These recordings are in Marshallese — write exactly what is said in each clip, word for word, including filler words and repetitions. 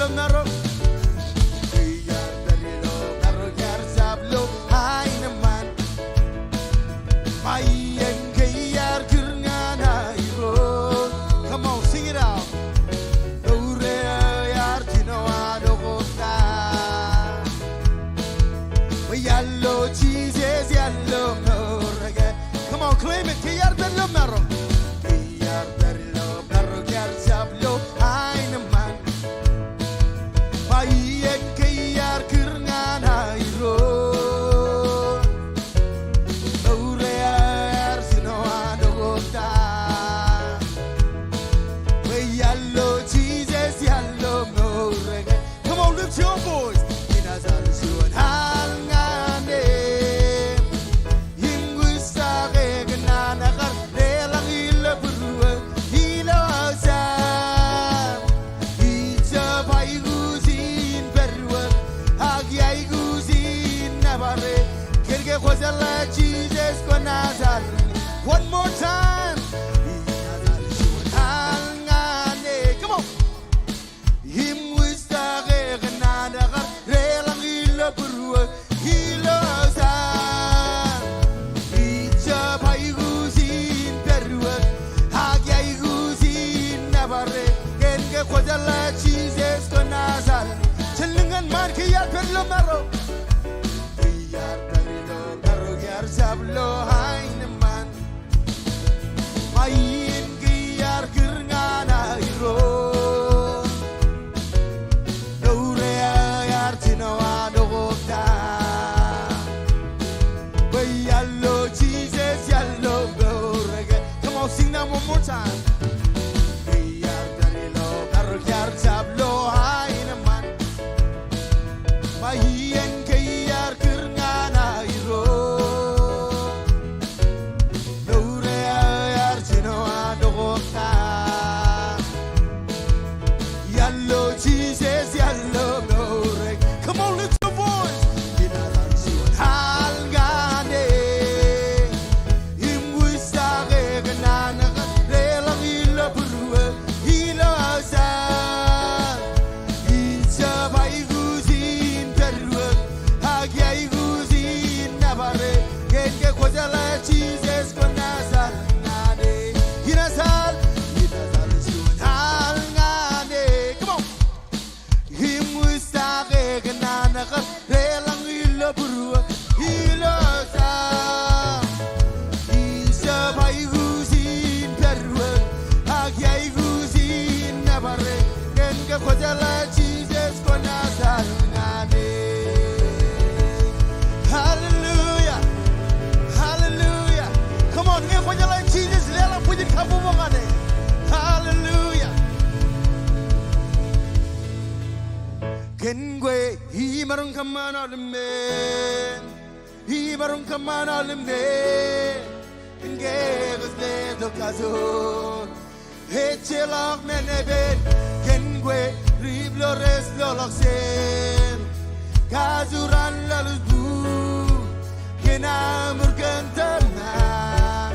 ilo maro. Ke iar pād ilo maro iar jab lo aenōṃṃan. Ba iien ke iar kūr ñan Irooj. Come on, sing it out. Mour eo iar jino an okokta. Bwe iar lo Jisōs iar lo mour eo ke. Come on, claim it. Ke iar pād ilo maro. Ke iar pād ilo maro iar jab lo aenōṃṃan. Ba iien ke iar kūr ñan Irooj. Mour eo iar jino an okokta. Bwe iar lo Jisōs iar lo mour eo ke. Come on, lift your voice. Inaaj al juon al ñan e. Im kwistak e kōn an ekar deḷọñ ilo būruō ilo aō jar. Ij jab aikuj in pād wōt, ak iaikuj in nōbar e. Kōn ke kwōjeḷā Jisōs kwōnaaj al. One more time. Inaaj al juon al ñan e. Come on. Im kwistak e kōn an ekar deḷọñ ilo būruō ilo aō jar. Ij jab aikuj in pād wōt, ak iaikuj in nōbar e. Kōn ke kwōjeḷā Jisōs kwōnaaj al. Jen lōñ ñan ṃaan ke iar pād ilo maro. Ke iar pād ilo maro iar jab lo aenōṃṃan. Ba iien ke iar kūr ñan Irooj. Mour eo iar jino an okokta. Bwe iar lo Jisōs iar lo mour eo ke. Come on, sing that one more time. Ke iar pād ilo maro iar jab lo aenōṃṃan. Ba iien ke iar kūr ñan Irooj. Mour eo iar jino an okokta. Iar lo Jisōs iar lo mour eo. Come on, lift your voice. Inaaj al juon al ñan e. Im kwistak e kōn an ekar deḷọñ ilo būruō ilo aō jar. Ij jab aikuj in pād wōt, ak iaikuj in nōbar e. Kōn ke kwōjeḷā Jisōs kwōnaaj al ñan e. Inaaj al, inaaj al juon al ñan e. Come on. Im kwistak e kōn an ekar deḷọñ ilo būruō ilo aō jar. Ij jab aikuj in pād wōt, ak iaikuj in nōbar e. Kōn ke kwōjeḷā Jisōs kwōnaaj al ñan e. Hallelujah. Hallelujah. Come on, ñe kwōjeḷā Jisōs, leḷọk bwijin kabbokbok ñan e. Hallelujah. Kōn kwe imaroñ kōṃṃan aolep men. Imaroñ kōṃṃan aolep men. Kōn ke kōj letok kajoor. Ejjeḷọk men epen. Kōn kwe ri-Flores loḷọk jān. Kajoor an Laḷ Ijbū. Kōn aṃ ur kōn tōmak.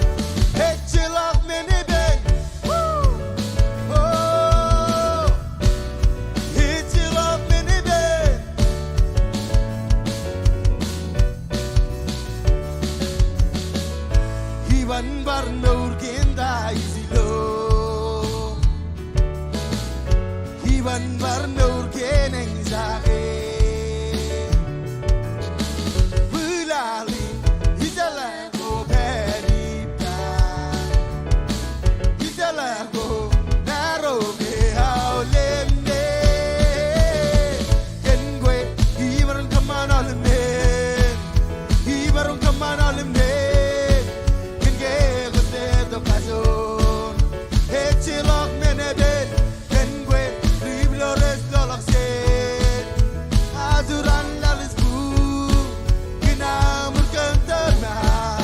Ejjeḷọk men epen. Woo! Oh! Ejjeḷọk men epen. Iban bar mour kein ta ij ilo. Iban bar mour kein eñjake. Bwilali, ijeḷā ko pād ippa. Ijeḷā ko naro ke aolep men. Kōn kwe imaroñ kōṃṃan aolep men. Imaroñ kōṃṃan aolep men. Kōn ke kōj letok kajoor. Ejjeḷọk men epen. Kōn kwe ri-Flores loḷọk jān. Kajoor an Laḷ Ijbū. Kōn aṃ ur kōn tōmak.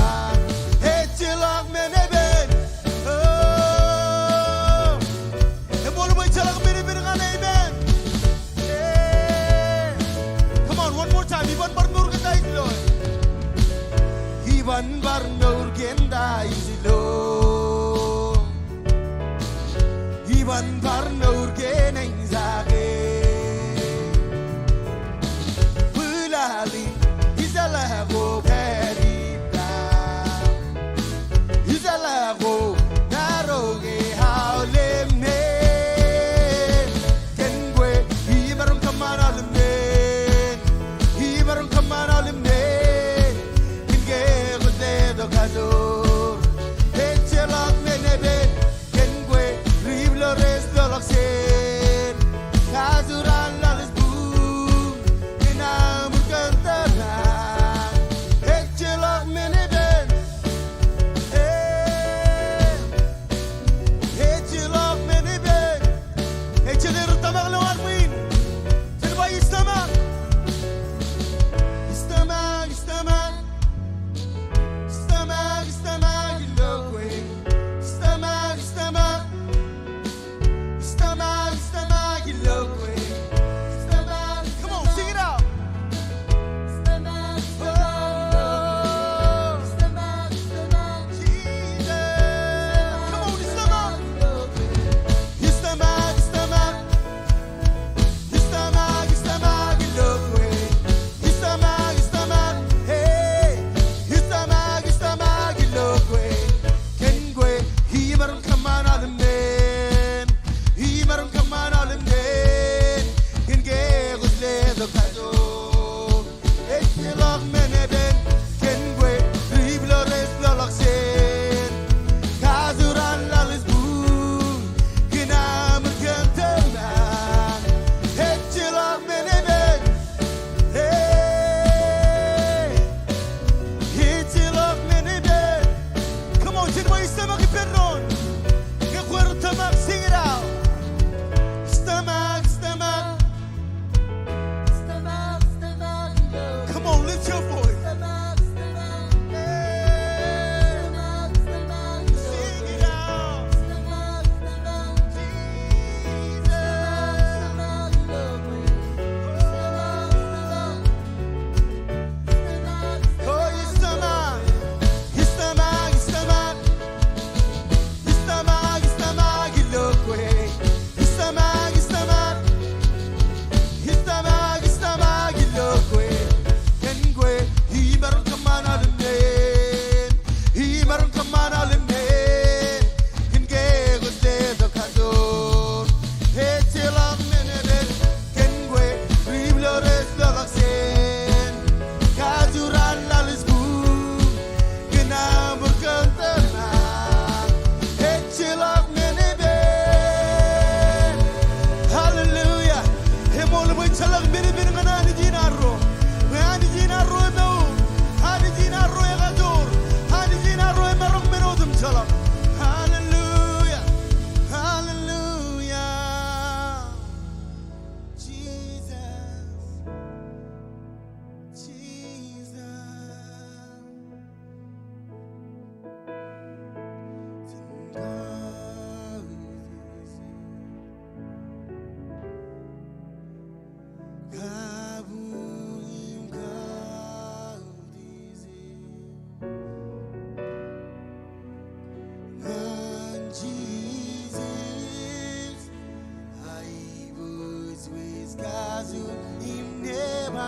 Kajoor im neban.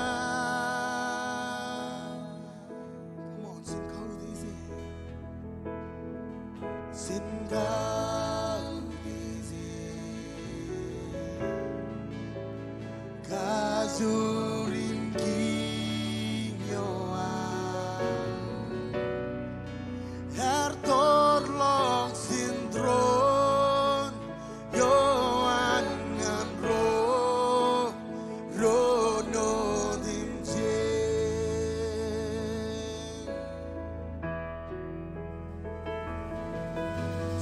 Come on, jen kautiej e. Jen kautiej e. Kajoor im Kiiñ eo aṃ. Ear tōrḷọk jān tūroon eo an ñan ro, ro nōt im jān.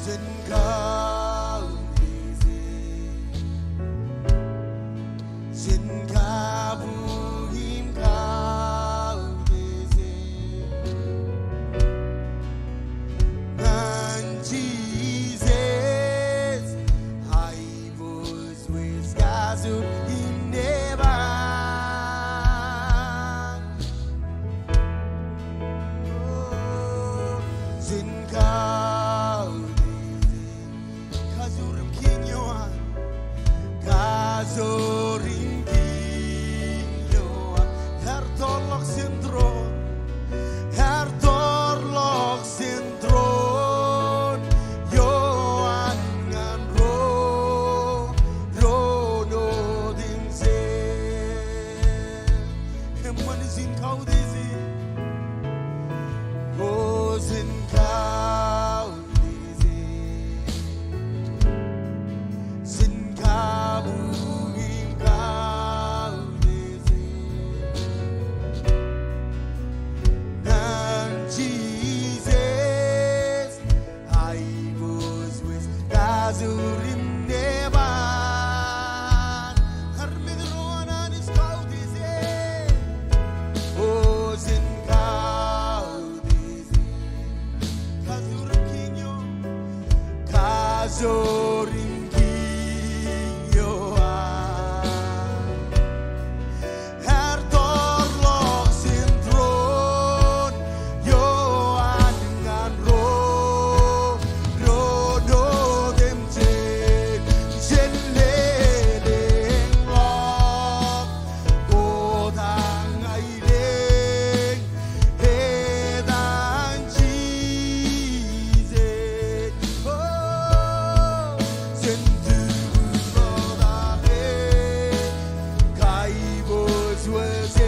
Jen kautiej e. Jen kabuñ im kautiej e. Ñan Jisōs, aiboojoj kajoor im neban. O, jen kautiej e. Kajoor im Kiiñ eo aṃ. Kajoor im Kiiñ eo aṃ. Ear tōrḷọk jān tūroon. Ear tōrḷọk jān tūroon eo an ñan ro, ro nōt im jān. Eṃṃan jen kautiej e. O, jen kautiej e. Jen kabuñ im kautiej e. Ñan Jisōs, aiboojoj kajoor im neban. Armej ro an Anij, kautiej e. O, jen kautiej e. Kajoor im Kiiñ eo. Kajoor im Kiiñ eo aṃ. Ear tōrḷọk jān tūroon eo an ñan ro, ro nōt im jān, jen lelōñḷọk. Kotak ña ilōñ etan Jisōs. O, jen tūbwilọk e, kaiboojoj e,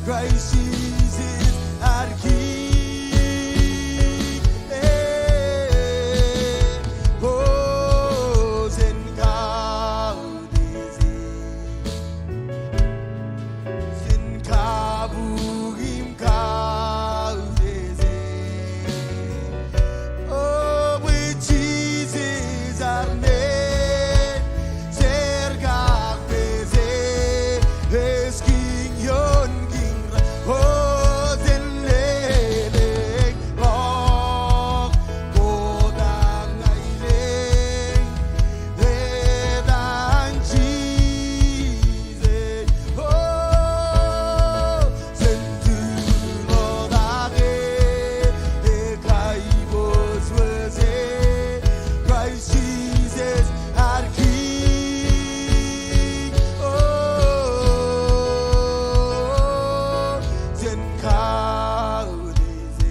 Christ Jesus ear Kiiñ e. O, jen kautiej e. Jen kabuñ im kautiej e. O, bwe Jisōs ear men, jen kakpeje, ej Kiiñ ioon kiiñ raṇ. O, jen lelōñ ḷọk, kotak ña ilōñ etan Jisōs. O, jen tūbwilọk e, kaiboojoj e, Christ Jesus ear Kiiñ. O, jen kautiej e.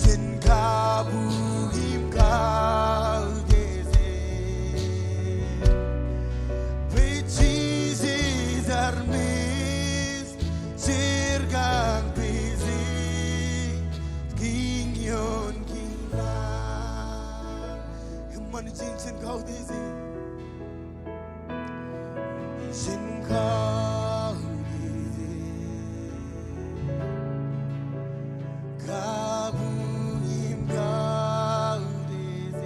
Jen kabuñ im kautiej e. Bwe Jisōs ear men, jen kakpeje, Kiiñ ioon kiiñ raṇ. Eṃṃan jen, jen kautiej e. Jen kautiej e, kabuñ im kautiej e,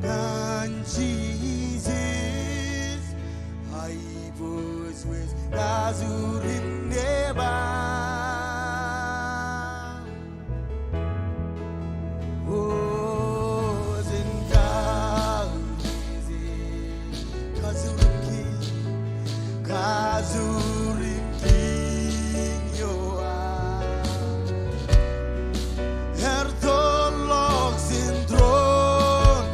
ñan Jisōs, aiboojoj kajoor im neban. O, jen kautiej e, kajoor im kiiñ, kajoor im kiiñ eo aṃ. Ear tōrḷọk jān tūroon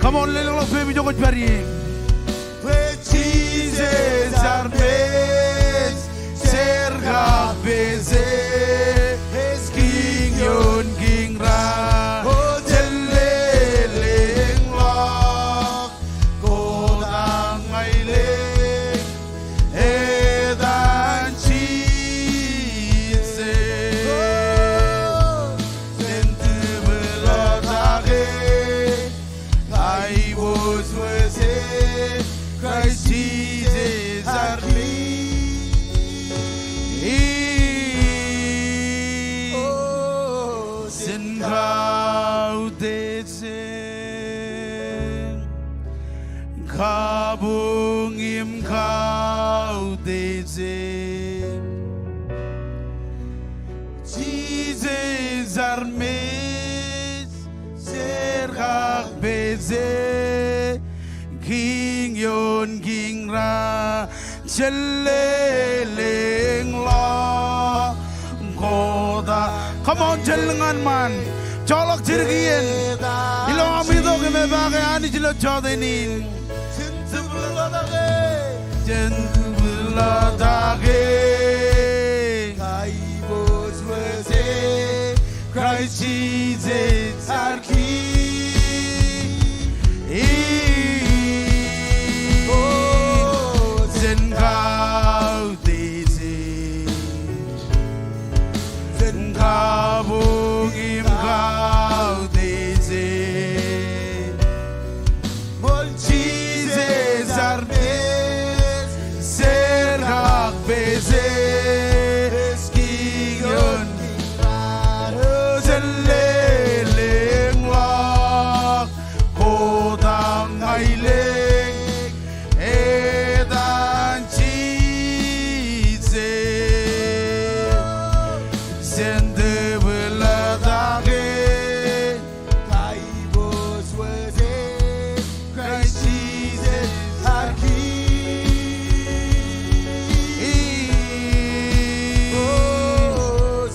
Come on, leḷọk ḷọk peiṃ ijo kwōj pād ie. Bwe Jisōs armej, jar kake pād ie, Kiiñ ioon kiiñ raar, jen lelōñḷọk, kotak ña ilo etan Jisōs. Jen tōpar ḷọk take, kaibōjwōj e, Kraist Jisōs armej. Jen kautiej e, kabuñ im kautiej e. Jisōs armej, jar kake pād ie, Kiiñ ioon kiiñ raar, jen lelōñḷọk, kotak. Come on, jen lōñ ñan ṃaan. Joḷọk jidik iien. Ilo aṃ itok im epaake Anij ilo jọteen in. Jen tōpar ḷọk take, kaibōjwōj e, Kraist Jisōs ar Kiiñ. Jen kautiej e, jen kabuñ im kautiej e. Ṃool Jisōs armej, jar kake pād ie, Kiiñ ioon, jen lelōñḷọk, kotak ña ilo etan Jisōs. Jen tōpar ḷọk take, kaibōjwōj e, Kraist Jisōs ar Kiiñ.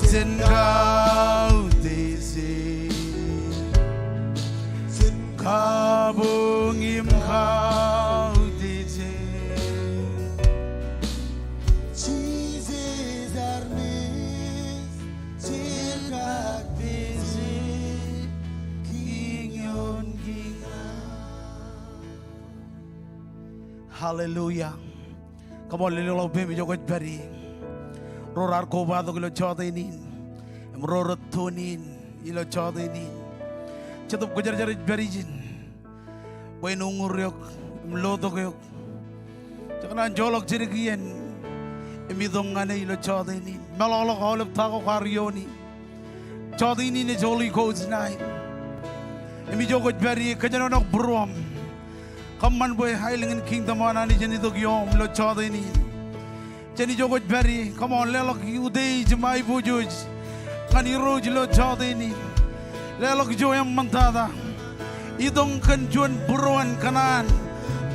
Jen kautiej e, jen kabuñ im kautiej e. Jisōs armej, jar kake pād ie, Kiiñ ioon kiiñ raar. Hallelujah. Come on, leḷọk ḷọk peiṃ ijo kwōj pād ie. Ro raar kobatok ilo jọteen in im ro rej tune in ilo jọteen in, Jetōb Kwōjarjar ej pād ijin. Bwe en uññūr eok im lotok eok, jekōṇaan joḷọk jidik iien im itok ñan e ilo jọteen in. Meḷọkḷọk aolep ta ko kwaar iooni. Jọteen in ej Holy Ghost night. Im ijo kwōj pād ie, kōjenolọk būruōṃ. Kōṃṃan bwe aelōñ in kingdom eo an Anij en itok ioṃ ilo jọteen in. Jān ijo kwōj pād ie, come on, leḷọk utiej im aiboojoj ñan Irooj ilo jọteen in. Leḷọk ijo eṃṃantata. Itok kōn juon būruon kōṇaan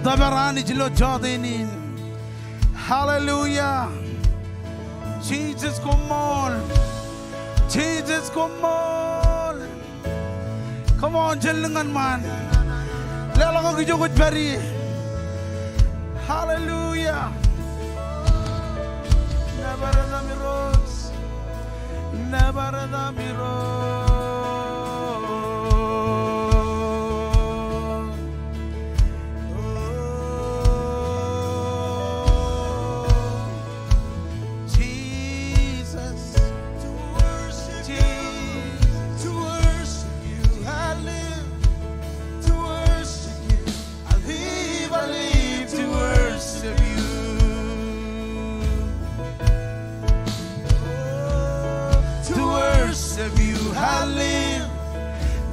tōpar Anij ilo jọteen in. Hallelujah. Jisōs koṃṃool. Jisōs koṃṃool. Come on, jen lōñ ñan ṃaan. Leḷọk ijo kwōj pād ie. Hallelujah. Nōbar etaṃ Irooj. Nōbar etaṃ Irooj. Jesus, to worship you, to worship you, I live, to worship you. I live, I live to worship you. To worship you, I live,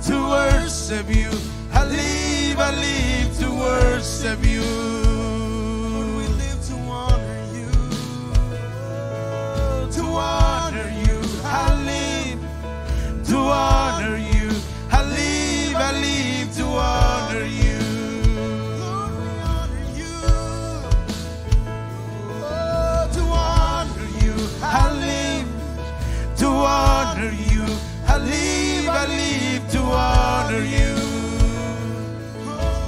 to worship you, I live, I live to worship you. Lord, we live to honor you. To honor you, I live. To honor you, I live, I live to honor you. Lord, we honor you. Oh, to honor you, I live. To honor you, I live, I live to honor you. Oh,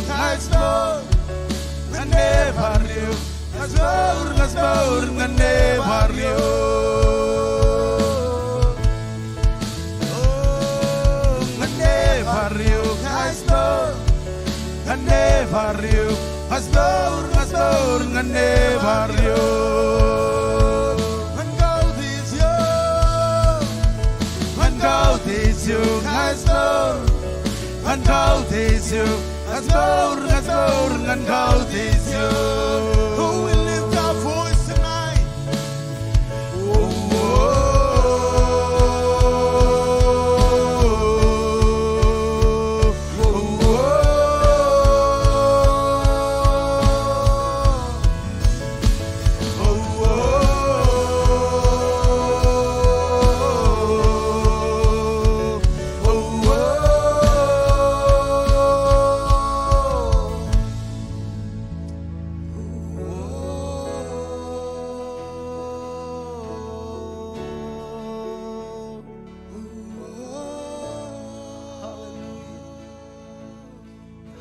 Ña ij mour ñan e bar eok. Ña ij mour, ña ij mour ñan e bar eok. O, ñan e bar eok. Ña ij mour ñan e bar eok. Ña ij mour, ña ij mour ñan e bar eok. Ñan kautiej eok. Ñan kautiej eok. Ña ij mour ñan kautiej eok. Ña ij mour, ña ij mour ñan kautiej eok. Who will lift our voice tonight?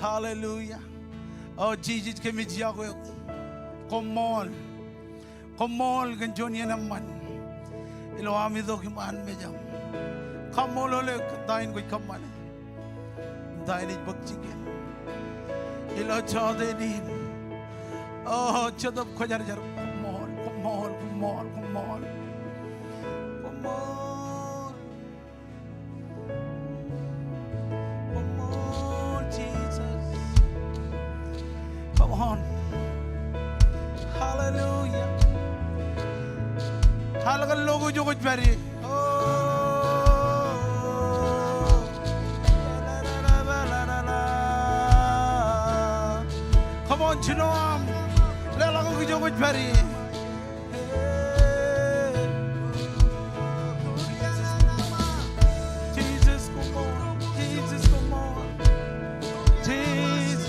Hallelujah. O Jisōs, kōmij iọkwe eok. Koṃṃool. Koṃṃool kōn juon iien eṃṃan ilo am itok iṃaan mejaṃ. Kaṃṃoolol eok kōn ta in kwōj kōṃṃane, kōn ta in ej bōk jikier ilo jọteen in. O Jetōb Kwōjarjar, koṃṃool, koṃṃool, koṃṃool, koṃṃool. Koṃṃool. Come on, Jesus. Come on. Hallelujah. Al kōn lo ko ijo kwōj pād ie. Oh. Come on, jino aṃ. Leḷọk ko ijo kwōj pād ie. Jesus, come on. Jesus, come on. Jesus.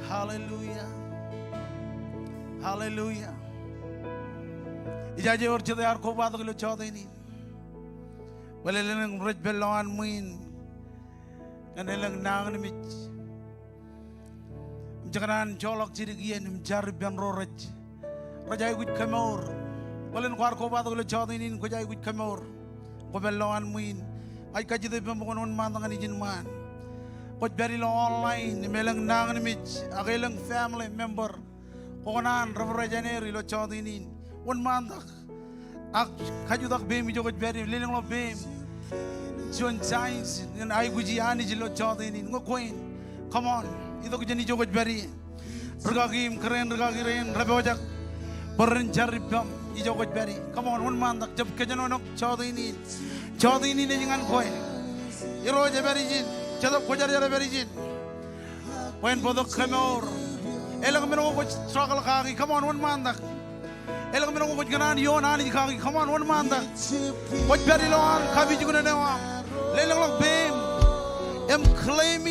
Hallelujah. Hallelujah. Ijaje wōr jet ear kobatok ilo jọteen in. Bōlen elōñ rej pād ilowaan ṃwiin ñan elōñ nañinmej im jekdọọn joḷọk jidik iien im jar ippān ro rej, rej aikuj kemour. Bōlen kwaar kobatok ilo jọteen in kwōj aikuj kemour. Kwō pād ilowaan ṃwiin. Ij kajjitōk ippaṃ bwe kwōn wōnṃaantak ñan ijin ṃaan. Kwōj pād ilo online im elōñ nañinmej ak elōñ family member. Kwō kōṇaan refresh āne er ilo jọteen in. Wōnṃaantak. Ak kajutak peiṃ ijo kwōj pād ie, lelōñḷọk peiṃ. Juon chance ñan aikuji Anij ilo jọteen in. Ñe kwe in, come on, itok jān ijo kwōj pād ie. Rikaki im kōrā in rikaki rein rej pojak bwe ren jar ippaṃ ijo kwōj pād ie. Come on, wōnṃaantak, jab kōjenolọk jọteen in. Jọteen in ej ñan kwe. Irooj ej pād ijin. Jetōb Kwōjarjar ej pād ijin. Bwe en bōktok kemour. Elōñ men ko kwōj struggle kaki. Come on, wōnṃaantak. Elōñ men ko kwōj kōṇaan ioon Anij kaki. Come on, wōnṃaantak. Kwōj pād ilowaan kapijuknen eo aṃ. Lelōñḷọk peiṃ im claim e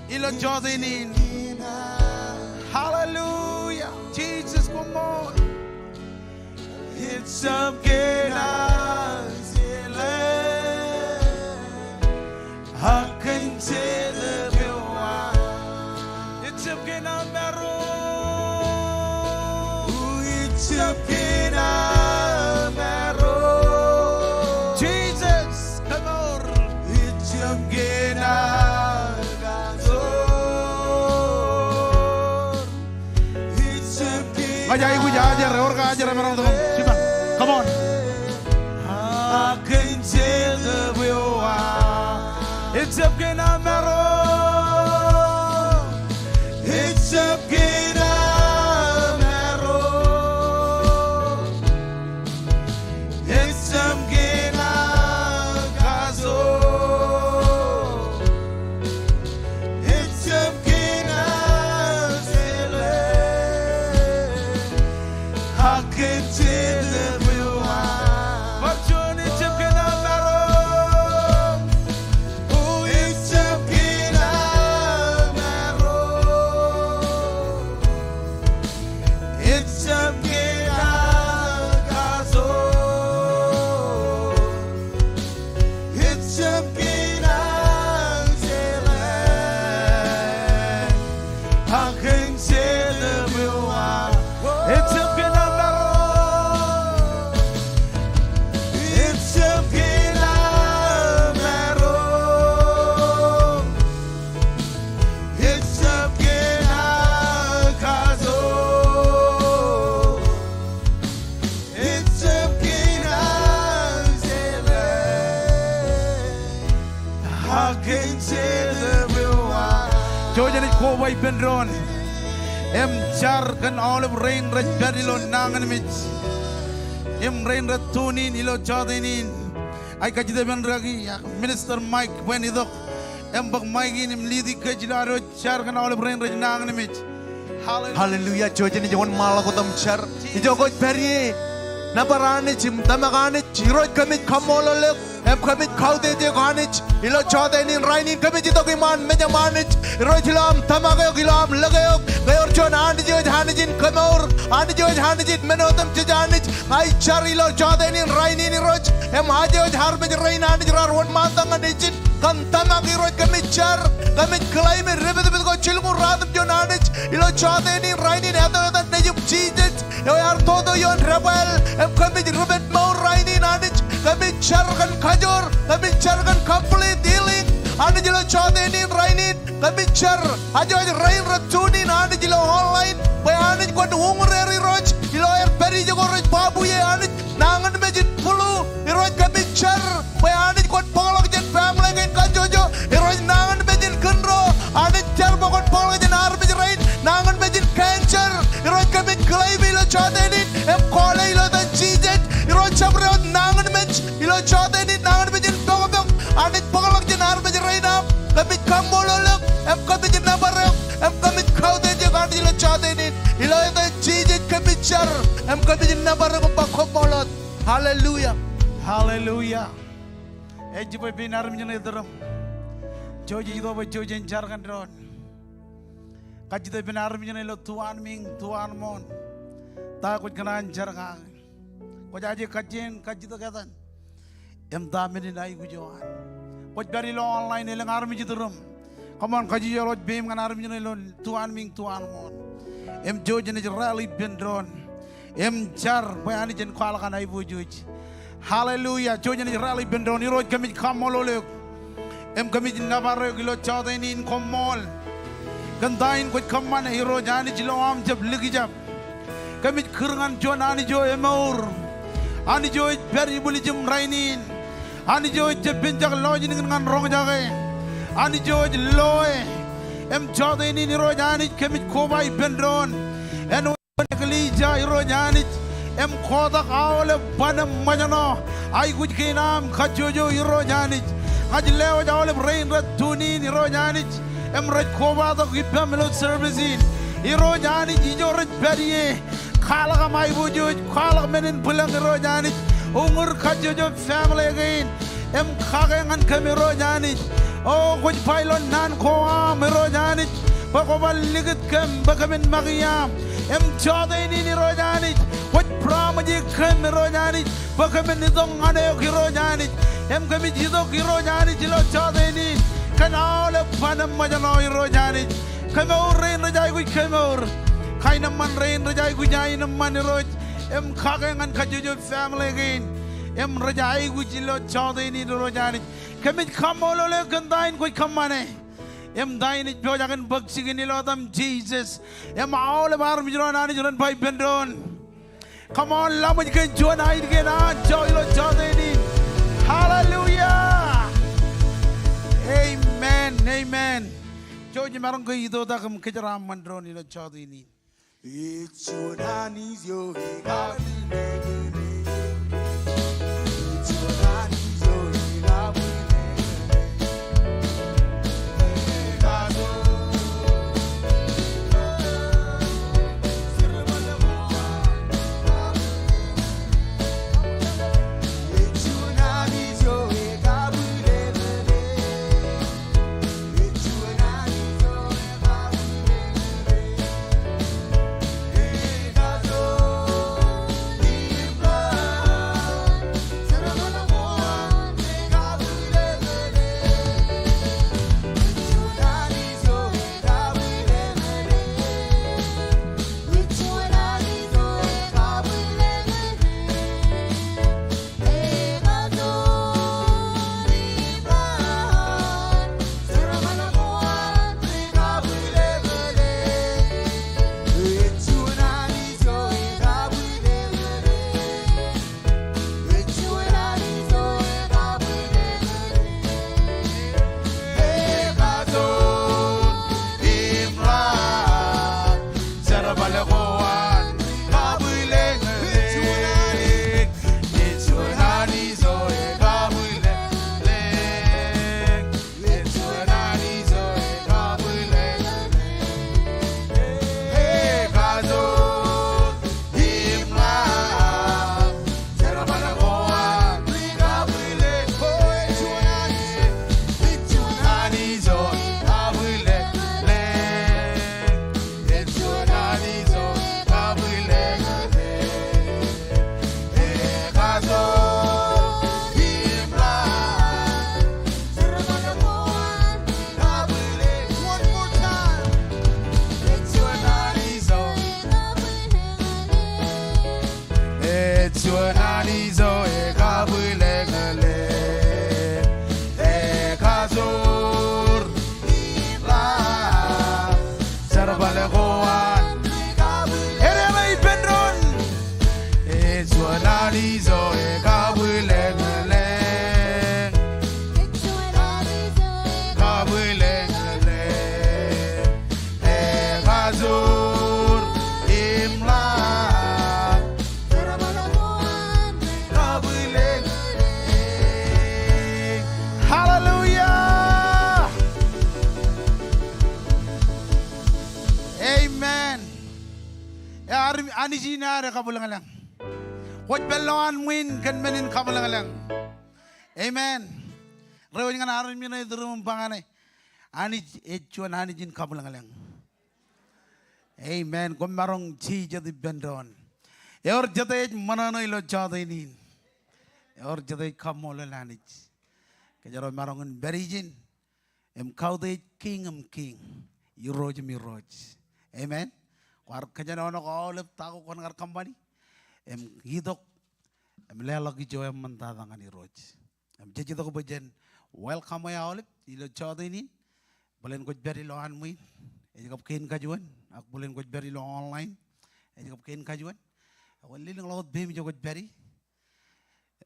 ilo jọteen in. Hallelujah. Jesus, koṃṃool. Ejjab kein aō jeḷā ak kōn Jetōb eo aō. Ejjab kein aō maro. Ejjab kein aō maro. Jesus, come on. Ejjab kein aō kajoor. Ña ij aikuj ajri, ewōr kajri emaroñ tok. Jipañ. Come on. Ak kōn Jetōb eo aō. Ejjab kein aō maro. Ejjab kein aō maro. Ejjab kein aō kajoor. Ejjab kein aō jeḷā. Ak kōn Jetōb eo aō. Bar juon, ejjab kein aō maro. O ejjab kein aō maro. Ejjab kein aō kajoor. koba ippān doon im jar kōn aolep rein rej pād ilo nañinmej im rein rej tune in ilo jotenin. Ij kajjitōk bwe en rūkaki, Minister Mike, bwe en itok im bōk mic in im lead kōj ilo ad wōj jar kōn aolep rein rej nañinmej. Hallelujah. Hallelujah. Jouj im wōnṃaanḷọk wōt im jar. Ijo kwōj pād ie, nōbar Anij im tōmak Anij. Irooj, kōmij kaṃṃoolol eok im kōmij kautiej eok Anij ilo jotenin rainin. Kōmij itok iṃaan mejaṃ Anij, Irooj, ilo aṃ tōmak eok, ilo aṃ lōke eok. Ke ewōr juon Anij eo ej Anij in kemour, Anij eo ej Anij in men otemjej Anij. Ña ij jar ilo jotenin rainin Irooj im aje wōj armej rein Anij raar wōnṃaantak ñan ijin kōn tōmak Irooj. Kōmij jar, kōmij claim e depdepet ko jilñuul ruatimjuon Anij ilo jotenin rainin, etaṃ etaṃ nejūṃ Jisōs eo ear toto ioon debwāāl im kōmij ripen mour rainin Anij. Kōmij jar kōn kajoor, kōmij jar kōn complete healing Anij ilo jotenin rainin. Kōmij jar aje wōj rein rej tune in Anij ilo online bwe Anij kwōn uñūr er Irooj ilo aer pād ijo ko rej babu ie Anij. Nañinmej in bulu Irooj kōmij jar bwe Anij kwōn bōkḷọk jān family kein kajjojo Irooj. Nañinmej in kūnro Anij jar bwe kwōn bōkḷọk jān armej rein nañinmej in cancer Irooj. Kōmij claim ilo jotenin im kole ilo etan Jisōs Irooj. Jabdewōt nañinmej ilo jotenin, nañinmej in pokpok Anij bōkḷọk jān armej rein aṃ. Kōmij kaṃṃoolol eok im kōmij nōbar eok im kōmij kautiej eok Anij ilo jotenin. Ilo etan Jisōs kōmij jar im kōmij nōbar eok im ba koṃṃool wōt. Hallelujah. Hallelujah. Ej jibwe pein armej ṇe iturūṃ. Jouj ej itok bwe jouj jen jar kōn doon. Kajjitōk ippān armej ṇe ilo tuanmiiñ tuanmooṇ. Ta kwōj kōṇaan jar kake? Kwōj aje kajjien kajjitōk etan im ta men in aikuj eo an? Kwōj pād ilo online, elōñ armej iturūṃ. Come on, kajjojo ḷọk peim ñan armej ṇe ilo tuanmiiñ tuanmooṇ. Im jouj jen ej rally ippān doon im jar bwe Anij en kwaḷọk an aiboojoj. Hallelujah. Jouj jen ej rally ippān doon. Irooj, kōmij kaṃṃoolol eok im kōmij nōbar eok ilo jotenin. Koṃṃool kōn ta in kwōj kōṃṃane Irooj Anij ilo aṃ jab likjab. Kōmij kūr ñan juon Anij eo emour, Anij eo ej pād ibwiljim rainin, Anij eo ej jab penjak lọjilñin ñan roñjake, Anij eo ej loe. Im jotenin Irooj Anij kōmij koba ippān doon āinwōt eklejia Irooj Anij im kotak aolep ban im ṃōjṇọ aikuj kein aṃ kajjojo Irooj Anij. Ña ij lewōj aolep rein rej tune in Irooj Anij im rej kobatok ippaṃ ilo service in. Irooj Anij, ijo rej pād ie, kwaḷọk aṃ aiboojoj, kwaḷọk men in bwilōñ Irooj Anij. Uñūr kajjojo family kein im kake ñan kōm Irooj Anij. O kwōj ba ilo naan ko aṃ Irooj Anij bwe kwō bar likūt kōm bwe kōmin ṃōk iaam. Im jotenin Irooj Anij kwōj promise e kōm Irooj Anij bwe kōmin itok ñan eok Irooj Anij. Im kōmij itok Irooj Anij ilo jotenin kōn aolep ban im ṃōjṇọ Irooj Anij. Kemour rein rej aikuj kemour, kaenōṃṃan rein rej aikuj aenōṃṃan Irooj. Im kake ñan kajjojo family kein im rej aikuj ilo jotenin Irooj Anij. Kōmij kaṃṃoolol eok kōn ta in kwōj kōṃṃane im ta in ej pojak in bōk jikin ilo etaṃ Jisōs. Im aolep armej ro an Anij ren ba ippān doon, come on, laṃōj kōn juon aid kein an jo ilo jotenin. Hallelujah. Amen. Amen. Jouj im maroñ ke itoitak im kōjeraaṃṃan doon ilo jotenin. Juon Anij eo ekabwilōñlōñ, ekajoor im ḷap, jerbal ko an. Edeḷọk ippān doon. Ej juon Anij eo ekabwilōñlōñ. Ej juon Anij eo ekabwilōñlōñ. Ekajoor im ḷap. Kabwilōñlōñ. Hallelujah. Amen. Ear Anij in ad kabwilōñlōñ. Kwōj pād ilowaan ṃwiin kōn men in kabwilōñlōñ. Amen. Ro wōj ñan armej ṇe ituruṃ im ba ñane, Anij ej juon Anij in kabwilōñlōñ. Amen. Koṃ maroñ jijet ippān doon. Ewōr jete ej ṃōṇōṇō ilo jota in in. Ewōr jete ej kaṃṃoolol Anij. Kōjro maroñ in pād ijin im kautiej Kiiñ im kiiñ, Irooj im irooj. Amen. Kwaar kōjenolọk aolep ta ko kwōn kar kōṃṃani im itok im leḷọk ijo eṃṃantata ñan Irooj. Im jej itok bwe jen welcome e aolep ilo jota in in. Bōlen kwōj pād ilowaan ṃwiin, ej kab kein kajuon, ak bōlen kwōj pād ilo online, ej kab kein kajuon. Ak kwōn lelōñḷọk wōt peiṃ ijo kwōj pād ie.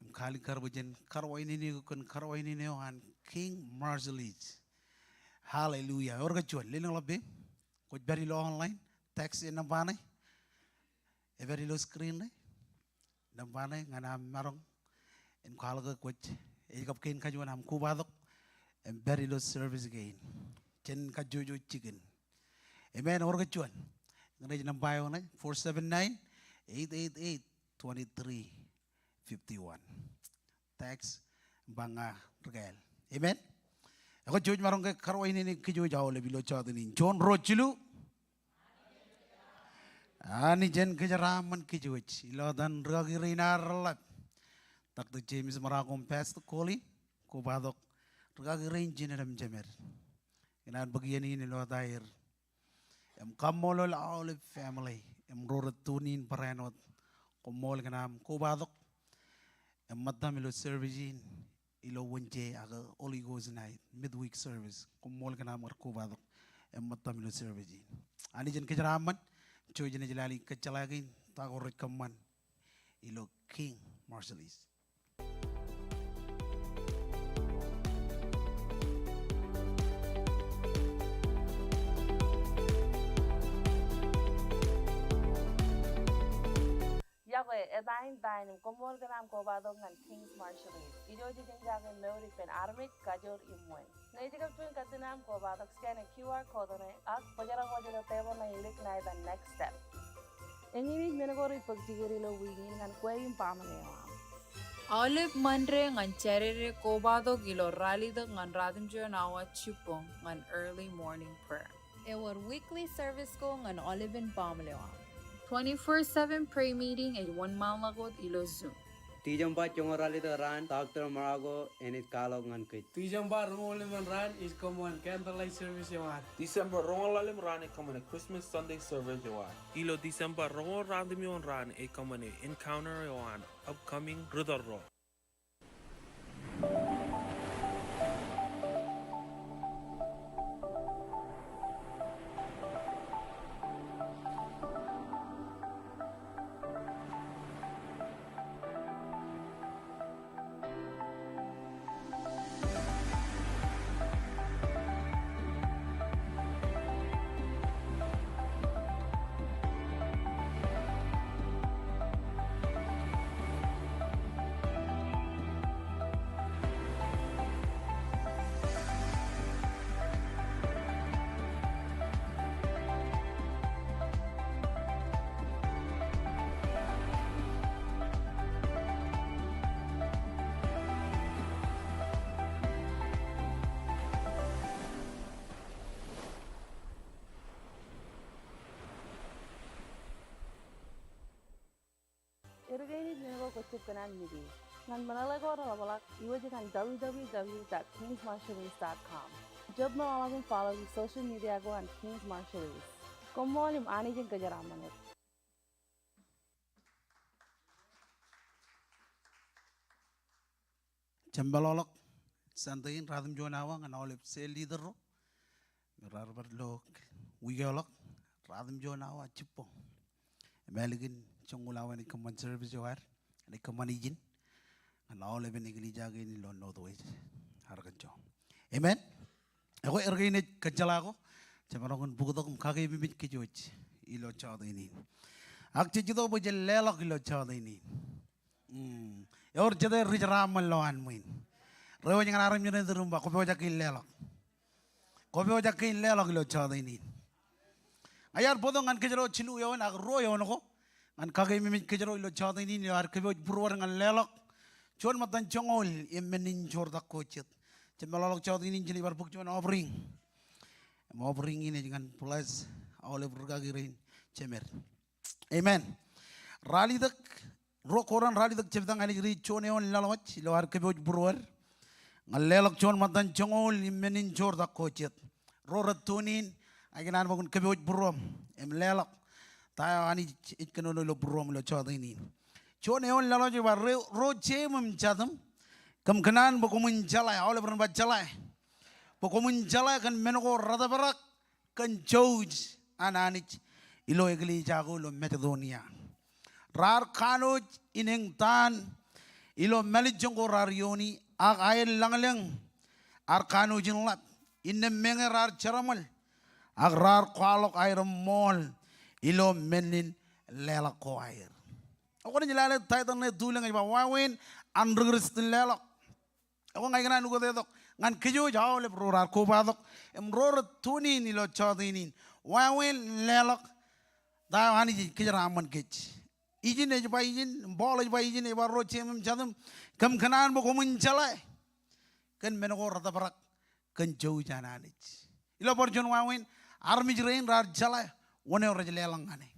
Im kaalikkar bwe jen karuwainene eok kōn karuwainene eo an Kiiñ Marshallese. Hallelujah. Ewōr kōj juon, lelōñḷọk peiṃ. Kwōj pād ilo online, text e nōṃba ṇe. Ej pād ilo screen ṇe. Nōṃba ṇe ñan aṃ maroñ in kwaḷọk ke kwōj, ej kab kein kajuon aṃ kobatok im pād ilo service kein. Jen kajjojo jikin. Amen. Ewōr kōj juon. Ñe ej nōṃba eo ṇe, four seven nine, eight eight eight, twenty-three fifty-one. Text, ba ña ri kāāl. Amen. Ekwe jej maroñ ke karuwainene kōj aolep ilo jota in in. Juon, ruo, jilu. Anij en kōjeraaṃṃan kōj wōj ilo etan rikaki rein ad reḷap, Doctor James Marocco im Pastor Colleen, kobatok, rikaki rein jined im jemed. Ikōṇaan bōk iien in ilo etaer im kaṃṃoolol aolep family im ro rej tune in barāinwōt. Koṃṃool kōn aṃ kobatok im ṃōttam ilo service in ilo Wednesday ak Holy Ghost night, midweek service. Koṃṃool kōn aṃ kar kobatok im ṃōttam ilo service in. Anij en kōjeraaṃṃan. Jouj im ej lale kōjjeḷā kein ta ko rej kōṃṃan ilo Kiiñ Marshallese. Iọkwe, eta in Dain im koṃṃool kōn aṃ kobatok ñan Kiiñ Marshallese. Ijo jej eñjake mour ippān armej, kajoor im wōn. Ñe ej kab juon kajjien aṃ kobatok, scan e QR code ṇe ak bōjrak wōj ilo tebōḷ ṇe ilik ṇa etan next step. Eñin ej men ko rej bōk jikier ilo wiik in ñan kwe im baaṃle eo aṃ. Aolep Monday ñan Saturday kobatok ilo ralitōk ñan ratimjuon awa jibboñ ñan early morning prayer. Ewōr weekly service ko ñan aolepen baaṃle eo aṃ. Twenty-four seven prayer meeting ej wōnṃaanḷọk wōt ilo Zoom. December joñoul ralitōk raan, Doctor Marocco enaaj kwaḷọk ñan kōj. December roñoul ḷalem raan ej kōṃṃan candlelight service eo an. December roñoul ḷalem raan ej kōṃṃane Christmas Sunday service eo an. Ilo December roñoul ratimjuon raan ej kōṃṃane encounter eo an upcoming ri tōl ro. Edik kein ej men ko kwōj jab kōṇaan make ñan meḷeḷe ko reḷapḷọk, iwōj ñan www dot kingsmarshallese dot com. Jab meḷeḷe im follow ilo social media ko an Kiiñ Marshallese. Koṃṃool im Anij en kōjeraaṃṃan wōt. Jab meḷọkḷọk Sunday in, ratimjuon awa ñan aolep cell leader ro me raar bar lo wiik eo ḷọk, ratimjuon awa jibboñ. Im ālikin joñoul awa enaaj kōṃṃan service eo ad, enaaj kōṃṃan ijin ñan aolepen eklejia kein ilo Northwest Arkansas. Amen. Ekwe, er kein ej kōjjeḷā ko, jemaroñ in bōktok im kakeememej kōj wōj ilo jọteen in. Ak jej itok bwe jen leḷọk ilo jọteen in. Mm. Ewōr jete ri jeraaṃṃan lowaan ṃwiin? Ro wōj ñan armej ṇe iturūṃ ba, kwō pojak kein leḷọk. Kwō pojak kein leḷọk ilo jọteen in. Ña iar bōktok ñan kōjro jilu eoon ak ruo eoon ko ñan kakeememej kōjro ilo jọteen in ilo ad kōpooj būruod ñan leḷọk juon ṃōttan joñoul im men in joortak ko jet. Jab meḷọkḷọk, jọteen in jenaaj bar bōk juon offering. Im offering in ej ñan bless aolep rūkaki rein jemed. Amen. Ralitōk, ruo Korint ralitōk jebta ñan ej riit juon eoon leḷọk ilo ad kōpooj būruod ñan leḷọk juon ṃōttan joñoul im men in joortak ko jet. Ro rej tune in, ikōṇaan bwe kwōn kōpooj būruōṃ im leḷọk ta eo Anij ej kōnono ilo būruōṃ ilo jọteen in. Juon eoon leḷọk ej ba, ro, ro jeiṃ im jatūṃ, kōm kōṇaan bwe koṃwin jeḷā, aolep ren ba jeḷā, bwe koṃwin jeḷā kōn men ko retōprak kōn jouj an Anij ilo eklejia ko ilo Masedonia. Raar kanooj in eñtaan ilo mālejjoñ ko raar iooni, ak aer lañlōñ ar kanooj in ḷap. Innām meñe raar jeraṃōl, ak raar kwaḷọk aer eṃṃool ilo men in leḷọk ko aer. Ak kwōnaaj lale title ṇe tulōñ ej ba, Wāween an ri Kristian leḷọk. Ak ña ikōṇaan ukōtetok ñan kōj wōj aolep ro raar kobatok im ro rej tune in ilo jọteen in. Wāween leḷọk ta eo Anij ej kōjeraaṃṃan kōj. Ijin ej ba ijin, Paul ej ba ijin, ej ba ro jeiṃ im jatūṃ, kōm kōṇaan bwe koṃwin jeḷā kōn men ko retōprak kōn jouj an Anij. Ilo bar juon wāween, armej rein raar jeḷā wōn eo rej leḷọk ñan e.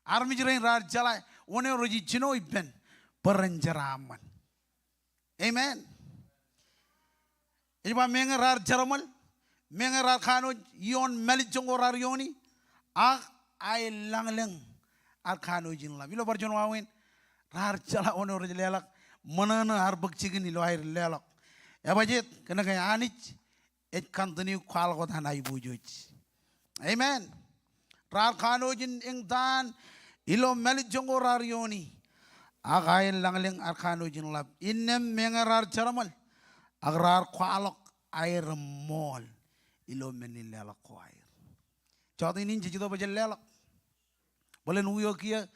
Armej rein raar jeḷā wōn eo rej jino ippān bwe ren jeraaṃṃan. Amen. Ej ba meñe raar jeraṃōl, meñe raar kanooj ioon mālejjoñ ko raar iooni, ak aer lañlōñ ar kanooj in ḷap. Ilo bar juon wāween, raar jeḷā wōn eo rej leḷọk, ṃōṇōṇō ar bōk jikin ilo aer leḷọk. Ebajjeet? Kōnke Anij ej continue kwaḷọk wōt an aiboojoj. Amen. Raar kanooj in eñtaan ilo mālejjoñ ko raar iooni, ak aer lañlōñ ar kanooj in ḷap. Innām meñe raar jeraṃōl, ak raar kwaḷọk aer eṃṃool ilo men in leḷọk ko aer. Jọteen in jej itok bwe jen leḷọk. Bōlen uwe kiiō,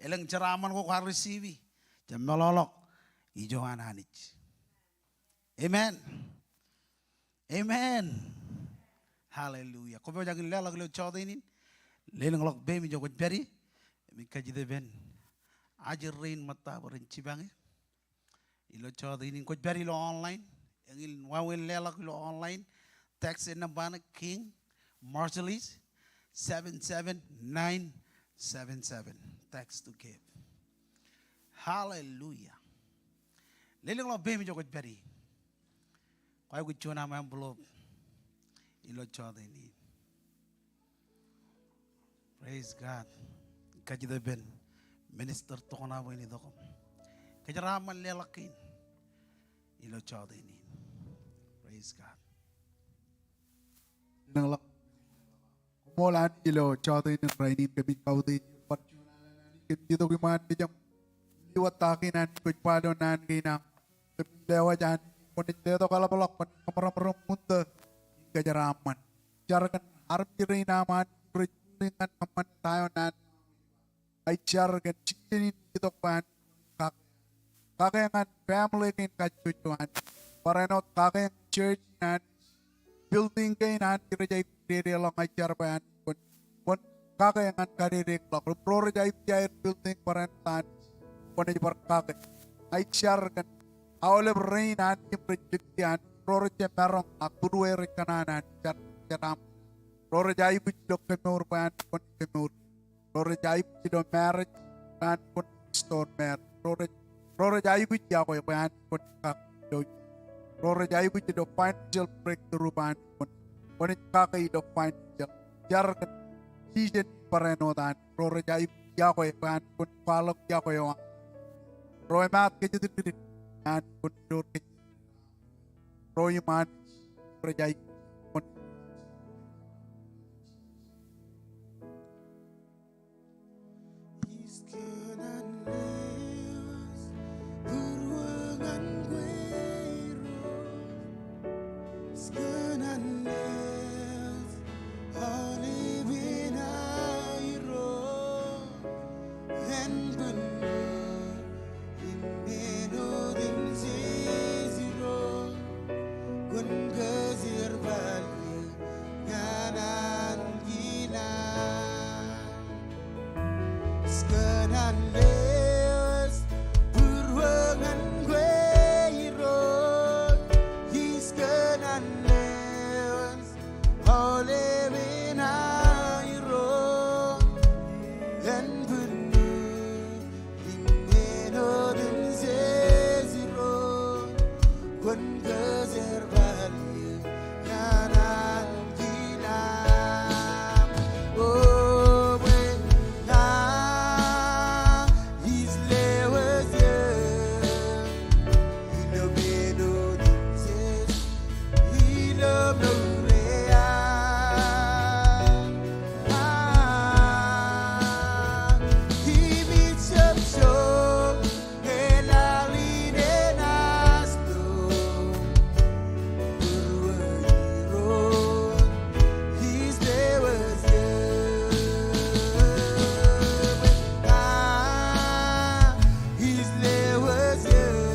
elōñ jeraaṃṃan ko kwaar receive, jab meḷọkḷọk ijo an Anij. Amen. Amen. Hallelujah. Kwō pojak in leḷọk ilo jọteen in? Lelōñḷọk peiṃ ijo kwōj pād ie. Im ij kajjitōk bwe ajri rein ṃōtta bwe ren jipañe ilo jọteen in. Kwōj pād ilo online, eñin wāween leḷọk ilo online, text e nōṃba ṇe, King Marshallese seven seven nine seven seven. Text to give. Hallelujah. Lelōñḷọk peiṃ ijo kwōj pād ie. Kwōj aikuj juon aṃ envelope ilo jọteen in. Praise God. Kajjitōk bwe minister Tokṇa bwe en itok im kōjeraaṃṃan leḷọk kein ilo jọteen in. Praise God. Lelōñḷọk. Koṃṃool Anij ilo jọteen in rainin, kōmij kautiej bar juon alen Anij, kōmij itok iṃaan mejaṃ im lewōj ta kein Anij kwōj ba ilo naan kein aṃ. Kōmij lewōj Anij kwōnaaj letok eḷapḷọk, kwōnaaj kōmrōmrōm ṃwiin im kōjeraaṃṃan. Jar kōn armej rein aṃ Anij rej building ñan kōṃṃane ta eo naan. Ij jar kōn season in, ij itok bwe Anij kake, kake ñan family kein kajjojo Anij. Barāinwōt kake ñan church in Anij. Building kein Anij rej aikuj dedeḷọk, ij jar bwe Anij kwōn, kwōn kake ñan kadedeḷọk. Im ro rej aikuj aer building barāinwōt Anij, kwōnaaj bar kake. Ij jar kōn aolep rein Anij im rej likūti Anij. Ro rej jab maroñ ak būrueir rej kōṇaan Anij, jar, jar aṃ. Ro rej aikuj ilo kemour bwe Anij kwōn kemour. Ro rej aikuj ilo marriage bwe Anij kwōn restore marriage. Ro rej, ro rej aikuj yokwe bwe Anij kwōn kake ilo. Ro rej aikuj ilo financial breakthrough bwe Anij kwōn, kwōnaaj kake ilo financial. Jar kōn season barāinwōt Anij. Ro rej aikuj yokwe bwe Anij kwōn kwaḷọk yokwe eo an. Ro emaat kōjatdikdik. ñan kōn ilo rej ro im Anij rej aikuj. Ij kōṇaan lewōj būruō ñan kwe Irooj. Ij kōṇaan lewōj aolepen aō Irooj. Ānbwinnū im men otemjej Irooj, kwōn kōjerbal eō ñan ankilaan. Ij kōṇaan lewōj būruō ñan kwe Irooj. Ij kōṇaan lewōj aolepen aō Irooj. Ānbwinnū im men otemjej Irooj, kwōn kōjerbal eō ñan ankilaan. O bwe ña ij lewōj eō ilo men otemjej ilo moure an. A, im ij jab jok ñe laḷ in enaaj to. Būruō Irooj, ij lewōj eō. Bwe ña ij lewōj eō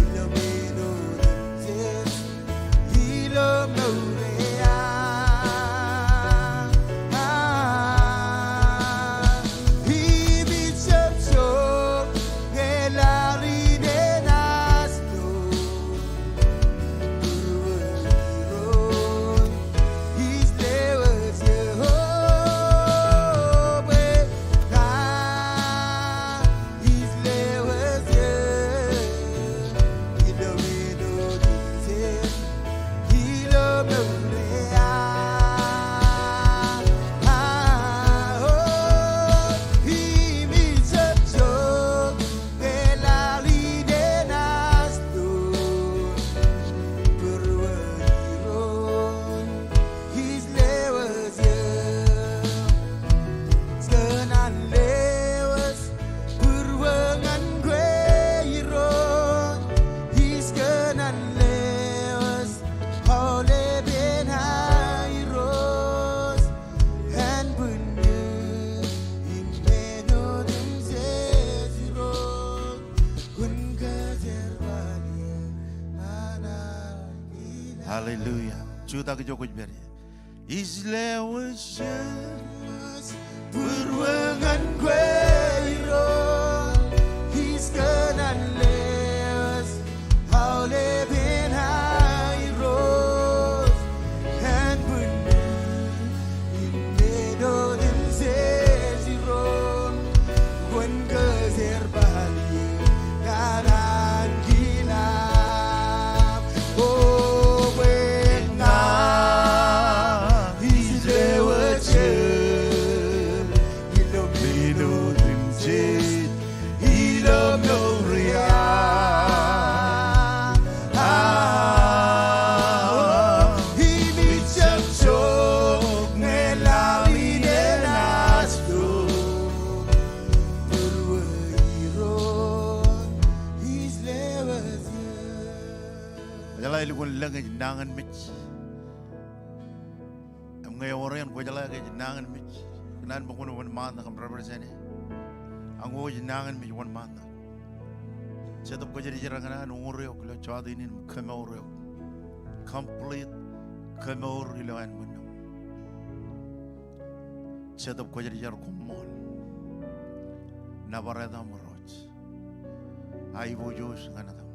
ilo men otemjej ilo moure an. A, im ij jab jok ñe laḷ in enaaj to. Būruō Irooj, ij lewōj eō. Bwe ña ij lewōj eō ilo men otemjej ilo moure an. A, o, im ij jab jok ñe laḷ in enaaj to. Būruō Irooj, ij lewōj eō. Ij kōṇaan lewōj būruō ñan kwe Irooj. Ij kōṇaan lewōj aolepen aō Irooj. Ānbwinnū im men otemjej Irooj, kwōn kōjerbal eō ñan ankilaan. Hallelujah. Jutak ijo kwōj pād ie. Ij lewōj eō būruō ñan kwe Irooj. Ij kōṇaan lewōj aolepen aō Irooj. Ānbwinnū im men otemjej Irooj, kwōn kōjerbal eō ñan ankilaan. O bwe ña ij lewōj eō ilo men otemjej ilo moure an. A, im ij jab jok ñe laḷ in enaaj to. Būruō Irooj, ij lewōj eō. Kwōjeḷā elukkuun lōñ ej nañinmej. Im ñe ewōr eṇ kwōjeḷā ke ej nañinmej, ikōṇaan bwe kwōn wōnṃaantak im represent e. Ak ñe ej nañinmej, wōnṃaantak. Jetōb Kwōjarjar ekōṇaan uñūr eok ilo jota in im kemour eok. Complete kemour ilo ānbwinnū. Jetōb Kwōjarjar, koṃṃool. Nōbar etaṃ Irooj. Aiboojoj ñan etaṃ.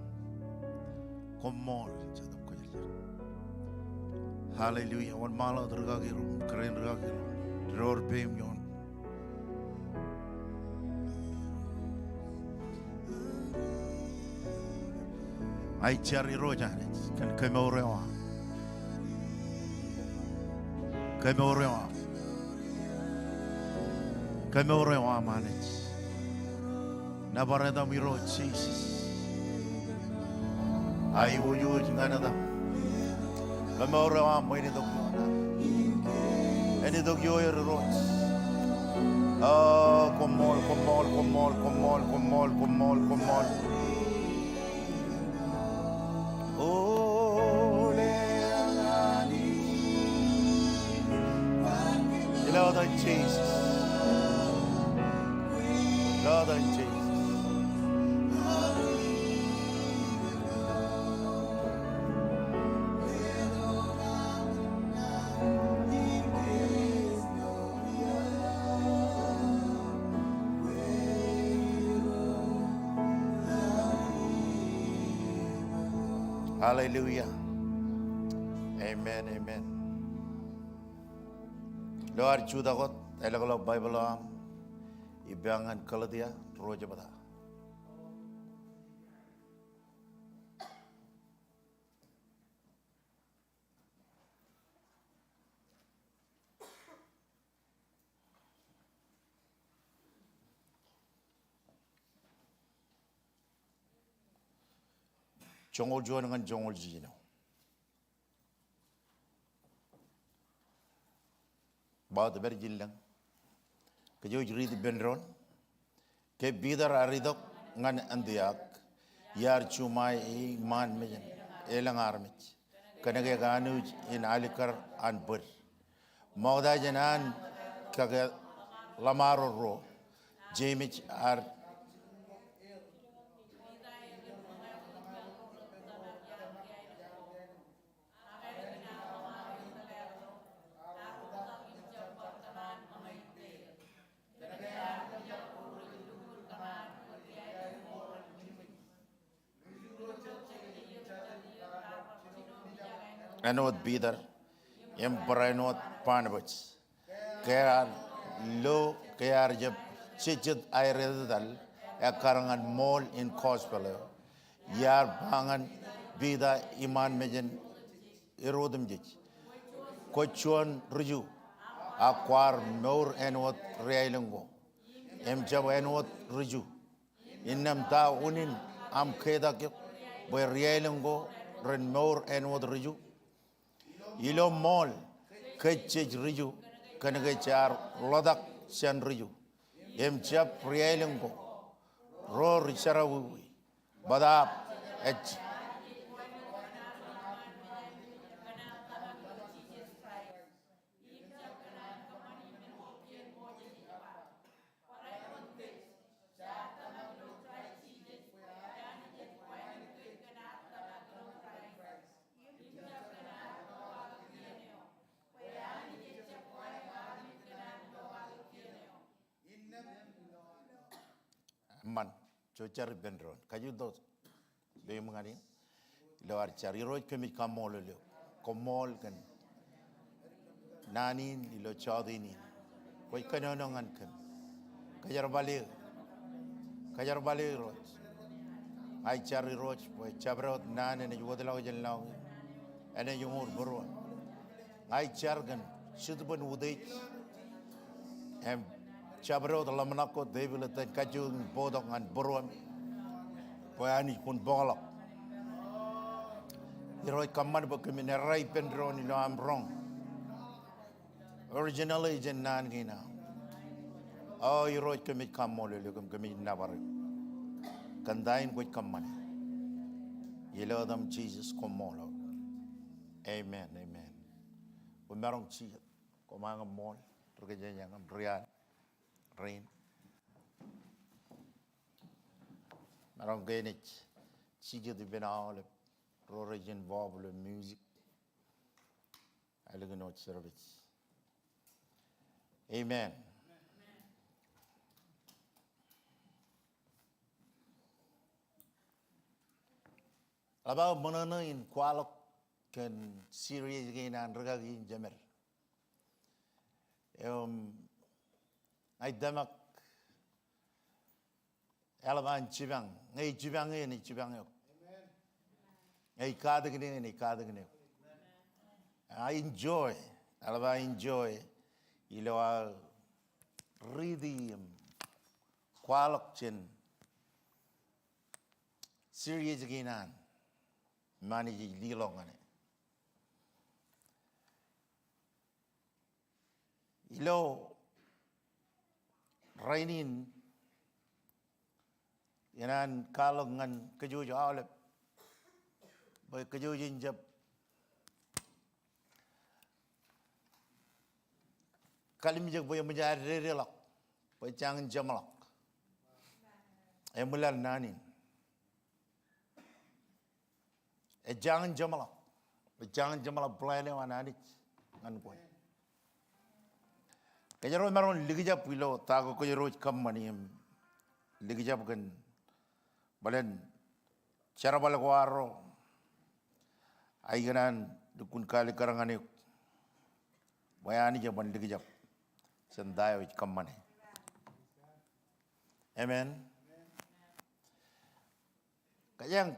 Koṃṃool, Jetōb Kwōjarjar. Hallelujah. Wōnṃaanḷọk rūkaki ro, kōrā in rūkaki ro, ro rej peiṃ ioon. Ij jar Irooj Anij kōn kemour eo aṃ. Kemour eo aṃ. Kemour eo aṃ Anij. Nōbar etaṃ Irooj Jisōs. Aiboojoj ñan etaṃ. Kōmour eo aṃ bwe en itok ioon. En itok ioer Irooj. O, koṃṃool, koṃṃool, koṃṃool, koṃṃool, koṃṃool, koṃṃool, koṃṃool. Ilo etan Jisōs. Ilo etan Jisōs. Hallelujah. Amen, amen. Ilo ad jutak wōt, elōkḷọk Baibōḷ eo aṃ ippān Galetia ruo jebta. Joñoul juon ñan joñoul jiljino. Ba wōt pād jilōñ. Kōj wōj riit ippān doon. Ke Piter ear itok ñan Antiok, iar juṃae iṃaan mejān elōñ armej kōnke ekanooj in alikkar an bōd. Ṃokta jān an kake ḷōṃaro ruo, Jemes ear āinwōt Piter im barāinwōt Barnabas. Ke ear lo, ke ear jab jejjet aer etetal ekkar ñan ṃool in gospel eo, iar ba ñan Piter iṃaan mejān er otemjej, kwōj juon ri-Ju, ak kwaar mour āinwōt ri-aelōñ ko, im jab āinwōt ri-Ju. Innām ta unin aṃ ketak eok bwe ri-aelōñ ko ren mour āinwōt ri-Ju? Ilo ṃool, kōj jej ri-Ju kōnke jaar ḷotak jān ri-Ju, im jab ri-aelōñ ko ro ri-jerọwiwi. Bōtaab ej Eṃṃan, jar ippān doon. Kajjitōk. Bwe im ñan in. Ilo ad jar. Irooj, kōmij kaṃṃoolol eok. Koṃṃool kōn naan in ilo jọteen in. Kwōj kōnono ñan kōm. Kōjerbale eō. Kōjerbale eō Irooj. Ña ij jar Irooj bwe jabdewōt naan enaaj wōtlọk jān lọñiō. Enaaj uñūr būruōm. Ña ij jar kōn Jetōb in utiej im jabdewōt ḷōmṇak ko, tepil eo iten kajjioñ in bōktok ñan būruōm bwe Anij kwōn bōkḷọk. Irooj, kōṃṃan bwe kōmin errā ippān doon ilo aṃ roñ. Originally jān naan kein aṃ. O Irooj, kōmij kaṃṃoolol eok im kōmij nōbar eok kōn ta in kwōj kōṃṃane. Ilo etaṃ Jisōs, koṃṃool. Amen, amen. Koṃ maroñ jijet. Koṃ maroñ ṃool, ri-kōjeañ im ri-al rein. Maroñ ke enaaj jijet ippān aolep ro rej involve ilo music. Ālikin wōt service. Amen. Eḷap aō ṃōṇōṇō in kwaḷọk kōn series kein an rikaki in jemed. Im ña ij tōmak eḷap an jipañ, ñe ej jipañ eō, enaaj jipañ eok. Ñe ej katakin eō, enaaj katakin eok. I enjoy, eḷap aō enjoy ilo aō riiti im kwaḷọk jān series kein an im Anij ej leḷọk ñan e. Ilo rainin ikōṇaan kwaḷọk ñan kōjwōj aolep bwe kōjwōj en jab kalimjek bwe eṃōj aer dedeḷọk bwe ejjañin jeṃḷọk. Eṃwilaḷ naan in. Ejjañin jeṃḷọk. Ejjañin jeṃḷọk plan eo an Anij ñan kwe. Kōjro maroñ likjab ilo ta ko kōjro ej kōṃṃani im likjab kōn bōlen jerbal ko arro. Ak ikōṇaan lukkuun kaalikkar ñan eok bwe Anij eban likjab jān ta eo ej kōṃṃane. Amen. Kōjeañ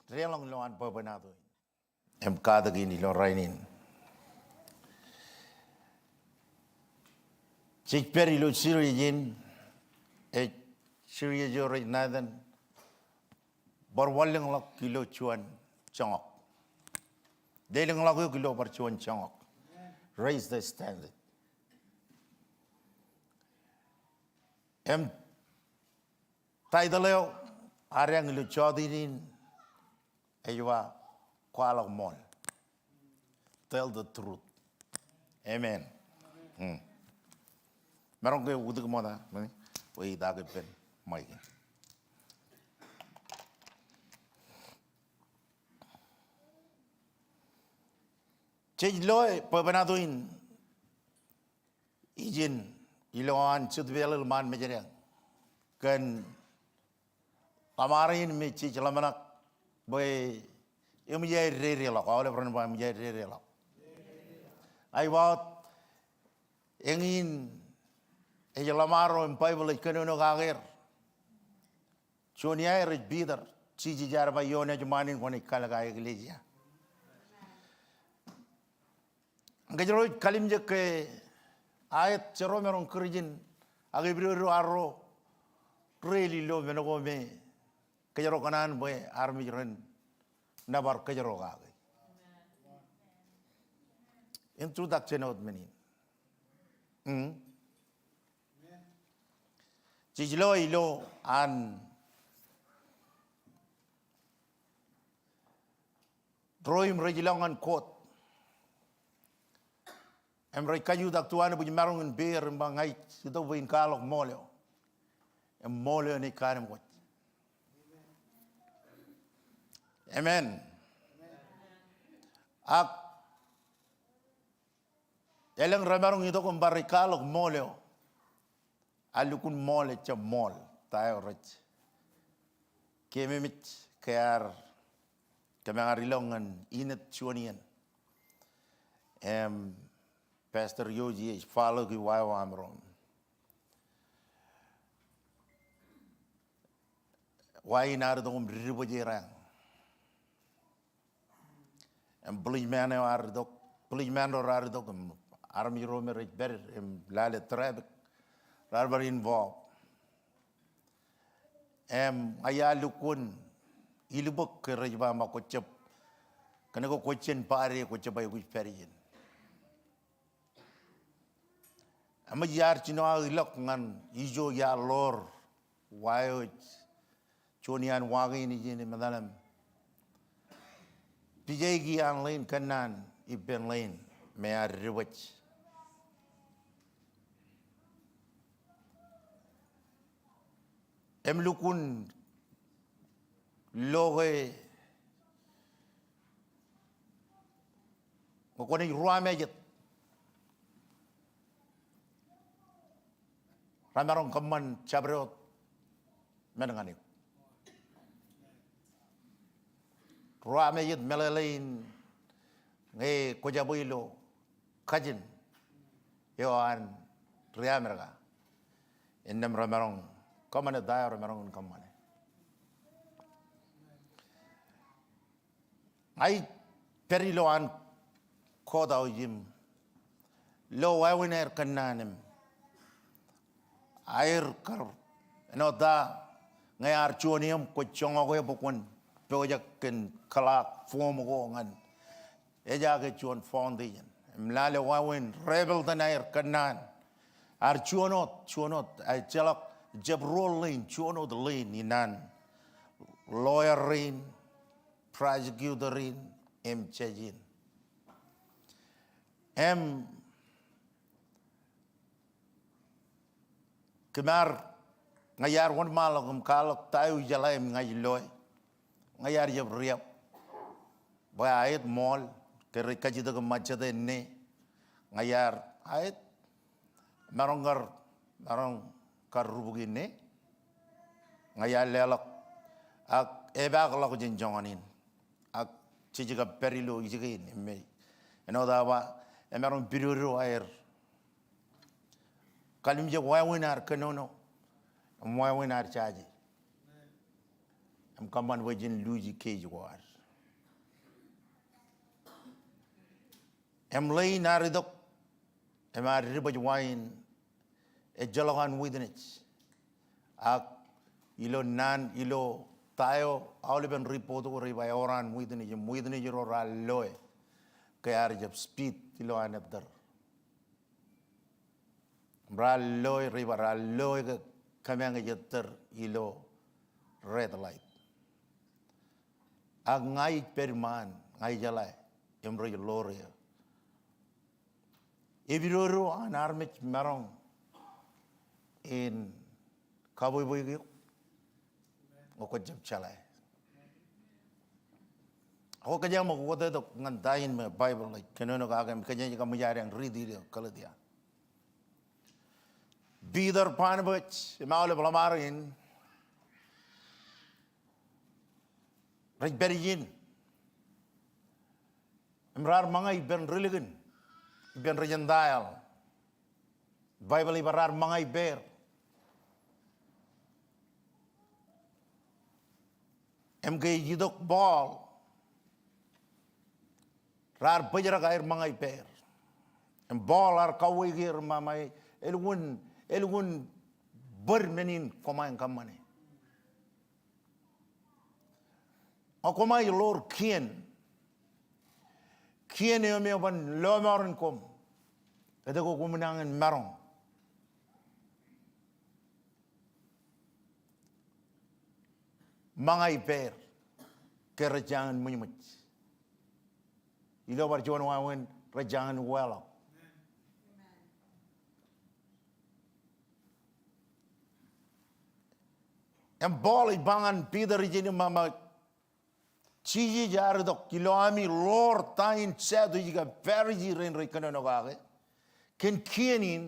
deḷọñ ilowaan bwebwenato in im katak in ilo rainin. Jej pād ilo series in, ej series eo rej ṇa etan bar wanlōñḷọk ilo juon joñak. Lelōñḷọk eok ilo bar juon joñak. Raise the standard. Im title eo ad eañ ilo jota in ej ba kwaḷọk ṃool. Tell the truth. Amen. Hmm. Maroñ ke utōk ṃokta, bwe ita ke ippān mic in. Jej loe bwebwenato in ijin ilowaan Jet Peḷaḷ ṃaan Mājdeañ kōn ḷōṃaro in me jej ḷōmṇak bwe eṃōj aer dedeḷọk, aolep ren ba eṃōj aer dedeḷọk. Ak ij ba wōt eñin ej ḷōṃaro im Baibōḷ ej kōnono kake er. Juon iaer ej Piter, Jisōs ear ba ioon ejṃaan in kwōnaaj kalōk aō eklejia. Ñe kōjro ej kalimjek ke aet, jero maroñ Kūrjin, ak epidodo arro, reiḷọk ilo men ko me kōjro kōṇaan bwe armej ren nōbar kōjro kake. Introduction wōt men in. Mm. Jej lo ilo an ro im rej ilọk ñan court. Im rej kajutak to an bwe ij maroñ in beer im ba ña ij itok bwe in kwaḷọk ṃool eo. Im ṃool eo enaaj kaanemkwōj. Amen. Ak elōñ remaroñ itok im bar ej kwaḷọk ṃool eo. Ak lukkuun ṃool ejjab ṃool ta eo rej keememej ke ear kōmeañ ad ilọk ñan inōt juon iien. Im Pastor Yoji ej follow-i wa eo aṃro. Wa in ear itok im didibōjerañ. Im policeman eo ear itok, policeman ro raar itok, im armej ro me rej pād im lale traffic raar bar involve. Im ña iar lukkuun ilubōk ke rej ba ṃōk kwōjab, kōnke kwōj jān party, kwōjab aikuj pād ijin. Eṃōj iar jino aō ilọk ñan ijo iar ḷoor wa eo ej juon iaan wa kein ijin im etal im pijaiki an ḷein kōnnaan ippān ḷein me ear dibōj. Im lukkuun lo ke ñe kwōnaaj ruwamājet, remaroñ kōṃṃan jabdewōt men ñan eok. Ruwamājet meḷeḷein ñe kwōjab ilo kajin eo an ri-Amerika. Innām remaroñ kōṃṃane ta eo remaroñ in kōṃṃane. Ña ij pād ilowaan court aō im lo wāween aer kōnnaan im aer kar āinwōt ta ñe ear juon eō im kwōj joñak e bwe kwōn pojak kōn clock form ko ñan ejaake juon foundation. Im lale wāween rebuild in aer kōnnaan. Ear juon wōt, juon wōt, ejjeḷọk jab ruo leen, juon wōt leen ikōṇaan lawyer rein, prosecutor in, im judge in. Im kōm ar, ña iar wōnṃaanḷọk im kwaḷọk ta eo ijeḷā im ña ij loe. Ña iar jab riab bwe aet ṃool ke rej kajjitōk im ṃōjjate ne. Ña iar aet, maroñ kar, maroñ kar rubuki ne. Ña iar leḷọk ak epaakḷọk jān joñan in. Ak jej kab pād ilo ijikein im me, āinwōt aō ba, emaroñ pidodo aer kalimjek wāween ad kōnono im wāween ad jaje. Im kōṃṃan bwe jen luuji case ko ad. Im leen ad itok im ad dibōj wa in ejjeḷọk an witness. Ak ilo naan, ilo ta eo aolepen report ko rej ba ewōr an witness, im witness ro raar loe ke ear jab speed ilo an ettōr. Raar loe, rej ba raar loe ke kōmeañ ej ettōr ilo red light. Ak ña ij pād iṃaan, ña ijeḷā, im rej ḷoor eō. Epidodo an armej maroñ in kabwebweik eok ñe kwōj jab jeḷā. Ak kōjeañ ṃōk wōt etok ñan ta in me Baibōḷ ej kōnono kake im kōjeañ kōmij adeañ riiti ilo Galetia. Peter, Barnabas, im aolep ḷōṃaro in rej pād ijin. Im raar ṃōñā ippān ri likin, ippān ri Gentile. Baibōḷ ej ba raar ṃōñā ippāer. Im ke ej itok Paul, raar bōjrak aer ṃōñā ippāer. Im Paul ear kauweik er im ba, elukkuun, elukkuun bōd men in koṃ aer kōṃṃane. Ak koṃ ij ḷoor kien. Kien eo me eban lọmọọren koṃ. Etke koṃwin nañin maroñ ṃōñā ippāer ke rej jañin ṃwijṃwij? Ilo bar juon wāween rej jañin uweḷọk. Im Paul ej ba ñan Peter ijin im ba, Jisōs ear itok ilo ami ḷoor ta in Sadducee kab Pharisee rein rej kōnono kake. Kōn kien in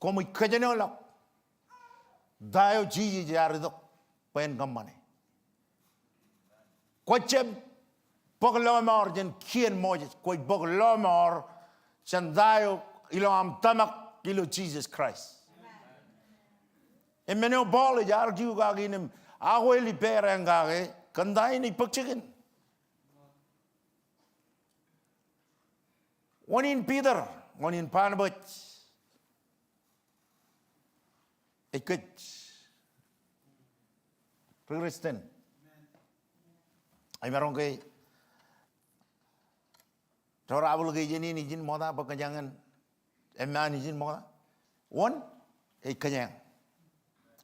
koṃij kōjenolọk ta eo Jisōs ear itok bwe en kōṃṃane. Kwōjjab bōk lọmọọr jān kien Moses, kwōj bōk lọmọọr jān ta eo ilo aṃ tōmak ilo Jisōs Kraist. Im men eo Paul ej argue kake in im akwāāl ippāer eñ kake kōn ta in ej bōk jikin. Wōn in Peter, wōn in Barnabas, ej kōj ri Kristen. Emaroñ ke ro rej application in ijin ṃokta bwe kōjeañ in eṃṃaan ijin ṃokta? Wōn, ej kōjeañ.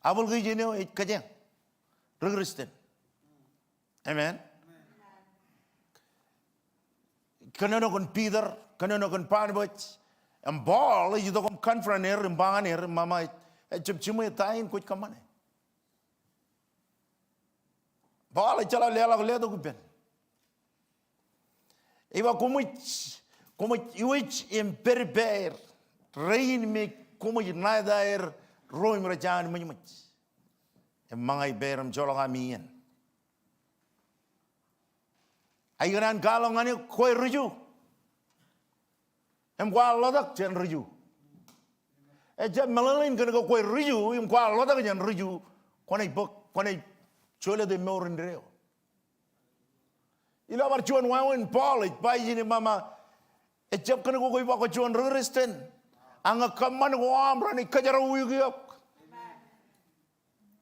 Application eo ej kōjeañ. Ri Kristen. Amen. Kōnono kōn Peter, kōnono kōn Barnabas. Im Paul ej itok im confront er, im ba ñan er, im ba, ejjab jiṃwe ta in kwōj kōṃṃane. Paul ejjeḷọk leḷọk letok ippān. Ej ba koṃij, koṃij iwōj im pād ippāer rein me koṃij ṇa etaer ro im rej jañin ṃwijṃwij. Im ṃōñā ippāer im joḷọk ami iien. Ak ikōṇaan kwaḷọk ñan eok, kwe ri Ju im kwaar ḷotak jān ri Ju. Ejjab meḷeḷein kōn ke kwe ri Ju im kwaar ḷotak jān ri Ju, kwōnaaj bōk, kwōnaaj jolōte mour indeeo. Ilo bar juon wāween Paul ej ba ijin im ba, ejjab kōn ke kwe ba kwe juon ri Kristen, ak ñe kōṃṃan ko aṃ renaaj kōjerawiuk eok.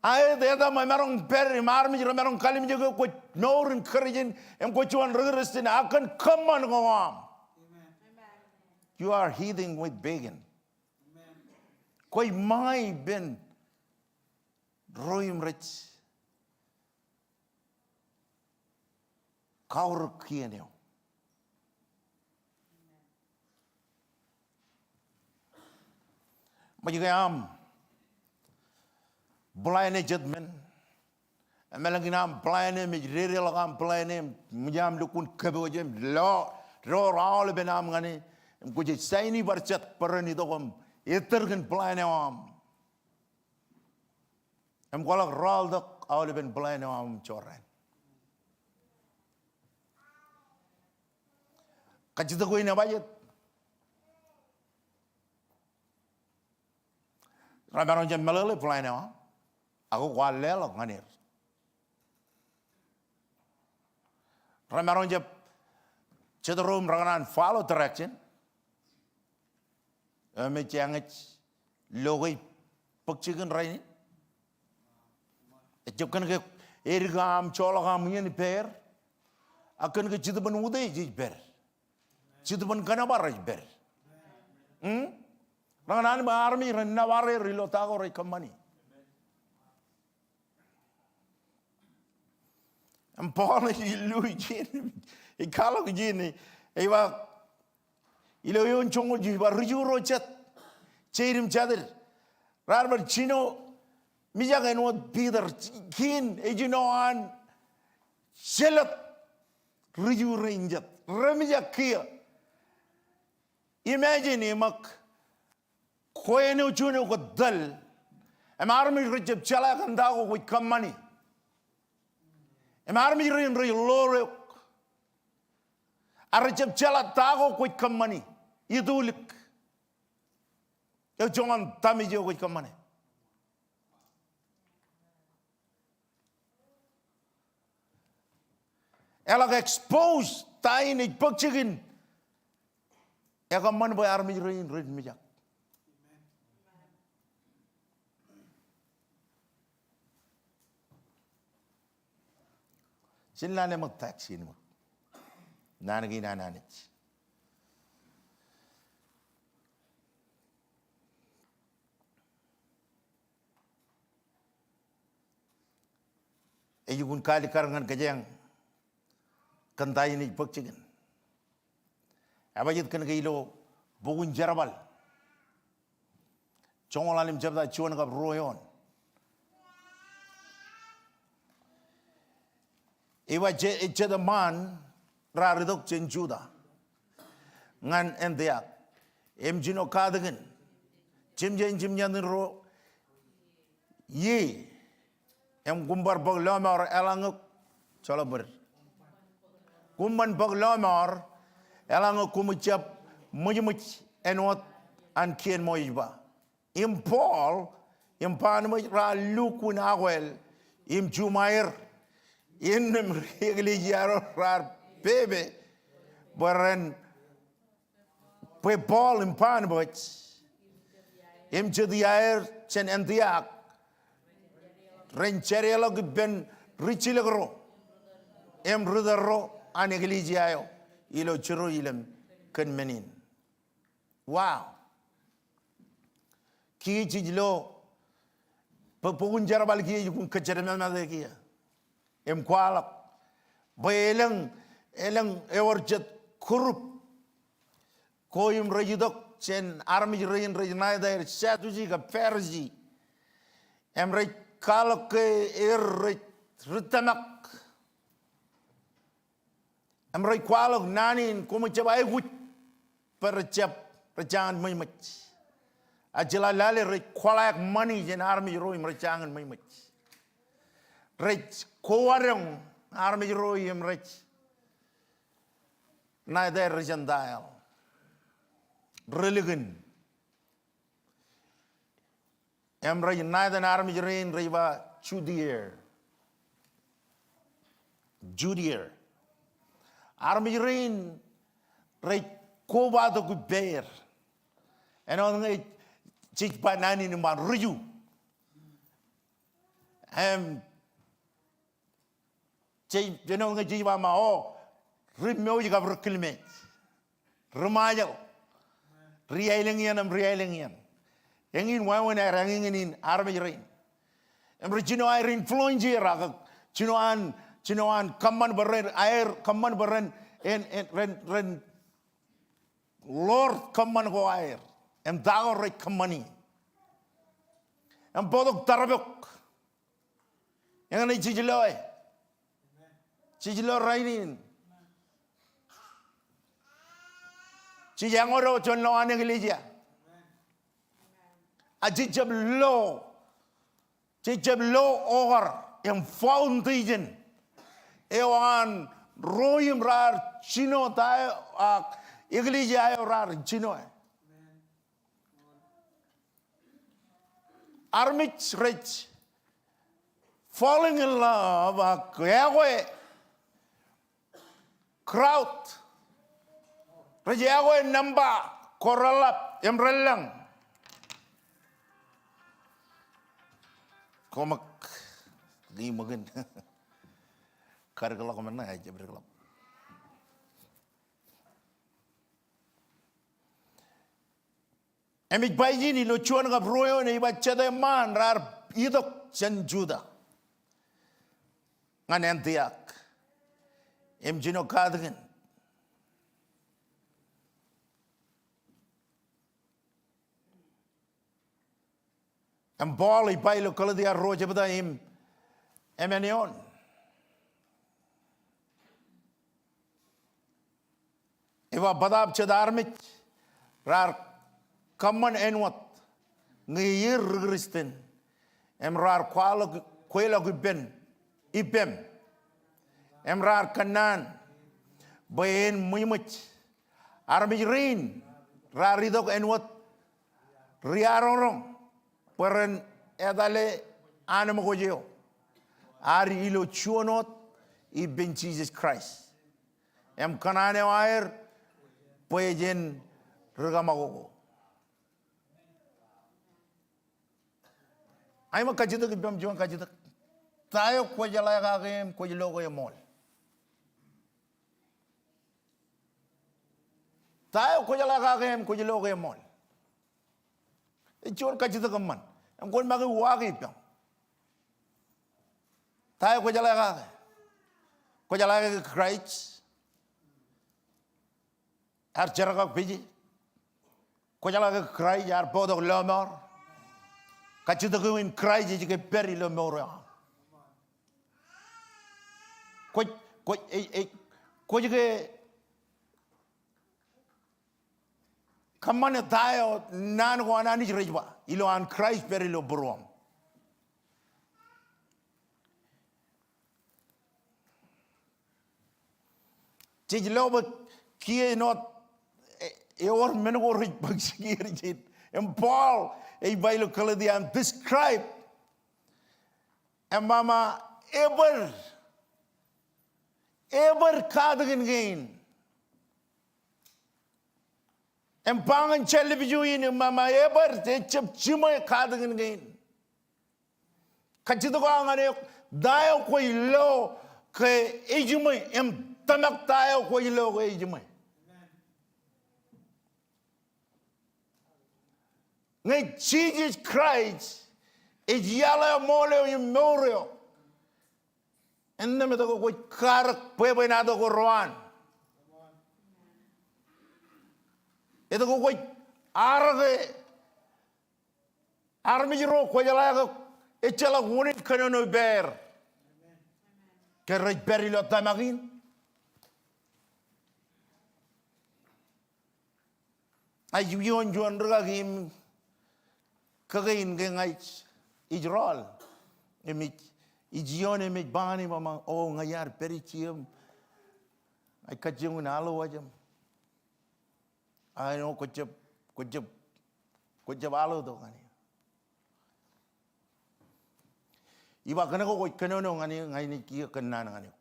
Aet etaṃ emaroñ pād im armej remaroñ kalimjeke kwōj mour in Kūrjin im kwōj juon ri Kūrjin, ak kōn kōṃṃan ko aṃ. You are eating with pagan. Kwōj ṃōñā ippān ro im rej kaorōk kien eo. Ṃōj ke aṃ plan e jet men. Im elōñ in aṃ plan e, im ej dedeḷọk aṃ plan e, im ṃōj aṃ lukkuun kōpooj e, im lo door aolepen aṃ ñan e, im kwōj saini bar jet bwe ren itok im ettōr kōn plan eo aṃ. Im kwaḷọk rọọltok aolepen plan eo aṃ jorrāān. Kajjitōk eo in ebajjek. Remaroñ jab meḷeḷe plan eo aṃ, ak kwaar leḷọk ñan er. Remaroñ jab jet ro im rekōṇaan follow direction. Im ej eñin lo ke ej bōk jikin rainin. Ejjab kōn ke edik aṃ, joḷọk aṃ iien ippāer. Ak kōn ke Jetōb in utiej ej pād. Jetōb in kōnōbar ej pād. Hmm? Rekōṇaan bwe armej ren nōbar er ilo ta ko rej kōṃṃani. Im Paul ej illu ijin, ej kwaḷọk ijin, ej ba, ilo eoon joñoul jilu ej ba, ri-Ju ro jet, jeid im jatid, raar bar jino mijak āinwōt Piter, kiin ej jino an jelōt ri-Ju rein jet, remijak kiiō. Imagine im ak kwe āinwōt juon eo kwōj tōl. Im armej rejjab jeḷā kōn ta ko kwōj kōṃṃani. Im armej rein rej ḷoor eok. Ak rejjab jeḷā ta ko kwōj kōṃṃani. Itulik. Eo joñan damage eo kwōj kōṃṃane. Eḷak expose ta in ej bōk jikin. Ekōṃṃan bwe armej rein rej mijak. Jen lale ṃōk text in ṃōk. Naan kein an Anij. Ej jukun kaalikkar ñan kōjeañ kōn ta in ej bōk jikin. Ebajjek kōn ke ilo bok in Jerbal. Joñoul ḷalem jebta juon kab ruo eoon. Ej ba jet, jet eṃṃaan raar itok jān Juda ñan Antiok. Im jino katakin. Jemjein jemjañin ro ie. Im koṃ bar bōk lọmọọr eḷaññe, joḷọk bōd. Koṃ ban bōk lọmọọr eḷaññe koṃij jab ṃwijṃwij āinwōt an kien ṃōj ej ba. Im Paul im Barnabas raar lukkuun akwāāl im juṃaer. Innām ri eklejia ro raar pepe bwe ren, bwe Paul im Barnabas im jet iaer jān Antiok ren jedeḷọk ippān rijjilōk ro im ri tōl ro an eklejia eo ilo Jerusalem kōn men in. Wow. Kiiō jej lo, bok, bok in Jerbal kiiō ej jukun kōjatdikdik kiiō. Im kwaḷọk bwe elōñ, elōñ ewōr jet group ko im rej itok jān armej rein rej ṇa etaer Sadducee kab Pharisee. Im rej kwaḷọk ke er rej ri tōmak. Im rej kwaḷọk naan in koṃij jab aikuj bwe rejjab, rej jañin ṃwijṃwij. Ak jeḷā lale rej kōḷḷāik ṃani jān armej ro im rej jañin ṃwijṃwij. Rej kowadoñ armej ro im rej ṇa etaer ri Gentile. Ri likin. Im rej ṇa etan armej rein rej ba Judean. Judean. Armej rein rej kobatok ippāer. Āinwōt ñe jej ba naan in im ba ri-Ju. Im jej, jino ñe jej ba ma, o, ri mouj kab ri kilmeej, ri Ṃajeḷ, ri aelōñ iien im ri aelōñ iien. Eñin wāween aer eñin in armej rein. Im rej jino aer influence er ak jino an, jino an kōṃṃan bwe ren, aer kōṃṃan bwe ren, en, en, ren, ren ḷoor kōṃṃan ko aer im ta ko rej kōṃṃani. Im bōktok tarpok. Eñin jej loe. Jej lo rainin. Jej eñodo juon lo an eklejia. A jej jab lo, jej jab lo okar im foundation eo an ro im raar jino ta eo ak eklejia eo raar jino e. Armej rej falling in love ak ekwe crowd. Rej ekwe nōṃba ko reḷap im relōñ. Koṃ ak, ṃōk in. Kar kōḷọk men ṇe, ij jab ri kōḷọk. Im ej ba ijin ilo juon kab ruo eoon ej ba jete ṃaan raar itok jān Juda ñan Antiok im jino katakin. Im Paul ej ba ilo Galetia ruo jebta im emān eoon. Ej ba bōtaab jet armej raar kōṃṃan āinwōt ñe er ri Kristian im raar kwaḷọk, kweilọk ippān, ippem. Im raar kōnnaan bwe en ṃwijṃwij. Armej rein raar itok āinwōt ri aroñroñ bwe ren etale anemkwōj eo ad ilo juon wōt ippān Jisōs Kraist. Im kōṇaan eo aer bwe jen ri kaṃakoko. Aṃ kajjitōk ippaṃ juon kajjitōk. Ta eo kwōjeḷā kake im kwōj lo ke eṃool? Ta eo kwōjeḷā kake im kwōj lo ke eṃool? Ej juon kajjitōk eṃṃan. Im kwōn make uwaake ippaṃ. Ta eo kwōjeḷā kake? Kwōjeḷā ke Kraist ear jerkakpeje? Kwōjeḷā ke Kraist ear bōktok lọmọọr? Kajjitōk eo in Kraist ej ke pād ilo mour eo aṃ? Kwōj, kwōj, ej, ej, kwōj ke kōṃṃane ta eo naan ko an Anij rej ba ilo an Kraist pād ilo būruōṃ? Jej lo bwe kiiō āinwōt, e, ewōr men ko rej bōk jikier ijin. Im Paul ej ba ilo Galetia im describe im ba ṃōk ebōd, ebōd katakin kein. Im ba ñan jāllibju in im ba ṃōk ebōd ejjab jiṃwe katakin kein. Kajjitōk eo aō ñan eok, ta eo kwōj lo ke ejiṃwe, im tōmak ta eo kwōj lo ke ejiṃwe. Ñe Jisōs Kraist ej iaḷ eo, ṃool eo im mour eo, innām etke kwōj karōk bwebwenato ko ro an? Etke kwōj arōke armej ro kwōjeḷā ke ejjeḷọk unin kōnono ippāer ke rej pād ilo tōmak in? Ij iioon juon rikaki im kōkein ke ña ij, ij rọọl. Im ij, ij iioon im ej ba ñan e, ba ṃōk, o, ña iar pād ijjien. Ij kajjioñ in aḷo wōj im, a, āinwōt kwōjab, kwōjab, kwōjab aḷo tok ñan e. Ij ba kōnke kwōj kōnono ñan e, ña inaaj kiiō kōnnaan ñan eok.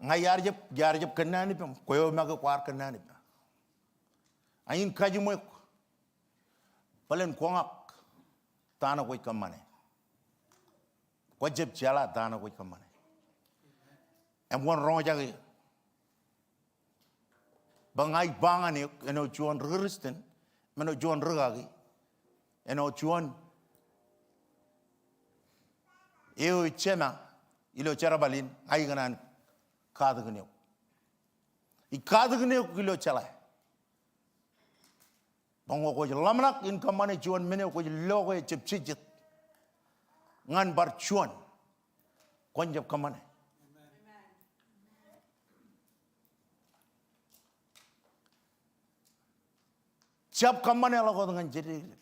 Ña iar jab, iar jab kōnnaan ippaṃ, kwe eo make kwaar kōnnaan ippa. A in kajiṃwe eok bōlen kōñak ta ṇe kwōj kōṃṃane. Kwōjab jeḷā ta ṇe kwōj kōṃṃane. Im kwōn roñjake bwe ña ij ba ñan eok āinwōt juon ri-Kristian, im āinwōt juon rūkaki, āinwōt juon eo ej jema ilo jerbal in, ña ikōṇaan katakin eok. Ij katakin eok ilo jeḷā bwe ñe kwōj ḷōmṇak in kōṃṃane juon men eo kwōj lo ke ejjab jejjet ñan bar juon, kwōn jab kōṃṃane. Jab kōṃṃane ḷọk wōt ñan jeddekdek.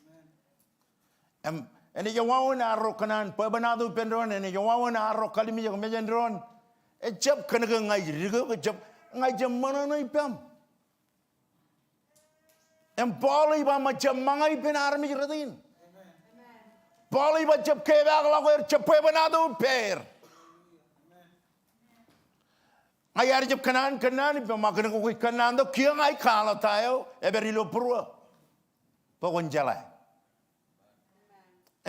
Im, enaaj wāween arro kōṇaan bwebwenato ippān doon, enaaj wāween arro kalimjek mejān doon. Ejjab kōnke ña ij dike eok, ejjab, ña ijjab ṃōṇōṇō ippaṃ. Im Paul ej ba ṃōjjab ṃōñā ippān armej rot in. Paul ej ba jab kepaakḷọk er, jab bwebwenato ippāer. Ña iar jab kōṇaan kōnnaan ippaṃ, ak kōnke kwōj kōnnaantok kiiō ña ij kwaḷọk ta eo epād ilo būruō bwe kwōn jeḷā.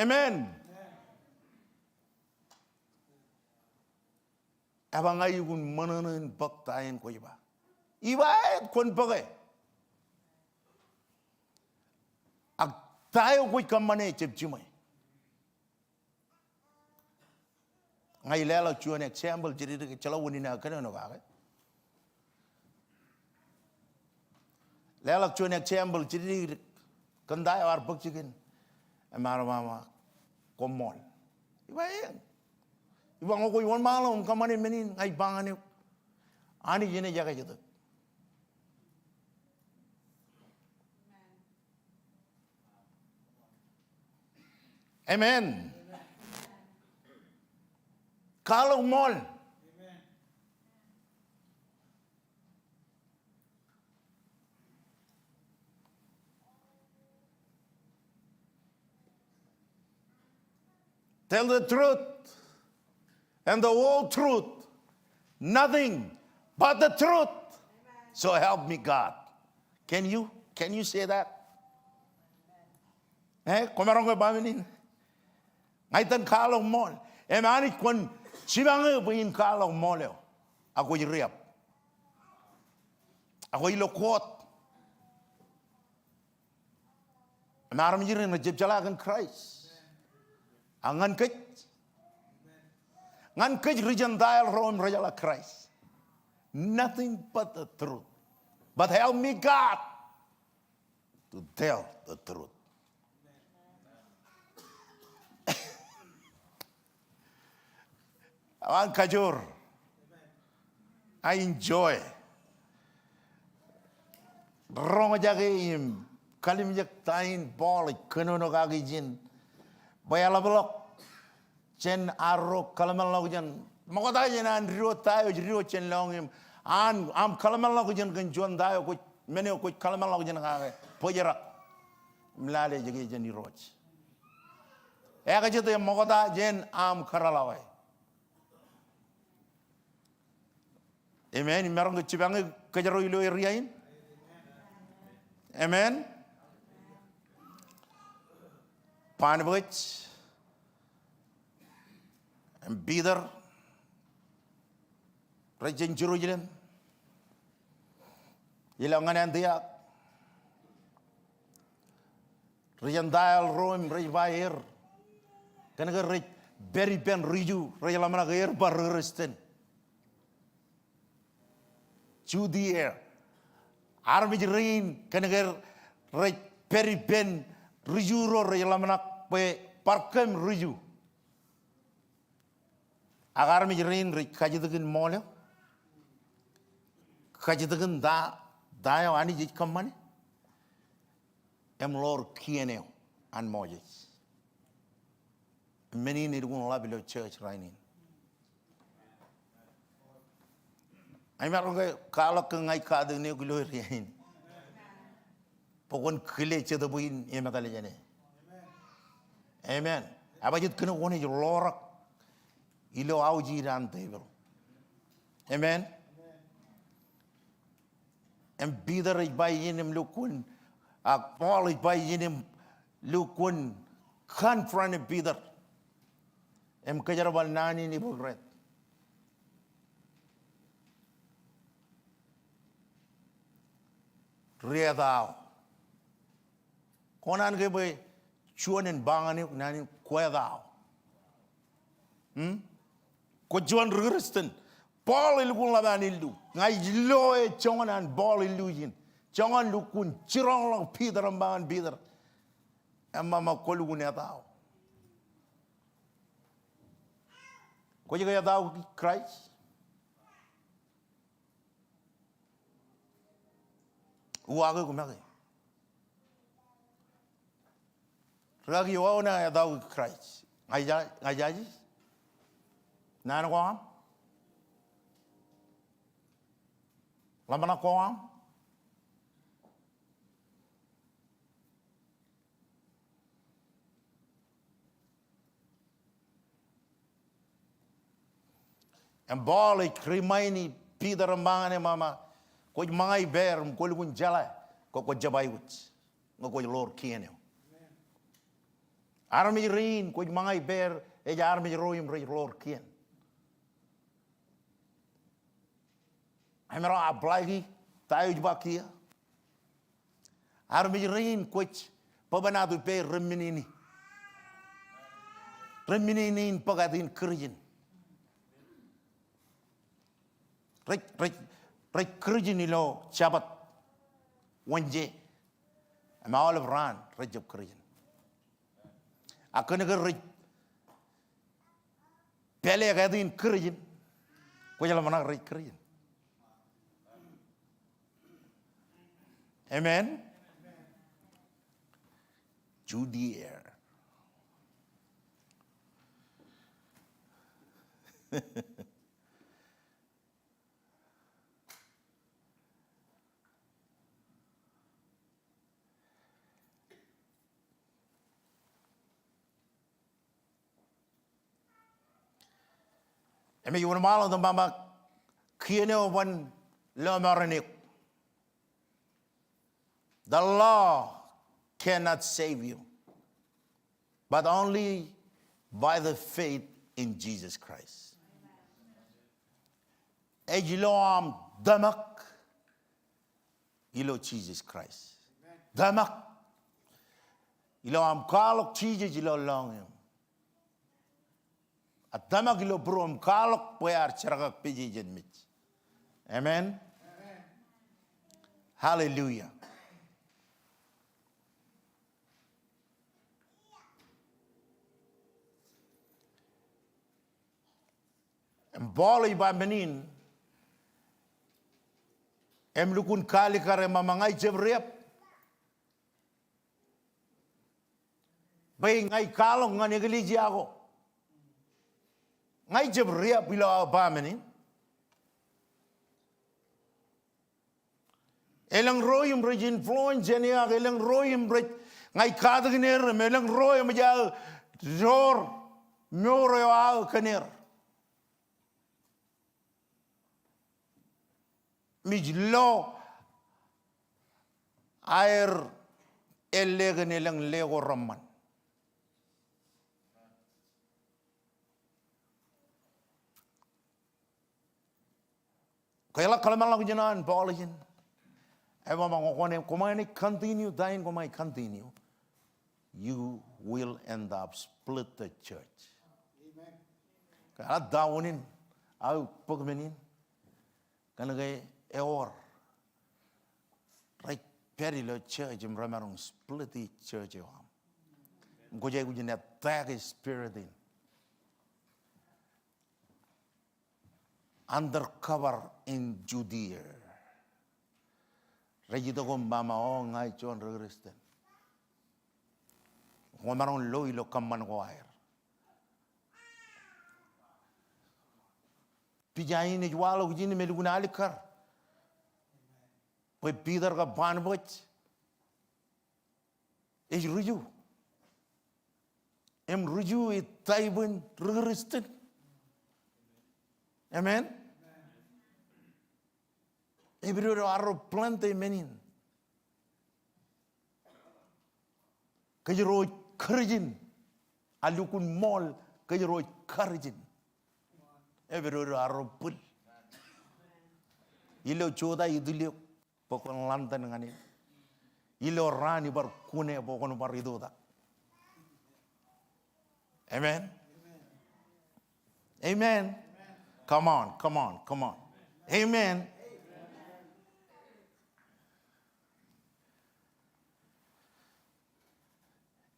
Amen. Eba ña ij kōn ṃōṇōṇō in bōk ta in kwōj ba. Iba aet kwōn bōke. Ak ta eo kwōj kōṃṃane ejjab jiṃwe. Ña ij leḷọk juon example jidikdik, ejjeḷọk wūnin aō kōnono kake. Leḷọk juon example jidikdik kōn ta eo ear bōk jikin. Im ear ba, ba, kwō ṃool. Iba eñ. Iba ñe kwōj wōnṃaanḷọk im kōṃṃane men in, ña ij ba ñan eok, Anij enaaj ekajet eok. Amen. Kwaḷọk ṃool. Tell the truth and the whole truth, nothing but the truth. So help me God. Can you, can you say that? Eh, kwōmaroñ ke ba men in? Ña itōn kwaḷọk ṃool. Im Anij kwōn jipañ eō bwe in kwaḷọk ṃool eo. Ak kwōj riab. Ak kwōj lo court. Im armej rein rej jab jeḷā kōn Christ. Ak ñan kōj, ñan kōj ri Gentile ro im rejeḷā Christ. Nothing but the truth. But help me God to tell the truth. Ewaan kajoor. I enjoy roñjake im kalimjek ta in Paul ej kōnono kaki ijin. Bwe eḷapḷọk jān arro kōḷmānḷọkjeṇ. Ṃokta jān an diwōj ta eo ej diwōj jān lọñiṃ. An, aṃ kōḷmānḷọkjeṇ kōn juon ta eo kwōj, men eo kwōj kōḷmānḷọkjeṇ kake. Bōjrak im lale ijeke jān Irooj. Ekajet eṃṃokta jān aṃ kōrḷọke. Amen. Imaroñ ke jipañ eō kōjro ilo area in? Amen. Barnabas im Peter rej jān Jerusalem ilo ñan Antiok. Ri Gentile ro im rej ba er. Kōnke rej pād ippān ri Ju, rej ḷōmṇak er bar ri-Kristian. Judea. Armej rein kōnke rej pād ippān ri Ju ro rej ḷōmṇak bwe bar kōm ri Ju. Ak armej rein rej kajjitōkin ṃool eo. Kajjitōkin ta, ta eo Anij ej kōṃṃane. Im ḷoor kien eo an Moses. Men in elukkuun ḷap ilo church rainin. Im imaroñ ke kwaḷọk ke ña ij katakin eok ilo area in. Bwe kwōn kile jetōb in emetal jāne. Amen. Ebajeet kōn kwōnaaj ḷorak ilo aujiid an tepil. Amen. Im Peter ej ba ijin im lukkuun, ak Paul ej ba ijin im lukkuun confront Peter im kōjerbal naan in ibukret. Ri-etao. Kōṇaan ke bwe juon in ba ñan eok naan in kwō etao? Hmm? Kwōj juon ri-Kristian. Paul elukkuun ḷap an illu. Ña ij lo e joñan an Paul illu ijin. Joñan lukkuun jiroñḷọk Peter im ba ñan Peter, eṃṃan kwō lukkuun etao. Kwōj ke etao Kraist? Uwaake eok make. Rikaki, wāween etao Kraist? Ña ij, ña ij aje. Naan ko aṃ? Ḷōmṇak ko aṃ? Im Paul ej remind Peter im ba ñan e, ṃaṃa, kwōj ṃōñā ippāer im kwō lukkuun jeḷā ke kwō jab aikuj ñe kwōj ḷoor kien eo. Armej rein kwōj ṃōñā ippāer ej armej ro im rej ḷoor kien. Emaroñ apply e ta eo ij ba kiiō. Armej rein kwōj bōbanato ippāer, remenini. Remenini in bōk āt in Kūrjin. Rej, rej, rej Kūrjin ilo Jabōt, Wōnje, im aolep raan rej jab Kūrjin. Ak kōn ke rej pāleek āt in Kūrjin, kwōj ḷōmṇak rej Kūrjin. Amen. Judea. Im ej wōnṃaanḷọk im ṃōṃa kien eo ban lọmọọren eok. The law cannot save you, but only by the faith in Jesus Christ. Ej ilo aṃ tōmak ilo Jesus Christ. Tōmak ilo aṃ kwaḷọk Jisōs ilo lọñiiṃ. Ak tōmak ilo būruōṃ kwaḷọk bwe ear jerkakpeje jān mej. Amen. Hallelujah. Im Paul ej ba men in, im lukkuun kaalikkar e, ṃōṃa, ña ij jab riab. Bwe ña ij kwaḷọk ñan eklejia ko. Ña ij jab riab ilo aō ba men in. Elōñ ro im rej influence eok, elōñ ro im rej, ña ij katakin er, im elōñ ro im ej aō door mour eo aō kōn er. Im ij lo aer ālle kōn elōñ le ko reṃṃan. Kwōjeḷā kōḷmānḷọkjeṇ an Paul ijin. Ej ba ṃōṃa, ñe kwō, kwō ṃōñā continue ta in kwō ṃōñā continue, you will end up split the church. Amen. Ke eḷap ta unin aō bōk men in, kōnke ewōr rej pād ilo church im remaroñ split e church eo aṃ. Kwōj aikuj in attack e spirit in. Undercover in Judea. Rej itok im ba ṃōṃa, o, ña ij juon ri-Kristian. Kwō maroñ lo ilo kōṃṃan ko aer. Pija in ej waḷọk ijin im elukkuun alikkar bwe Peter kab Barnabas ej ri-Ju. Im ri-Ju ej type in ri-Kristian. Amen. Epidodo arro plenty men in. Kōjro ej Kūrjin A lukkuun ṃool kōjro ej karijen. Epedodo arro bwil. Ilo jota itūlọk bwe kwōn ḷaṇ tōn ñan e. Ilo raan ibar kune bwe kwōn bar itoitak. Amen. Amen. Come on, come on, come on. Amen.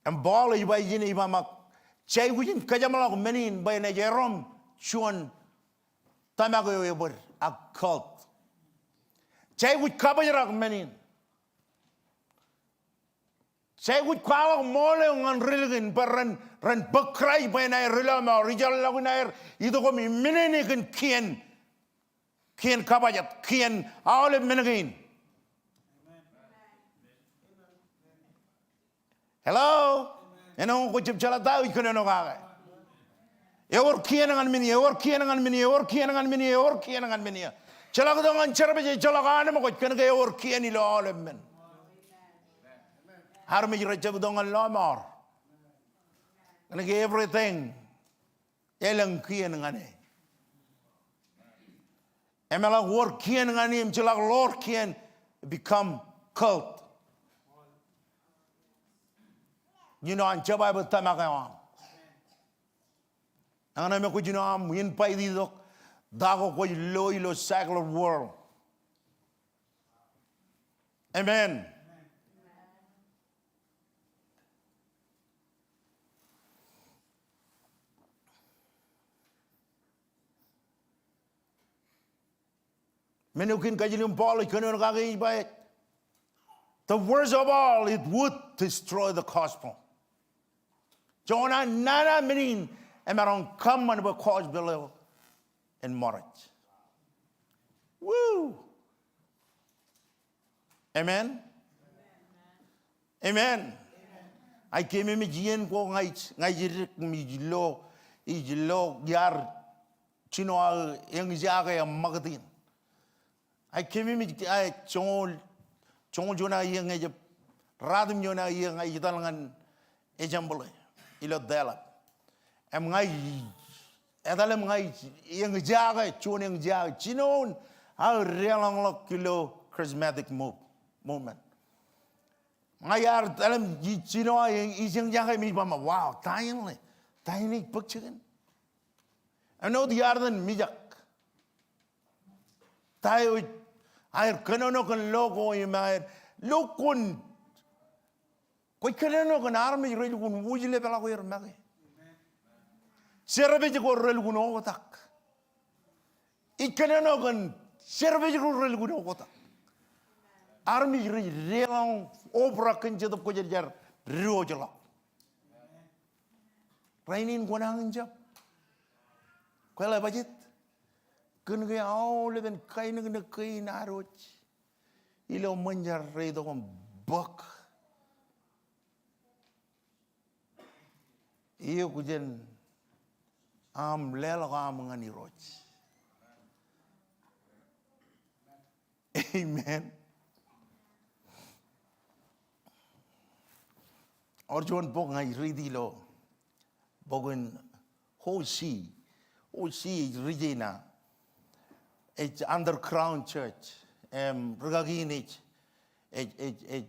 Im Paul ej ba ijin ej ba ṃōk, jej aikuj in kōjeṃḷọk men in bwe enaaj erom juon tōmak eo ebōd, a cult. Jej aikuj kabōjrak men in. Jej aikuj kwaḷọk ṃool eo ñan ri likin bwe ren, ren bōk Kraist bwe enaaj ri lọmọọr, ijjeḷọkin aer itok im iminene kōn kien, kien kabajet, kien aolep men kein. Hello? Āinwōt kwōj jab jeḷā ta eo ij kōnono kake. Ewōr kien ñan men in, ewōr kien ñan men in, ewōr kien ñan men in, ewōr kien ñan men in. Ejjeḷọk itok ñan service, ejjeḷọk anemkwōj, kōnke ewōr kien ilo aolep men. Armej rej jab itok ñan lọmọọr. Kōnke everything elōñ kien ñan e. Im eḷak wōr kien ñan e im ejjeḷọk ḷoor kien, become cult. Jino an jab aō bwe tōmak eo aṃ. Eñṇe ṃōk kwōj jino aṃ invite itok ta ko kwōj lo ilo secular world. Amen. Men eo kein kajjilōk im Paul ej kōnono kake ej ba, the worst of all, it would destroy the gospel. Juon an nana men in emaroñ kōṃṃan bwe gospel eo en ṃōrōj. Woo! Amen. Amen. Ij keememej iien ko ña ij, ña ij dik im ij lo, ij lo iar jino aō eñjake im ṃakūt in. Ij keememej, ij joñoul, joñoul juon aō iiō ñe ej jab, ratimjuon aō iiō ña ij etal ñan assembly ilo Delap. Im ña ij etal im ña ij eñjake, juon eñjake, jinoin aō deḷọñḷọk ilo charismatic move, movement. Ña iar etal im ij jino aō ij eñjake im ij ba ṃōk, wow, ta in ḷe, ta in ej bōk jikin. Āinwōt iar itōn mijak. Ta eo ej, aer kōnono kōn lo ko im aer, lo kwōn, kwōj kōnono kōn armej rej lukkuun wūjlepḷọk er make. Service ko relukkuun oktak. Ij kōnono kōn service ko relukkuun oktak. Armej rej deḷọñ obrak kōn Jetōb Kwōjarjar diwōjḷọk. Rainin kwōnañin jab. Kwōjeḷā bajjek. Kōnke aolepen kainōknōk kein ad wōj ilo ṃōn jar reitok im bōk eok jān aṃ leḷọk aṃ ñan Irooj. Amen. Ewōr juon bok ña ij riiti ilo bok in Ho Chi. Ho Chi ej ri-China. Ej underground church. Im rikaki in ej, ej, ej, ej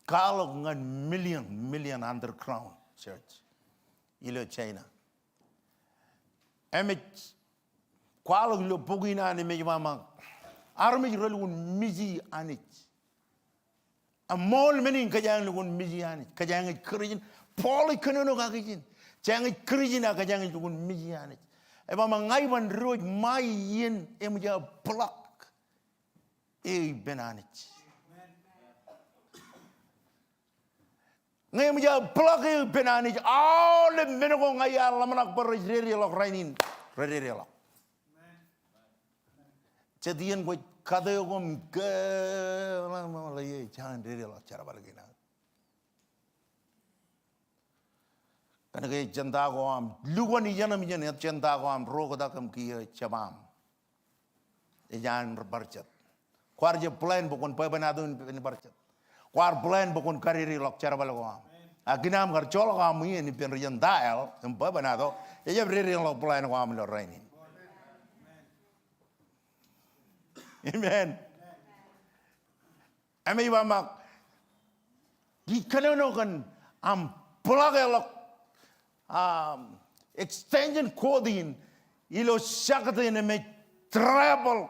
kwaḷọk ñan million, million underground church ilo China. Im ej kwaḷọk ilo bok in an im ej ba ṃōk, armej relukkuun miji Anij. Im ṃool men in kōjeañ lukkuun miji Anij. Kōjeañ ej Kūrjin. Paul ej kōnono kake ijin. Kōjeañ ej Kūrjin ak kōjeañ ej lukkuun miji Anij. Ej ba ṃōk, ña iban Irooj ṃae iien eṃōj aō block eō ippān Anij. Ñe eṃōj aō block eō ippān Anij, aolep men ko ña iar ḷōmṇak bwe rej dedeḷọk rainin, rej dedeḷọk. Jet iien kwōj kate ko im ke, ḷe, ej jañin dedeḷọk jerbal kein aō. Kōnke jen ta ko aṃ, lukwōn ijeṇ im ijeṇ, jen ta ko aṃ ro oktak im kiiō jebam. Ej an bar jet. Kwaar jab plan bwe kwōn bwebwenato ippān bar jet. Kwaar plan bwe kwōn kadedeḷọk jerbal ko aṃ. A kōn aṃ kar joḷọk aṃ iien ippān ri Gentile im bwebwenato, ejjab dedeḷọk plan ko aṃ ilo rainin. Amen. Im ej ba ṃōk, ij kōnono kōn aṃ puḷakeḷọk, um, extension cord in ilo jacket in im ej travel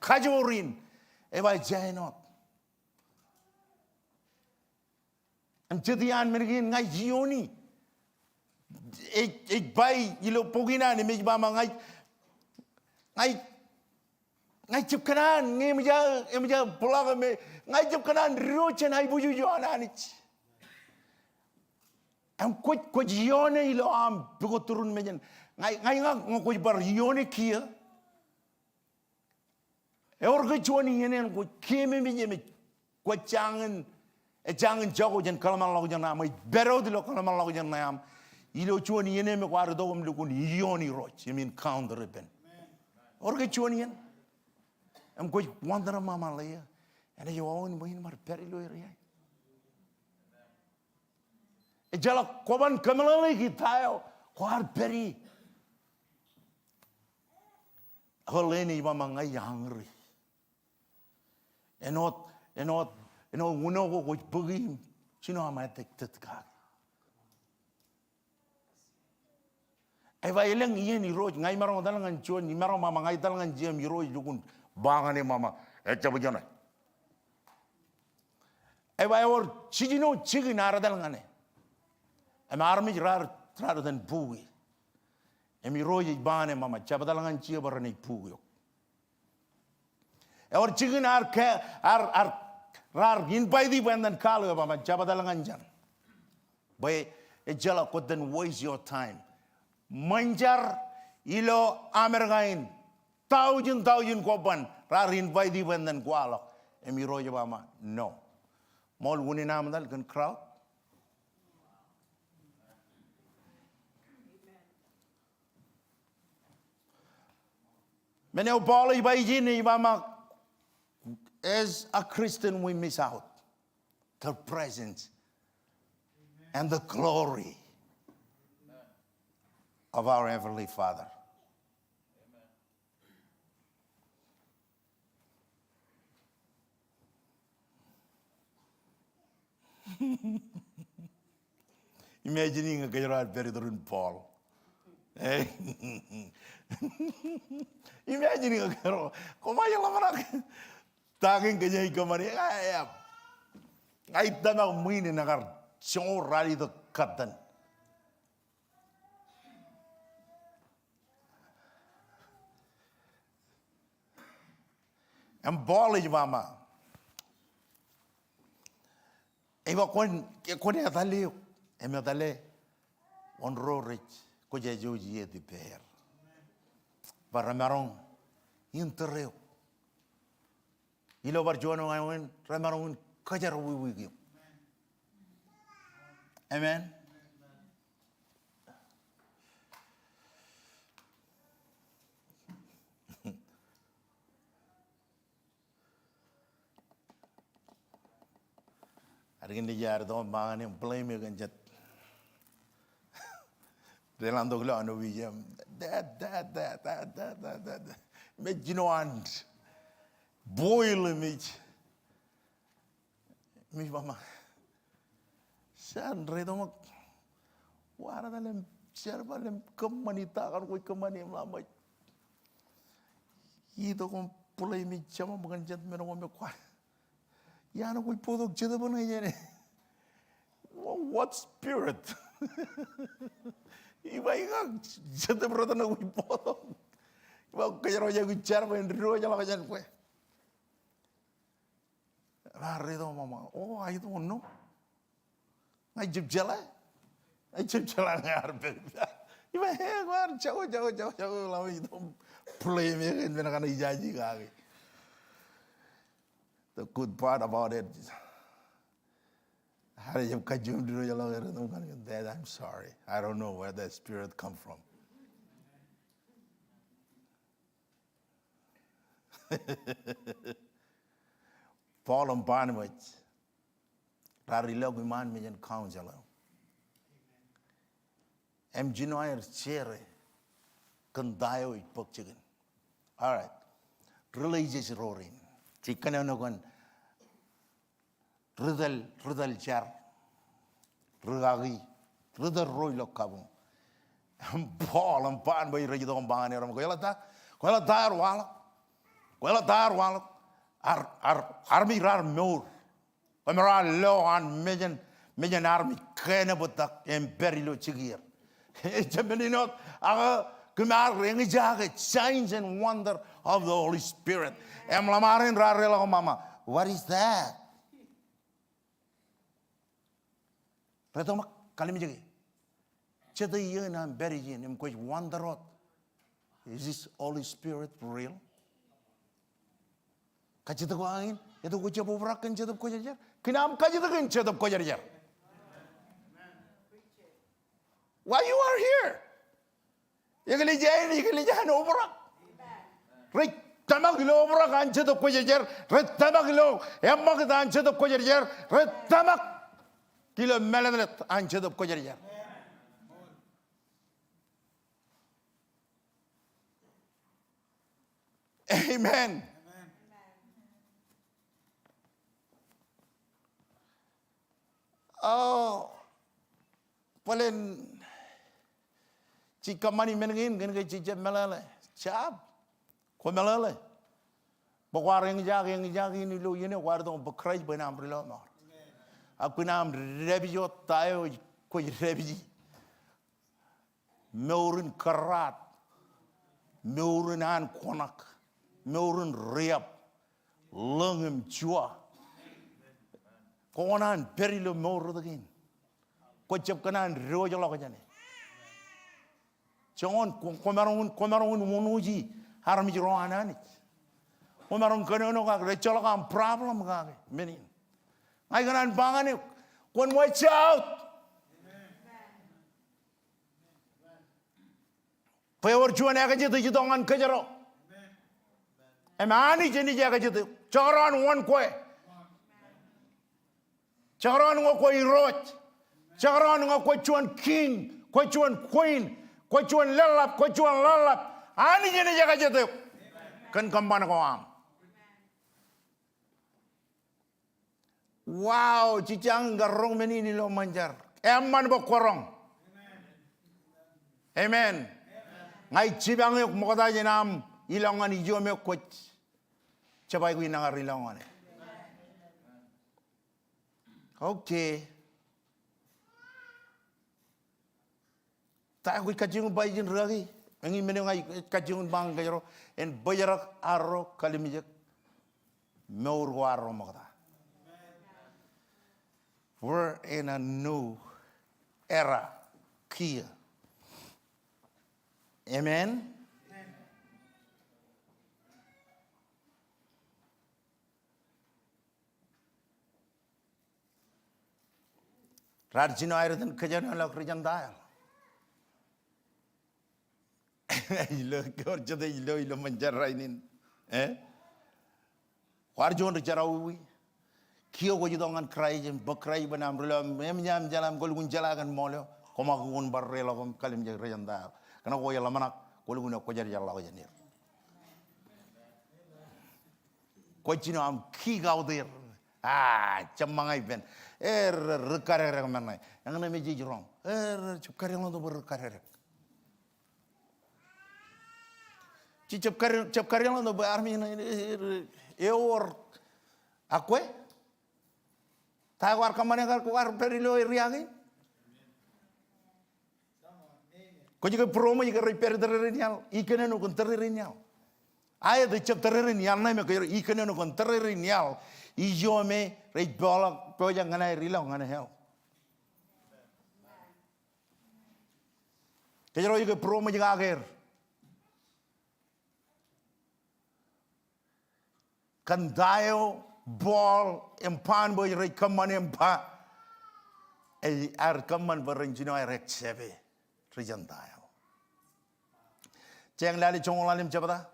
kajoor in. Ej ba ejja āinwōt. Im jet iaan men kein ña ij iioni. Ej, ej ba ilo bok in an im ej ba ṃōk ña ij, ña ij, ña ij jab kōṇaan, ñe eṃōj aō, eṃōj aō puḷak im, ña ij jab kōṇaan diwōj jān aiboojoj eo an Anij. Im kwōj, kwōj iione ilo aṃ pukot turin mejān. Ña, ña iñak ñe kwōj bar iione kiiō. Ewōr ke juon iien en kwōj keememej im ej kwōj jañin, ej jañin jako jān kōḷmānḷọkjeṇ eo aṃ, ej pād wōt ilo kōḷmānḷọkjeṇ eo aṃ ilo juon iien eo me kwaar itok im lukkuun iioni Irooj im encounter ippān. Ewōr ke juon iien? Im kwōj wonder ṃōṃan ḷe, enaaj wāween bwe in bar pād ilo area. Ejjeḷọk kwōban kōmeḷeḷeiki ta eo kwaar pād ie. Ak ḷein ej ba ṃōk ña ij hungry. Āinwōt, āinwōt, āinwōt uno ko kwōj bōki im jino aṃ addicted kake. Ej ba elōñ iien Irooj, ña imaroñ etal ñan juon, imaroñ ṃōṃa ña etal ñan jiem Irooj lukkuun ba ñan e ṃōṃa, ejjab ijeṇe. Ej ba ewōr jiljino jikin ear etal ñan e. Im armej raar, raar etan buki. Im Irooj ej ba ñan e ṃōṃa, jab etal ñan jio bwe renaaj buki eok. Ewōr jikin ear ke, ear, ear, raar invite bwe en etan kwaḷọk, ej ba ṃōṃa, jab etal ñan jān. Bwe ejjeḷọk kwōj iten waste your time. Ṃōn jar ilo Amerika in, thousand, thousand kwōban raar invite bwe en etan kwaḷọk. Im Irooj ej ba ṃōṃa, no. Ṃool unin aṃ etal kōn crowd. Men eo Paul ej ba ijin ej ba ṃōṃa, as a Christian we miss out the presence and the glory of our Heavenly Father. Imagine ñe kōjro ar pād iturin Paul. Eh? Imagine ñe kōjro, koṃij ḷōmṇak. Ta kein kōj ej kōṃṃane, ña ij tōmak ṃwiin in ekar joñoul ralitōk katten. Im Paul ej ba ṃōṃa, ej ba kwōn, kwōn etale eok im etale wōn ro rej kwōj ejouj iiet ippāer, bwe remaroñ in tōre eok. Ilo bar juon wāween, remaroñ in kōjerọwiwik eok. Amen. Ad kōn ij ar itok im ba ñan e blame e kōn jet. Deḷọñtok ilo an opiij eo im, dad, dad, dad. Im ej jino an boil im ej, im ej ba ṃōṃa, jar rej itok ṃōk, kwaar etal im jerbal im kōṃṃani ta kaṇ kwōj kōṃṃani im ḷak ṃōj. Itok im blame e jeṃaṃ kōn jet men ko me kwaar. Iaan kwōj bōktok jetōb ṇe jāne. Wha-, what spirit? Iba ikak jetōb rot ṇe kwōj bōktok. Iba kōjro jab jar bwe en diwōjḷọk jān kwe. Bar ito ṃōṃa. Oh, I don't know. Ña ij jab jeḷā. Ña ij jab jeḷā ñe ear pād. Iba, eh, kwaar jako, jako, jako, jako, ḷak ṃōj ito blame e kōn men kaṇe ijaje kake. The good part about it, ad jab kajjioñ diwōjḷọk er, Dad, I'm sorry. I don't know where that spirit come from. Paul im Barnabas raar ilọk iṃaan mejān council eo. Im jino aer share kōn ta eo ej bōk jikin. All right. Religious ro rein. Jej kōnono kōn ri tōl, ri tōl jar, ri kaki, ri tōl ro ilo kabuñ. Im Paul, im Barnabas rej itok im ba ñan er, kwōjeḷā ta, kwōjeḷā ta ear waḷọk. Kwōjeḷā ta ear waḷọk. Ear, ear, armej raar mour. Koṃ raar lo an mejān, mejān armej kōnōbōtak im pād ilo jikier. Ejjab men in wōt, ak kōm ar eñjake signs and wonder of the Holy Spirit. Im ḷōṃaro in raar deḷọñ kōṃṃan, what is that? Rej tōmak, kalimjeke. Jete iien aṃ pād ijin im kwōj wonder wōt, is this Holy Spirit real? Kajjitōk eo aō in, etke kwōj jab obrak kōn Jetōb Kwōjarjar? Kōn aṃ kajjitōk in Jetōb Kwōjarjar. Why you are here? Eklejia in, eklejia in obrak. Rej tōmak ilo obrak an Jetōb Kwōjarjar. Rej tōmak ilo eṃṃakūt an Jetōb Kwōjarjar. Rej tōmak ilo mālōtlōt an Jetōb Kwōjarjar. Amen. Amen. Oh, bōlen jej kōṃṃani men kein kōn ke jej jab meḷeḷe. Jab. Kwō meḷeḷe. Bwe kwaar eñjake, eñjake in ilo iien eo kwaar itok bōk Kraist bwe en aṃ ri lọmọọr. Ak kōn aṃ dāpij wōt ta eo kwōj dāpiji. Mour in kōrraat, mour in an kuṇak, mour in riab, lōñ im juwa. Kwō kōṇaan pād ilo mour rot kein. Kwō jab kōṇaan diwōjḷọk jāne. Joñan kwō, kwō maroñ in, kwō maroñ in wōnṃaanḷọk armej ro an Anij. Kwō maroñ kōnono kake, ejjeḷọk aṃ problem kake men in. Ña ikōṇaan ba ñan eok, kwōn watch out. Bwe ewōr juon exit ej itok ñan kōjro. Im Anij enaaj exit eok. Jekdọọn wōn kwe. Jekdọọn ñe kwe irooj. Jekdọọn ñe kwe juon king, kwe juon queen, kwe juon leḷḷap, kwe juon leḷḷap. Anij enaaj exit eok kōn kōṃṃan ko aṃ. Wow, jej jañin kar roñ men in ilo ṃōn jar. Eṃṃan bwe kwō roñ. Amen. Ña ij jipañ eok ṃokta jān aṃ ilọk ñan ijo me kwōj jab aikuj in nañar ilọk ñan e. Okay. Ta eo kwōj kajjioñ ba ijin rūkaki? Eñin men eo ña ij kajjioñ ba ñan kōjro, en bōjrak arro kalimjek mour ko arro ṃokta. We're in a new era kiiō. Amen? Raar jino aer itōn kōjenolọk ri Gentile. Ilo, ewōr jete ilo, ilo ṃōn jar rainin. Eh? Kwaar juon ri jerọwiwi. Kiiō kwōj itok ñan Kraist im bōk Kraist bwe en aṃ ri lọmọọr im eṃōj aṃ jeḷā im kwō lukkuun jeḷā kōn ṃool eo. Koṃ ak uñūn bar deḷọk im kalimjek ri Gentile. Kōnke kwōj ḷōmṇak, kwō lukkuun kwōjarjar ḷọk jān er. Kwōj jino aṃ kick out er. Ah, jab ṃōñā ippān. Er, ri kaddekdek men ṇe. Eñṇe me jej roñ. Er, jab kadeḷọñ tok bwe ri kaddekdek. Jej jab kade-, jab kadeḷọñ tok bwe armej ṇe, er, er, ewōr. Ak kwe? Ta kwaar kōṃṃane kar kwaar pād ilo area kein? Kwōj ke būroṃōj ke rej pād tōrerein iaḷ, ikōnono kōn tōrerein iaḷ. Aet, ejjab tōrerein iaḷ ṇe me ke ikōnono kōn tōrerein iaḷ. Ijo me rej pojak, pojak ñan aer ilọk ñan hell. Kōjro ej ke būroṃōj kake er. Kōn ta eo Paul im Barnabas rej kōṃṃane im ba, ej, ear kōṃṃan bwe ren jino aer accept e ri Gentile. Jeñ lale joñoul ḷalem jebta,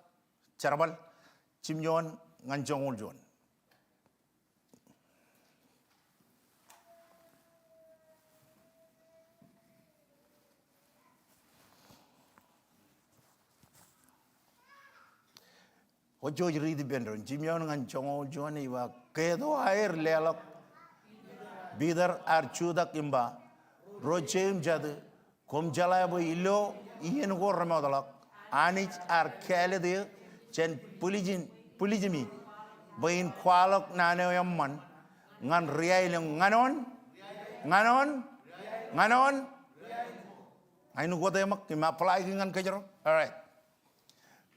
jerbal, jimjuon ñan joñoul juon. Jouj riit ippān doon. Jimjuon ñan joñoul juon ej ba, ke eto aer leḷọk Piter ear jutak im ba, ro jeim jatū, koṃ jeḷā bwe ilo iien ko remootḷọk, Anij ear kāālōt eō jān bwiljin, bwiljimi, bwe in kwaḷọk naan eo eṃṃan ñan riaelōñ, ñan wōn, ñan wōn, ñan wōn. Āinwōt wōt eṃōk im apply e ñan kōjro. All right.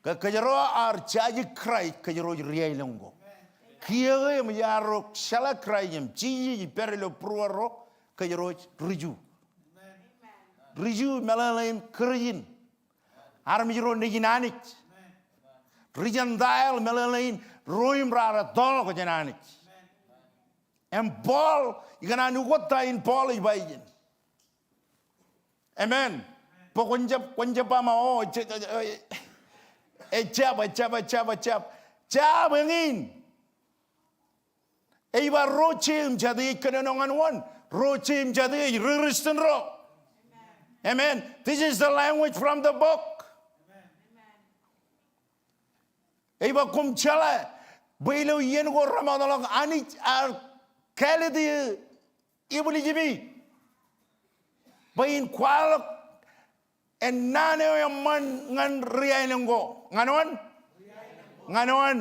Ke kōjro ear jaje Kraist, kōjro ej riaelōñ ko. Kiiō ke eṃōj ad ro jeḷā Kraist im Jisōs ej pād ilo būruōd ro, kōjro ej ri Ju. Ri Ju meḷeḷein Kūrjin, armej ro nejin Anij. Ri Gentile meḷeḷein ro im raar ettoḷọk jān Anij. Im Paul, ikōṇaan ukōt ta in Paul ej ba ijin. Amen. Bwe kwōn jab, kwōn jab ba ma, o, ejab, ejab, ejab, ejab. Jab eñin. Ej ba ro jeim jatū ej kōnono ñan wōn, ro jeim jatū ej ri Kūrjin ro. Amen. This is the language from the book. Ej ba koṃ jeḷā bwe ilo iien ko remootḷọk Anij ear kāālōt eō ibwiljimi bwe in kwaḷọk naan eo eṃṃan ñan riaelōñ ko. Ñan wōn? Ñan wōn?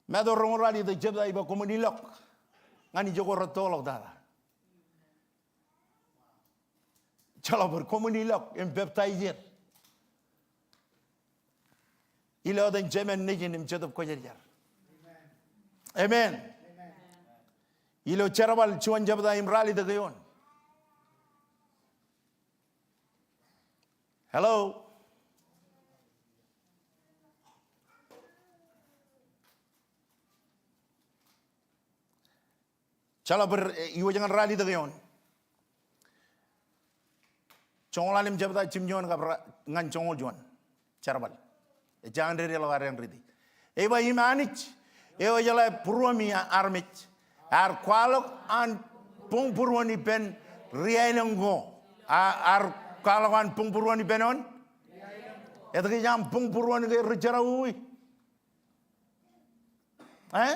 Matu roñoul ralitōk jebta ej ba koṃwin ilọk ñan ijo ko rettoḷọk tata. Jeḷā bwe koṃwin ilọk im peptaij er ilo etan Jemān, Nejin im Jetōb Kwōjarjar. Amen. Ilo Jerbal juon jebta im ralitōk eoon. Hello. Jeḷā bwe, eh, iwōj ñan ralitōk eoon. Joñoul ḷalem jebta, jimjuon kab ra-, ñan joñoul juon. Jerbal. Ejjañin dedeḷọk ad en riiti. Ej ba im Anij eo ejeḷā būruemi armej, ear kwaḷọk an buñbūruon ippān riaelōñ ko. A, ear kwaḷọk an buñbūruon ippān wōn? Etke ej aṃ buñbūruon ke ri jerọwiwi? Eh?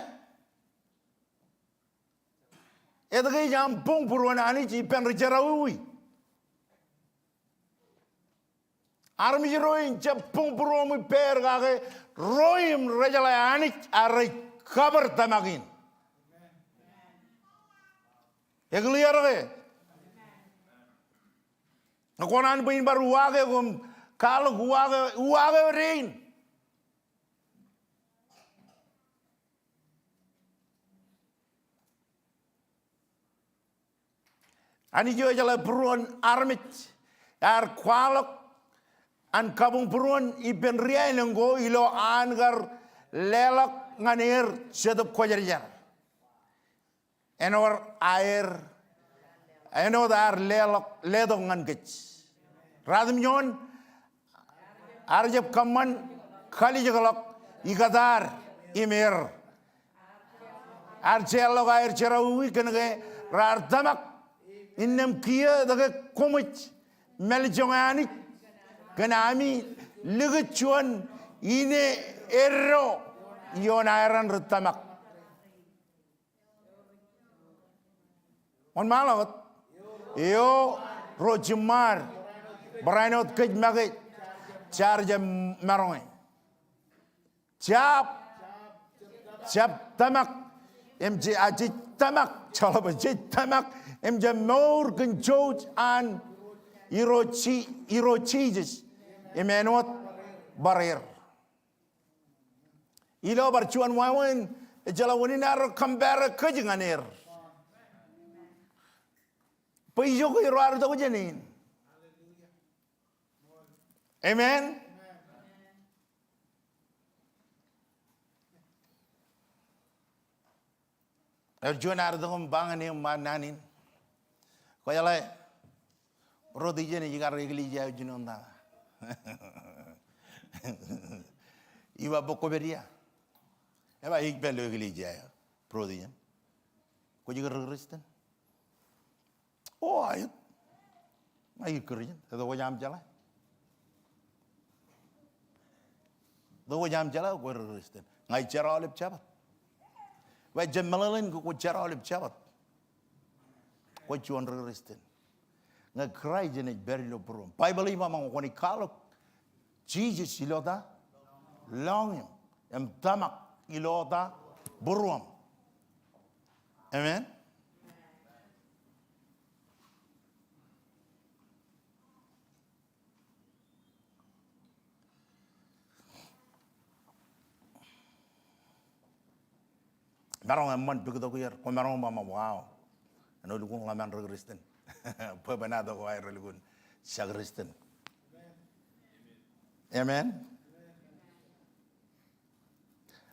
Etke ej aṃ buñbūruon Anij ippān ri jerọwiwi? Armej ro en jab buñbūruoṃ ippāer kake ro im rejeḷā Anij ear rej kabōd tōmak in. Eklejia ro ke? Kōṇaan bwe in bar uwaake koṃ kwaḷọk uwaake, uwaake eo dein. Anij eo ejeḷā būruon armej, ear kwaḷọk an kabuñbūruon ippān riaelōñ ko ilo an kar leḷọk ñan er Jetōb Kwōjarjar. Āinwōt aer, āinwōt ear leḷọk, letok ñan kōj. Ratimjuon, ear jab kōṃṃan kalijekḷọk ikōtaad im er. Ear jeorḷọk aer jerọwiwi kōnke raar tōmak. Innām kiiō etke koṃij māljoñe Anij kōn ami likūt juon ine eddo ioon aerān ri tōmak. Wōnṃaanḷọk wōt? Eo ro jiṃṃaad, barāinwōt kōj make, jaar jab maroñe. Jab, jab tōmak, im je, a, jej tōmak, jeḷā bwe jej tōmak, im jab mour kōn jouj an Irooj Ji-, Irooj Jisōs, im āinwōt bar er. Ilo bar juon wāween, ejjeḷọk wūnin arro compare kōj ñan er. Bwe ijo ke ro ad itok jān in. Amen. Ewōr juon ad itok im ba ñan eō, ba naan in. Kwōjeḷā, Brother Ijen ej kar eklejia eo jinoin tata. Ij ba bwe kwōpād ia? Ej ba ij pād ilo eklejia eo, Brother Ijen. Kwōj ke ri Kūrjin? O, aet. Ij Kūrjin. Etke kwōj aṃ jeḷā? Tok wōj aṃ jeḷā ke kwōj ri Kristian. Ña ij jerọọlep Jabōt. Bwe ejjab meḷeḷein ke kwōj jerọọlep Jabōt, kwōj juon ri Kristian. Ñe Kraist enaaj pād ilo būruōṃ. Baibōḷ ej ba ñe kwōnaaj kwaḷọk Jisōs ilo ta? Lọñiṃ. Im tōmak ilo ta? Būruōṃ. Amen. Maroñ eṃṃan pik tok er, kwō maroñ ba, wow. Āinwōt lukkuun ḷōmān ri Kristian. Bwebwenato ko aer lukkuun ja Kristian. Amen.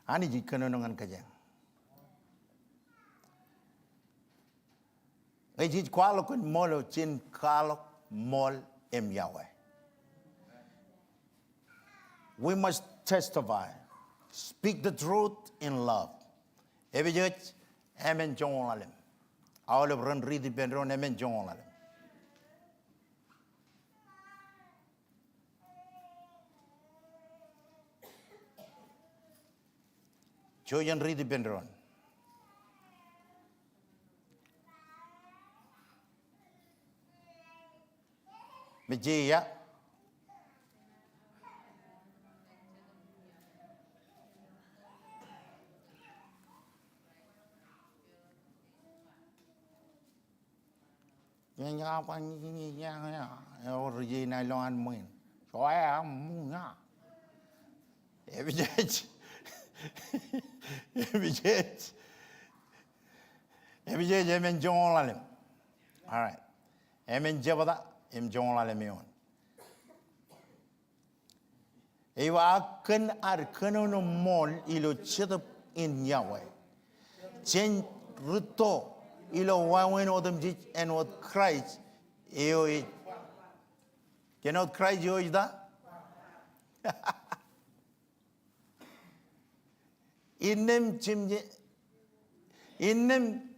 Anij ej kōnono ñan kōjeañ. Ej, ej kwaḷọk kōn ṃool eo, jen kwaḷọk ṃool im yokwe. We must testify. Speak the truth in love. Epesōs emān joñoul ḷalem. Aolep ren riit ippān doon, emān joñoul ḷalem. Jouj jen riit ippān doon. Mejja. Ewōr ije ṇa ilowaan ṃwiin. Epesōs. Epesōs. Epesōs emān joñoul ḷalem. All right. Emān jebta im joñoul ḷalem eoon. Ej ba, ak kōn ad kōnono ṃool ilo Jetōb in yokwe, jen rūtto ilo wāween otemjej āinwōt Kraist eo ej. Kōn wōt Kraist eo ej ta? Innām jimje, innām.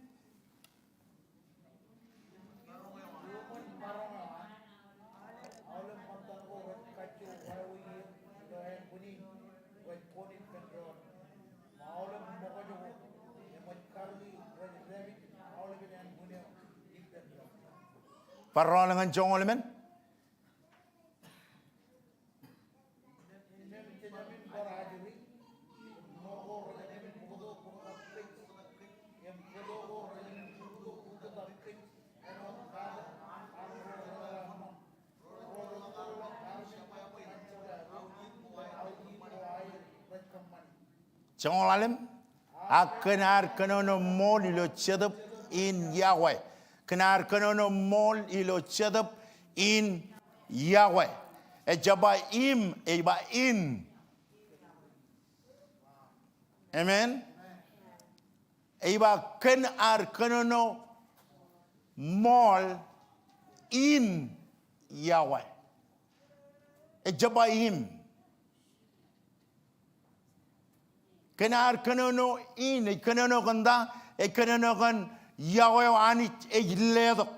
Bar rọọl ñan joñoul emān. Joñoul ḷalem. Ak kōn ad kōnono ṃool ilo Jetōb in yokwe. Kōn ad kōnono ṃool ilo Jetōb in yokwe. Ejjab ba im, ej ba in. Amen. Ej ba kōn ad kōnono ṃool in yokwe. Ejjab ba im. Kōn ad kōnono in, ej kōnono kōn ta? Ej kōnono kōn yokwe eo Anij ej letok.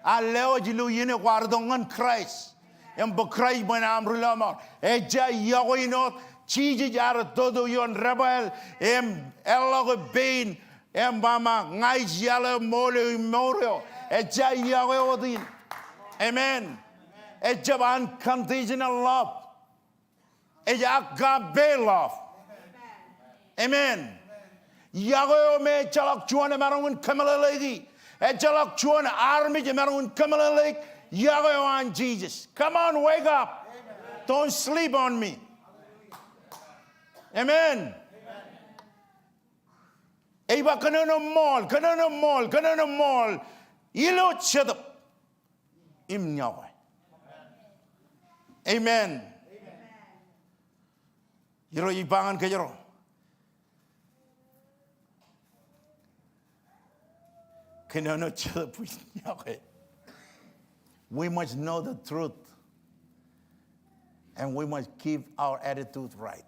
Ear lewōj ilo iien eo kwaar itok ñan Kraist. Im bwe Kraist bwe en aṃ ri lọmọọr. Ejja yokwe in wōt. Jisōs ear toto ioon debwāāl im eḷḷọk pein im ba, ña ij iaḷ eo, ṃool eo, im mour eo. Ejja yokwe wōt in. Amen. Ejjab unconditional love. Ej agape love. Amen. Yokwe eo me ejjeḷọk juon emaroñ in kōmeḷeḷeiki. Ejjeḷọk juon armej emaroñ in kōmeḷeḷeik. Yokwe eo an Jisōs. Come on, wake up. Don't sleep on me. Amen. Ej ba kōnono ṃool, kōnono ṃool, kōnono ṃool ilo Jetōb im yokwe. Amen. Irooj ej ba ñan kōjro, kōnono Jetōb in yokwe. We must know the truth. And we must keep our attitude right.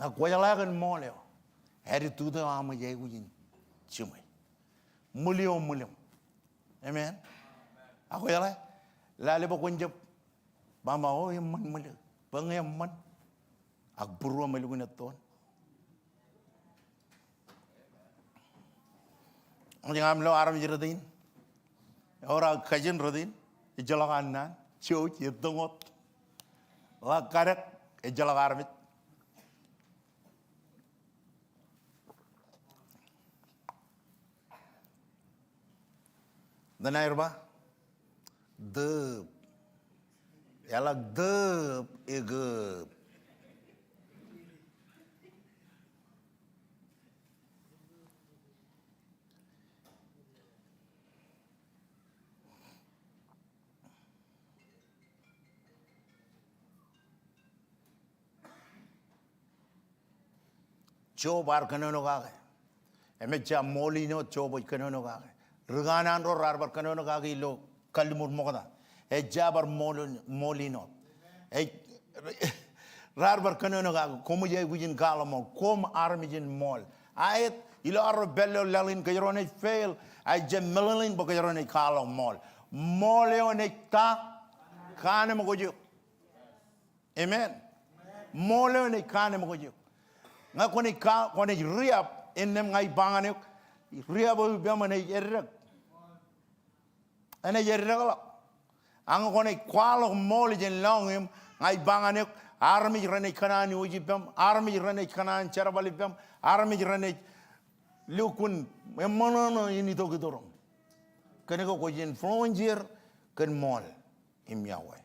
Ñe kwōjeḷā kōn ṃool eo, attitude eo aṃ ej aikuj in jiṃwe. Ṃwil eo ṃwilōṃ. Amen. Ak kwōjeḷā, lale bwe kwōn jab ba, o, eṃṃan ṃwil eo. Bwe ñe eṃṃan, ak būruōṃ elukkuun ettoon. Ñe ij ñaam lo armej rot in, ewōr aō kajin rot in, ejjeḷọk an naan, jouj, ettōñ wōt. Ḷak kadek, ejjeḷọk armej. Etan aer ba, dōb. Eḷak dōb ekōb. Job ear kōnono kake. Im ejja ṃool in wōt Job ej kōnono kake. Ri kanaan ro raar bar kōnono kake ilo kalliṃur ṃokta. Ejja bar ṃool in, ṃool in wōt. Ej, raar bar kōnono kake. Koṃij aikuj in kwaḷọk ṃool. Koṃ armej in ṃool. Aet, ilo arro pād ilo laḷ in kōjro naaj fail. Ak ejja meḷeḷein bwe kōjro naaj kwaḷọk ṃool. Ṃool eo enaaj ta? Kaanemkwōj eok. Amen. Ṃool eo enaaj kaanemkwōj eok. Ñe kwōnaaj ka-, kwōnaaj riab, innām ña ij ba ñan eok, riab eo ippaṃ enaaj eddek. Enaaj eddekḷọk. Ak ñe kwōnaaj kwaḷọk ṃool jān lọñiṃ, ña ij ba ñan eok, armej renaaj kōṇaan wōj ippaṃ, armej renaaj kōṇaan jerbal ippaṃ, armej renaaj lukkuun eṃṃanḷọk in itok ituruṃ. Kōnke kwōj influence er kōn ṃool im yokwe.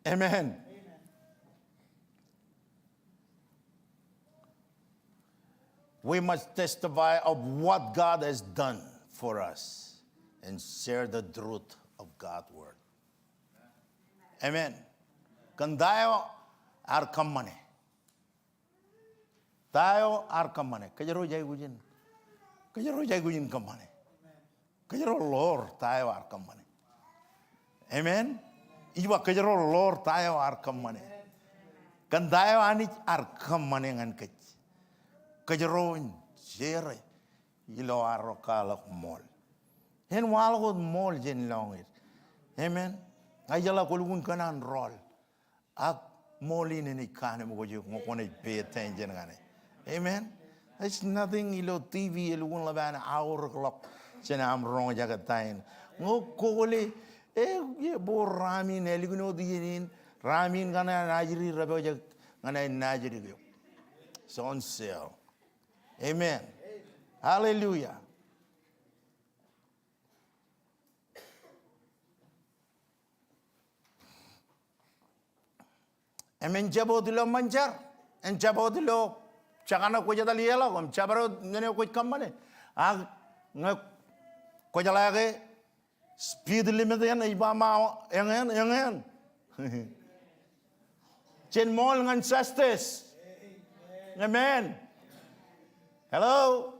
Amen. We must testify of what God has done for us and share the truth of God's word. Amen. Kōn ta eo ear kōṃṃane? Ta eo ear kōṃṃane? Kōjro ej aikuj in, kōjro ej aikuj in kōṃṃane. Kōjro ḷoor ta eo ear kōṃṃane. Amen. Ij ba kōjro ḷoor ta eo ear kōṃṃane. Kōn ta eo Anij ear kōṃṃane ñan kōj, kōjro en share e ilo arro kwaḷọk ṃool. En waḷọk wōt ṃool jān lọñied. Amen. Ña ijeḷā kwō lukkuun kōṇaan rọọl. Ak ṃool in enaaj kaanemkwōj eok ñe kwōnaaj pay attention ñan e. Amen. There's nothing ilo TV elukkuun ḷap an aorōkḷọk jān aṃ roñjake ta in. Ñe kwō kwōle, e, e, bwe ramin ālikin wōt iien in, ramin kaṇe an ajri repojak ñan aer naajdik eok. Soon sale. Amen. Hallelujah. Im en jab wōt ilo ṃōn jar, en jab wōt ilo jekane kwōj etal ieḷọk, im jab wōt men eo kwōj kōṃṃane. Ak ñe kwō jeḷā ke speed limit eṇ ej ba ṃae eñin, eñin. Jen ṃool ñan justice. Amen. Hello?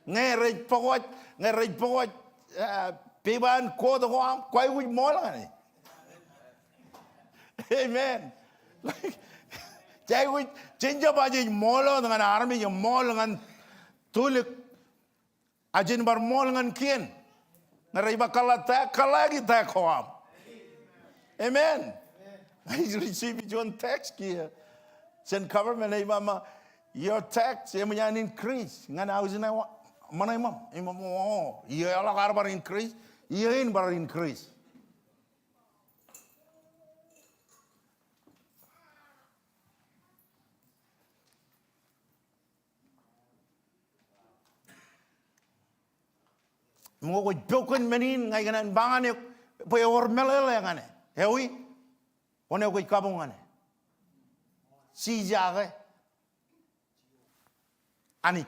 Ñe rej pokot, ñe rej pokot, ah, pepa in court ko aṃ, kwōj aikuj ṃool ñan e. Amen. Jej aikuj, jen jab ba jej ṃool wōt ñan armej, ṃool ñan tulik. Ak jen bar ṃool ñan kien. Ñe rej ba kōḷḷā tax, kōḷḷāiki tax ko aṃ. Amen. I receive juon tax kiiō jān government ej ba ṃōk, your tax eṃōj an increase ñan house in ṃōṇōṇō ṃōṃ. Im ṃōk, o, iiō eḷọk ar bar increase, iiō in bar increase. Im ñe kwōj pok kōn men in, ña ikōṇaan ba ñan eok bwe ewōr meḷeḷe ñan e. Ewi? Kwōn eo kwōj kabuñ ñan e? Jija ke Anij?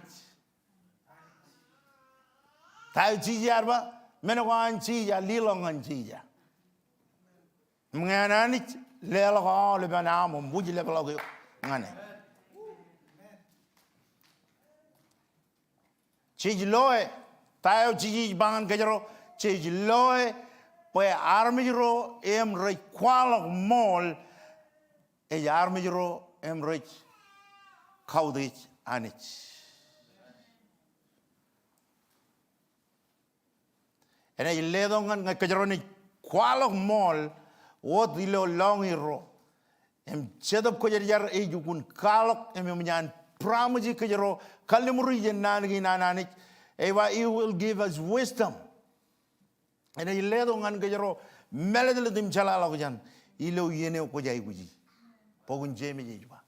Ta eo Jija ear ba? Men ko an Jija, leḷọk ñan Jija. Im ñe an Anij, leḷọk aolepān aṃ im wūjlepḷọk eok ñan e. Jej loe, ta eo Jisōs ej ba ñan kōjro, jej loe bwe armej ro im rej kwaḷọk ṃool ej armej ro im rej kautiej Anij. Enaaj letok ñan, ñe kōjro naaj kwaḷọk ṃool, wōt ilo lọñiō ro. Im Jetōb Kwōjarjar ej jukun kwaḷọk im eṃōj an promise kōjro, kalliṃur ijin naan kein an Anij. Ej ba, "He will give us wisdom." Enaaj letok ñan kōjro mālōtlōt im jeḷāḷọkjeṇ ilo iien eo kwōj aikuji. Bok in Jemes ej ba.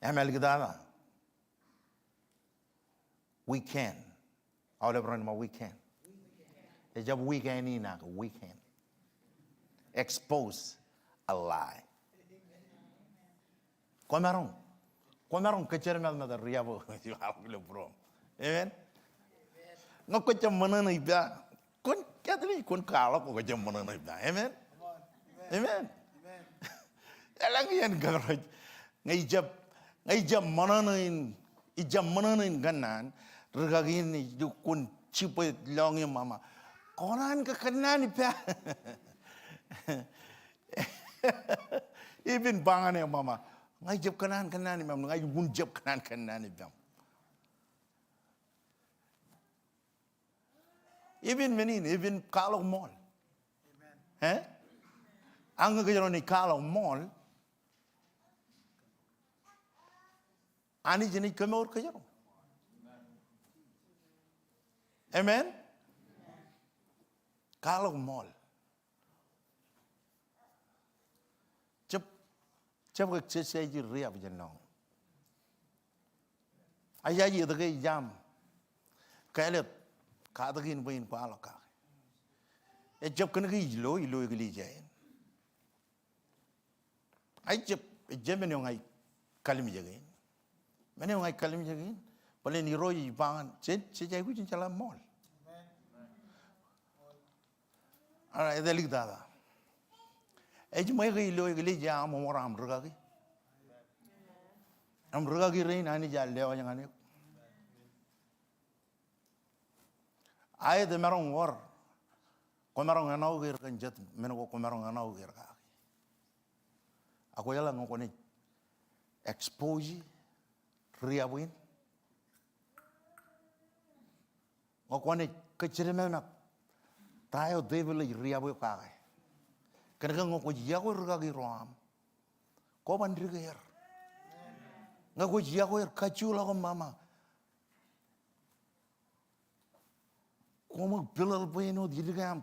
Im āliktata. We can. Aolep ren ṃōk, we can. Ejjab we can in ak, we can. Expose a lie. Kwōmaroñ. Kwōmaroñ kōjjeḷmātmāt riab eo ilo būruōṃ. Amen. Ñe kwōjjab ṃōṇōṇō ippa, kwōn, at least kwōn kwaḷọk kwōjjab ṃōṇōṇō ippa. Amen. Amen. Eḷaññe iien kōtōpar, ñe ijjab, ñe ijjab ṃōṇōṇō in, ijjab ṃōṇōṇō in kōnnaan, rūkaki in ej jukun jibwe lọñiō im ṃōṃa. Kōṇaan ke kōnnaan ippa? Even ba ñan e, ṃōṃa, ña ijjab kōṇaan kōnnaan ippaṃ, ña jukun jab kōṇaan kōnnaan ippaṃ. Even men in, even kwaḷọk ṃool. Eh? Ak ñe kōjro naaj kwaḷọk ṃool, Anij enaaj kemour kōjro. Amen? Kwaḷọk ṃool. Jab, jab exercise riab jān lọñiō. Ak ijaje etke ijjab kāālōt katak in bwe in kwaḷọk kake? Ejjab kōn ke ij lo, ilo eklejia in. Ak ejjab, ejjab men eo ña ij kallimjeke in. Men eo ña ij kallimjeke in, bōlen Irooj ej ba ñan, jej, jej aikuj in jeḷā ṃool. All right, āliktata. Ej ṃool ke ilo eklejia aṃ, ṃōṃaro aṃ rūkaki. Aṃ rūkaki rein Anij ear lewōj ñan eok. Aet, emaroñ wōr, kwōmaroñ āinwōt er kōn jet men ko kwōmaroñ āinwōt er kake. Ak kwōjeḷā ñe kwōnaaj expose riab in, ñe kwōnaaj kōjjeḷmātmāt ta eo devil ej riab eok kake. Kōnke ñe kwōj yokwe rūkaki ro aṃ, kwō ban dike er. Ñe kwōj yokwe er kajjojo ḷọk im ṃōṃa, kwō ṃōk pilel bwe en wōt idike aṃ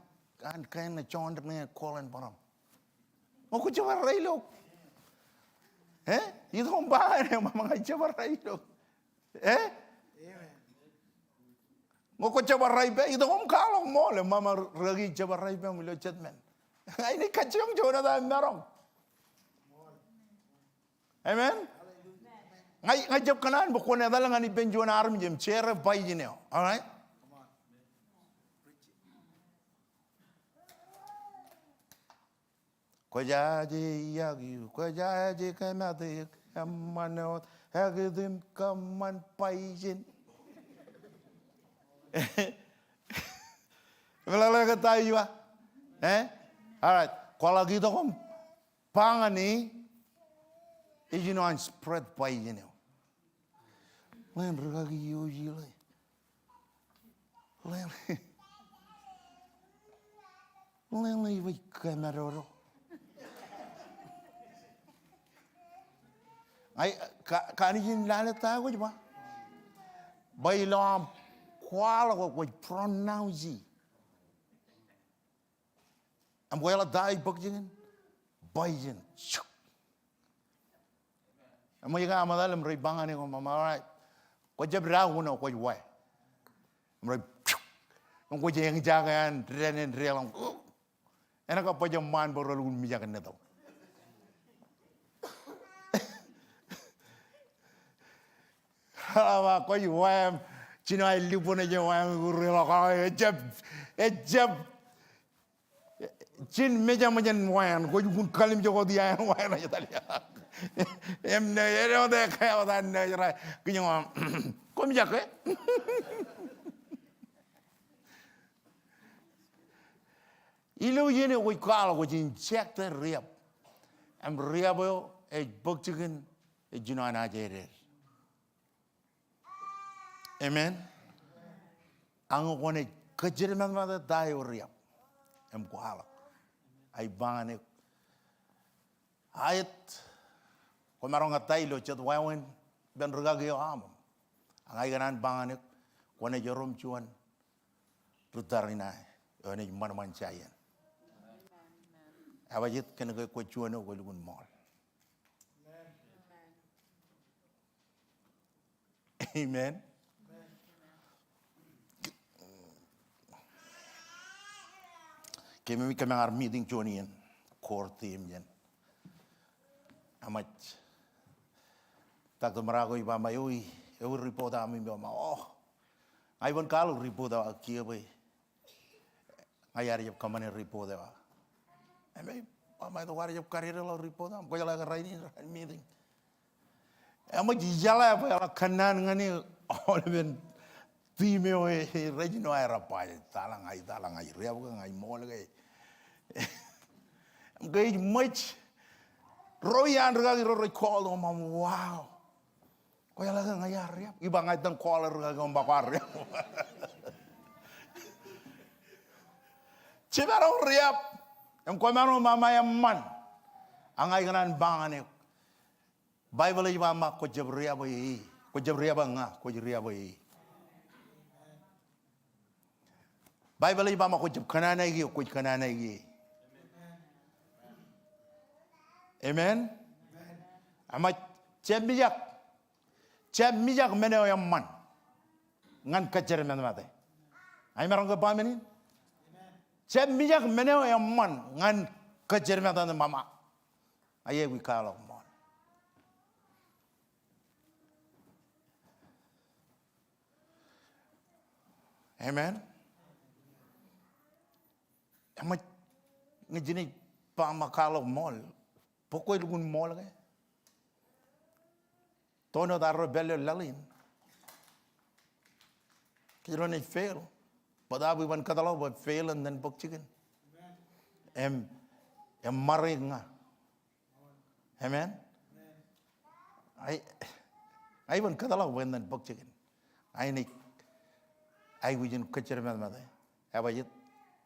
an kain ṇe joint ṇe kōḷ in bōraṃ. Ñe kwō jab errā ilo. Eh? Itok im ba ñan e, ṃōṃa, ña ij jab errā ilo. Eh? Ñe kwō jab errā ippa, itok im kwaḷọk ṃool, ṃōṃa, rūkaki, ij jab errā ippaṃ ilo jet men. Ña inaaj kajjioñ juon wōt aō maroñ. Amen. Ña, ña ij jab kōṇaan bwe kwōn etal ñan ippān juon armej im share bajjek eo. All right? Kwōjaje iakio, kwōjaje kōmāteik, eṃṃan wōt, ekit im kōṃṃan bajjek. Meḷeḷe ke ta eo ej ba? Eh? All right. Kwōḷak itok im ba ñan e, ejino an spread bajjek eo. Ḷeeṇ rūkaki eo ej ḷe. Ḷeeṇ. Ḷeeṇ ḷe ej ba kōmādodo. Ak, ka, kanooj in lale ta eo kwōj ba. Bwe ilo aṃ kwaḷọk kwōj pronounce e. Im kwōjeḷā ta ej bōk jikin? Bajjek. Im ej kōṃṃan etal im rej ba ñan e, kwō ṃōṃa, all right. Kwō jab da wōn eo, kwōj wā. Im rej, im kwōj eñjake an dān in deḷọñ. En kab bwe ṃaan bwe relukkuun mijak in netaw. Ḷap ak kwōj wā im jino aer lubwōn ej wā im ikuruḷọk, ejjab, ejjab. Jen mejaṃ jān wā in, kwōj jukun kallimjek wōt ia in wā in ej etal ia. Im ṇe, ej wōt ekkā wōt an ṇe ej ra, kijoñ, kwō mijak ke? Ilo iien eo kwōj kwaḷọk, kwōj inject e riab. Im riab eo ej bōk jikin, ejino an ajeder. Amen. Ak ñe kwōnaaj kōjjeḷmātmāt ta eo riab, im kwaḷọk. Ij ba ñan eok, aet, kwōmaroñ ata ilo jet wāween ippān rūkaki eo aṃ. Ak ña ikōṇaan ba ñan eok, kwōnaaj erom juon ri-tariṇae eo enaaj ṃanṃan jān iien. Ebajjeet kōnke kwōj juon eo kwōj lukkuun ṃool. Amen. Kōmij, kōmij ar meeting juon iien, core team iien. Eṃōj, Doctor Morocco ej ba ṃae, ewi, ewi report eo aṃ? Im eo ṃae, oh, ña iban kwaḷọk report eo aō kiiō bwe ña iar jab kōṃṃane report eo aō. Im ej ba ṃae, etok, kwōj jab karijerḷọk report eo aṃ? Kwōjeḷā ke rainin raṇ meeting. Eṃōj ijeḷā bwe eḷak kōnnaan ñan e aolepen team eo e, e, rej jino aer ba, ej etal ña, ej etal ña, ij riab ke ña ij ṃool ke. Im ke ej ṃōj, ro iaan rūkaki ro rej call tok im ṃae, wow. Kwōjeḷā ke ña iar riab? Ij ba ña itōn call rūkaki eo im ba kwaar riab. Jemaroñ riab. Im kwōmaroñ ṃae, ṃae eṃṃan. Ak ña ikōṇaan ba ñan eok, Baibōḷ ej ba ṃae kwōj jab riab e. Kwōj jab riab e ña, kwōj riab e. Baibōḷ ej ba ṃae kwōj jab kōnnaan āinwōt, kwōj kōnnaan āinwōt. Amen. Eṃōj, jab mijak. Jab mijak men eo eṃṃan ñan kōjjermetmate. Ij maroñ ke ba men in? Jab mijak men eo eṃṃan ñan kōjjermetmate ṃaṃa. Ak ewi kwaḷọk ṃool? Amen. Eṃōj, ñe jenaaj ba ṃae kwaḷọk ṃool, bwe kwōj lukkuun ṃool ke? Toon wōt arro pālle laḷ in. Kōjro naaj fail. Bōtaab iban kōtḷọk bwe fail eo ej bōk jikin. Im, im ṃare ña. Amen. Ij, ij ban kōtḷọk bwe en bōk jikin. Ak inaaj aikuj in kōjjermetmate. Ebajjeet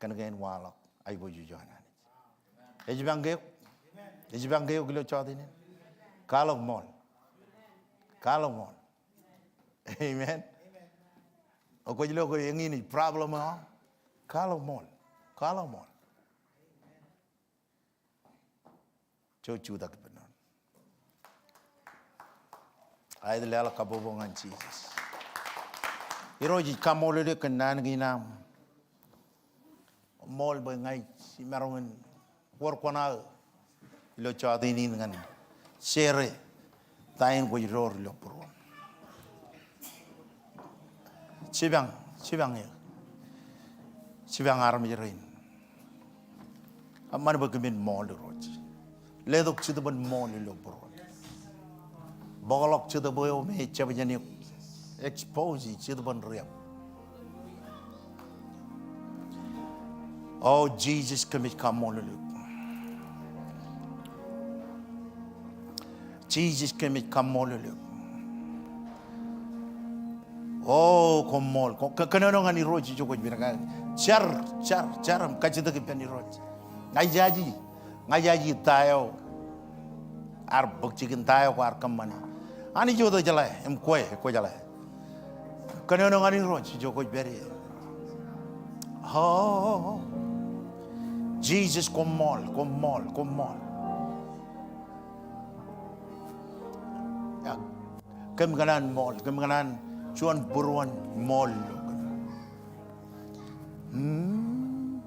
kōnke en waḷọk aiboojoj eo an Anij. Ej jipañ ke eok? Ej jipañ ke eok ilo jota in? Kwaḷọk ṃool. Kwaḷọk ṃool. Amen. O kwōj lo ke eñin ej problem eo aṃ? Kwaḷọk ṃool. Kwaḷọk ṃool. Jouj jutak ippān doon. Aet, leḷọk kabbokbok ñan Jisōs. Irooj, ij kaṃṃoolol eok kōn naan kein aṃ. Ṃool bwe ña ij maroñ in wōr kuṇaō ilo jota in ñan share ta in kwōj door ilo būruon. Jipañ, jipañ eō. Jipañ armej rein. Eṃṃan bwe kōmin ṃool Irooj. Letok Jetōb in ṃool ilo būruon. Bōkḷọk Jetōb eo me ej jab jān eok. Expose Jetōb in riab. O Jisōs, kōmij kaṃṃoolol eok. Jisōs, kōmij kaṃṃoolol eok. O koṃṃool, kō, kōnono ñan Irooj ijo kwōj pād ie. Jar, jar, jar im kajjitōk ippān Irooj. Ña ijaje, ña ijaje ta eo ear bōk jikin, ta eo kwaar kōṃṃane. Anij wōt ejeḷā, im kwe kwōjeḷā. Kōnono ñan Irooj ijo kwōj pād ie. O Jisōs, koṃṃool, koṃṃool, koṃṃool. Kōm kōṇaan ṃool, kōm kōṇaan juon būruon ṃool ilo kōm. Hmm.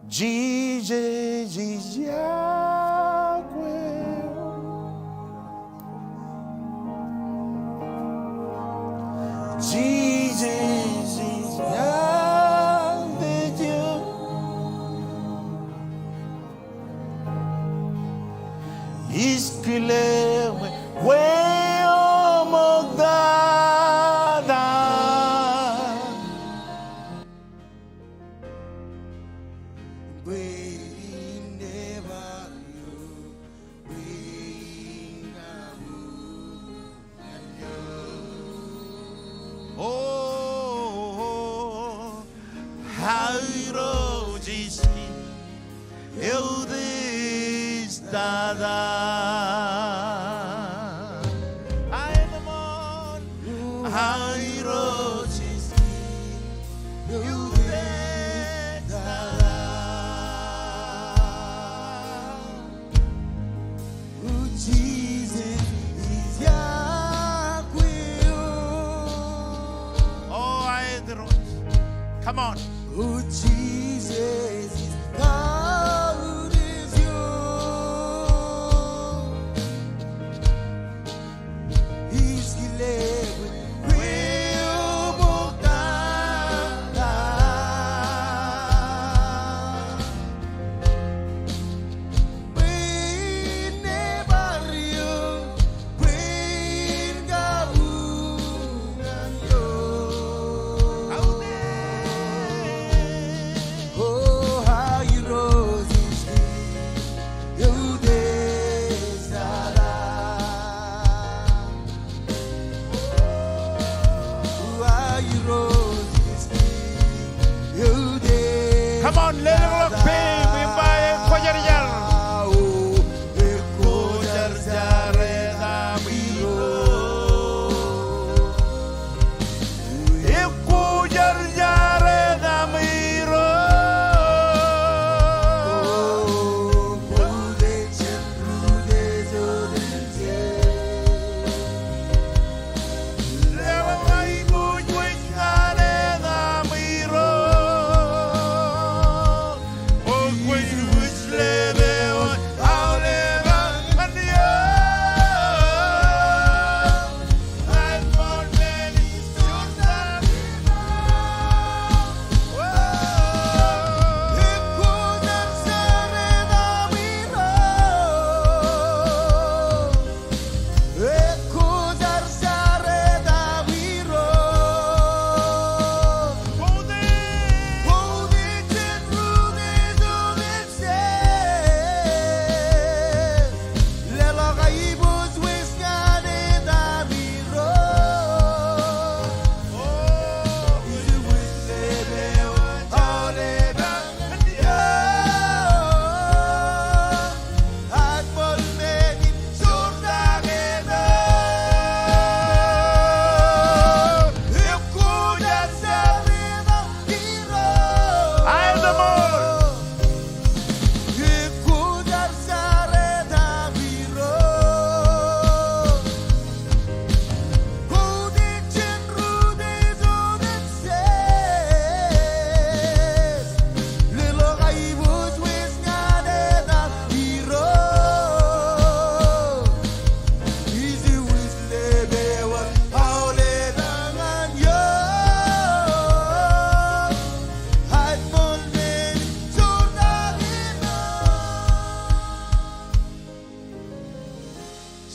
Jisōs ej Iakwe. Jisōs ej Iakwe. Ij kile bwe eṃōk tata. Oh, O Jisōs, ij kautiej eok. Ij kile bwe kwe eok bōk tata. Bwe in nebar eok, bwe in kabuñ ñan eok. O Irooj, ij kile eok tata. Come on, lelōñḷọk peiṃ im ba, Ekwōjarjar. Ekwōjarjar etaṃ Irooj. Ekwōjarjar etaṃ Irooj.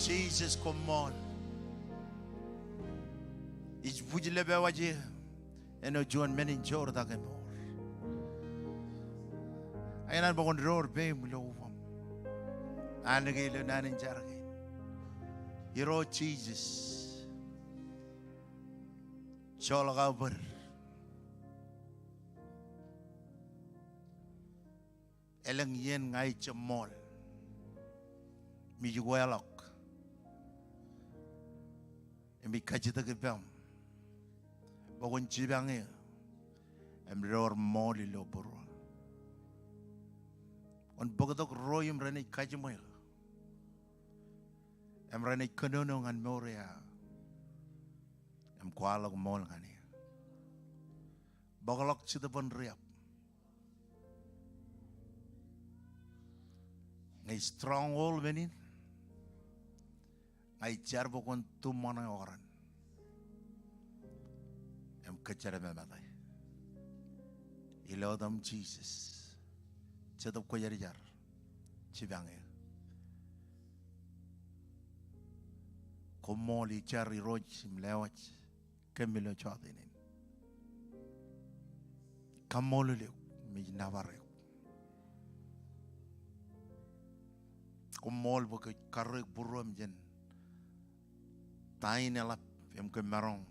Jisōs, koṃṃool. Ij wūjlepewōj eō āinwōt juon men in joortak im mour. Ak ikōṇaan bwe kwōn door peiṃ ilo ubōṃ. Anij ilo naan in jar kein. Irooj Jisōs, joḷọk aō bōd. Elōñ iien ña ij jab ṃool im ij uweḷọk im ij kajjitōk ippaṃ bwe kwōn jipañ eō im door ṃool ilo būruō. Kwōn bōktok ro im renaaj kajiṃwe eō im renaaj kōnono ñan mour eo aō im kwaḷọk ṃool ñan eō. Bōkḷọk Jetōb in riab. Ñe stronghold men in, ña ij jar bwe kwōn tuṃṃoṇe okran im kōjjerememate. Ilo etaṃ Jisōs, Jetōb Kwōjarjar, jipañ eō. Koṃṃool, ij jar Irooj im lewōj kōm ilo jota in. Kaṃṃoolol eok im ij nōbar eok. Koṃṃool bwe kwōj karreoik būruōm jān ta in eḷap im kōm maroñ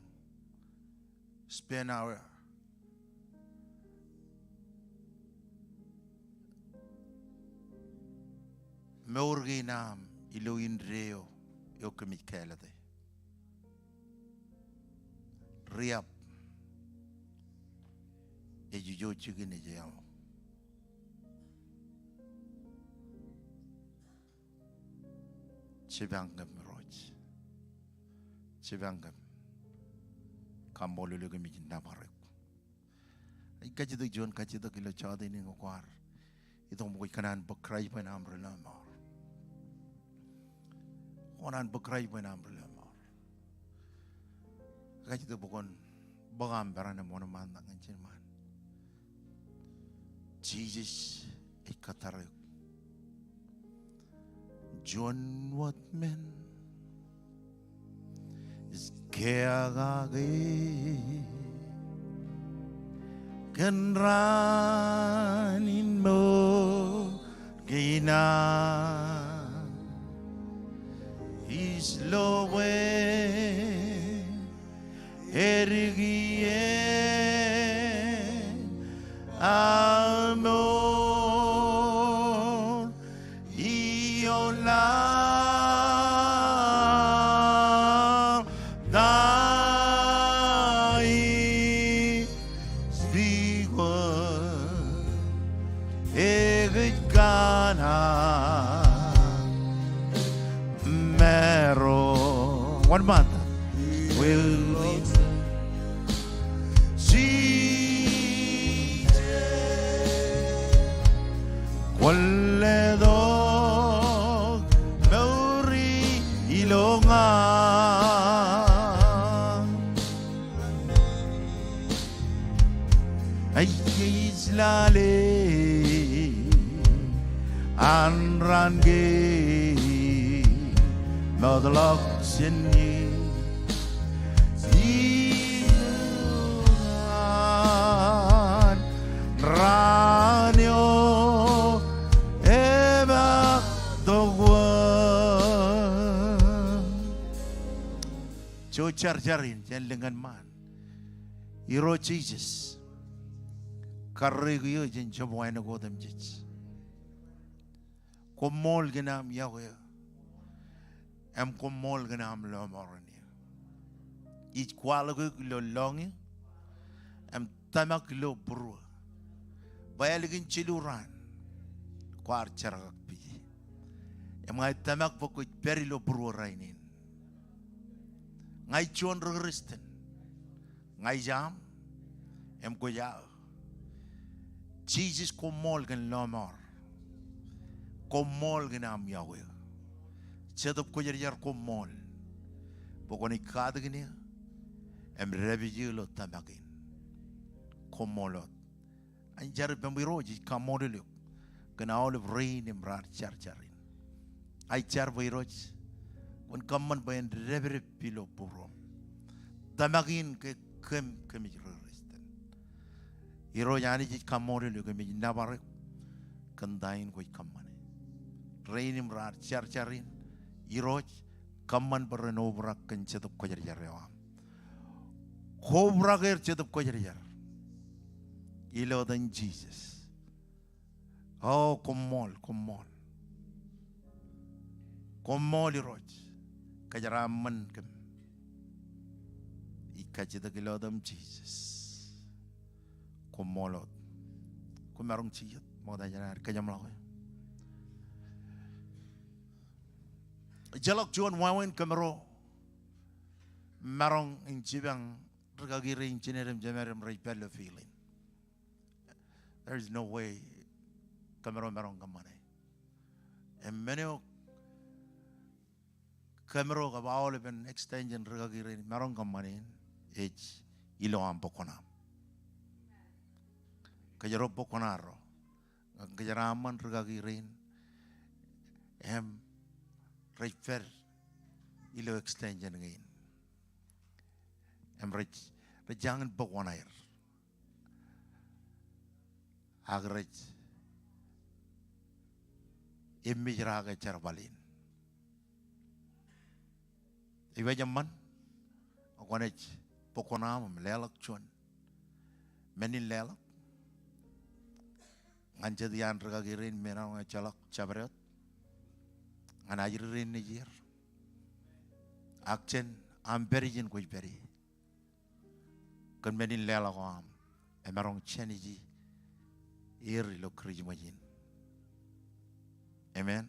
spend our mour kein aṃ ilo indeeo eo kōmij kāālōte. Riab ej ijo jikin ej eḷḷọk. Jipañ kōm Irooj. Jipañ kōm. Kaṃṃoolol eok im ij nōbar eok. Ij kajjitōk juon kajjitōk ilo jota in ñe kwaar itok ṃōk ij kōṇaan bōk Kraist bwe en aṃ ri lọmọọr. Kōṇaan bōk Kraist bwe en aṃ ri lọmọọr. Kajjitōk bwe kwōn bōk aṃ peran im wōnṃaantak ñan ijin ṃaan. Jisōs ej kōttar eok. Juon wōt men ij keakake kōn raan in ṃōk kein an ij lo bwe edik iien aṃ mour ioon laḷ ta ij pikwōn ekōjkan aṃ maroñ. One more time. Will Jisōs kwōn letok mour ilo ña. Ij lale an raan kein ṃōtḷọk jān e. Ij an raan eo epaak tok wōt. Jouj jar jar in jān lōñ an ṃaan. Irooj Jisōs, karreoik eō jān jab wānōk otemjej. Koṃṃool kōn aṃ yokwe eō im koṃṃool kōn aṃ lọmọọren eō. Ij kwaḷọk eok ilo lọñiō im tōmak ilo būruō bwe ālikin jilu raan kwaar jerkakpeje. Im ña ij tōmak bwe kwōj pād ilo būruō rainin. Ña ij juon ri Kristian. Ña ij aṃ im kwōj aō. Jisōs, koṃṃool kōn lọmọọr. Koṃṃool kōn aṃ yokwe eō. Jetōb Kwōjarjar, koṃṃool bwe kwōnaaj katakin eō im dāpij eō ilo tōmak in. Koṃṃool wōt. Ij jar ippaṃ Irooj, ij kaṃṃoolol eok kōn aolep rein im raar jar jar in. Ij jar bwe Irooj kwōn kōṃṃan bwe en dāpdep ilo būruōṃ. Tōmak in ke kōm, kōmij ri Kristian. Irooj Anij, ij kaṃṃoolol eok im ij nōbar eok kōn ta in kwōj kōṃṃane. Rein im raar jar jar in, Irooj, kōṃṃan bwe ren obrak kōn Jetōb Kwōjarjar eo aṃ. Kobrak er Jetōb Kwōjarjar ilo etan Jisōs. O, koṃṃool, koṃṃool. Koṃṃool Irooj, kōjeraaṃṃan kōm. Ij kajjitōk ilo etan Jisōs. Koṃṃool wōt. Kwōmaroñ jijet, ṃokta jān ad kōjeṃḷọk e. Ejjeḷọk juon wāween kōmro maroñ in jipañ rikaki rein, jined im jemed im rej pād ilo field in. There is no way kōmro maroñ kōṃṃane. Im men eo kōmro kab aolepen extension rikaki rein maroñ kōṃṃane in ej ilo aṃ bōk kuṇaaṃ. Kōjro bōk kuṇaarro. Ñe kōjeraaṃṃan rikaki rein im rej pād ilo extension kein im rej, rej jañin bōk oṇaer. Ak rej emmejerake jerbal in. Ej waj eṃṃan, kwōnaaj bōk kuṇaaṃ im leḷọk juon men in leḷọk ñan jet iaan rikaki rein men eo ejjeḷọk jabdewōt ñan ajri rein nejier. Ak jān aṃ pād ijin kwōj pād ie. Kōn men in leḷọk eo aṃ emaroñ jāniji er ilo Kūrijṃōj in. Amen.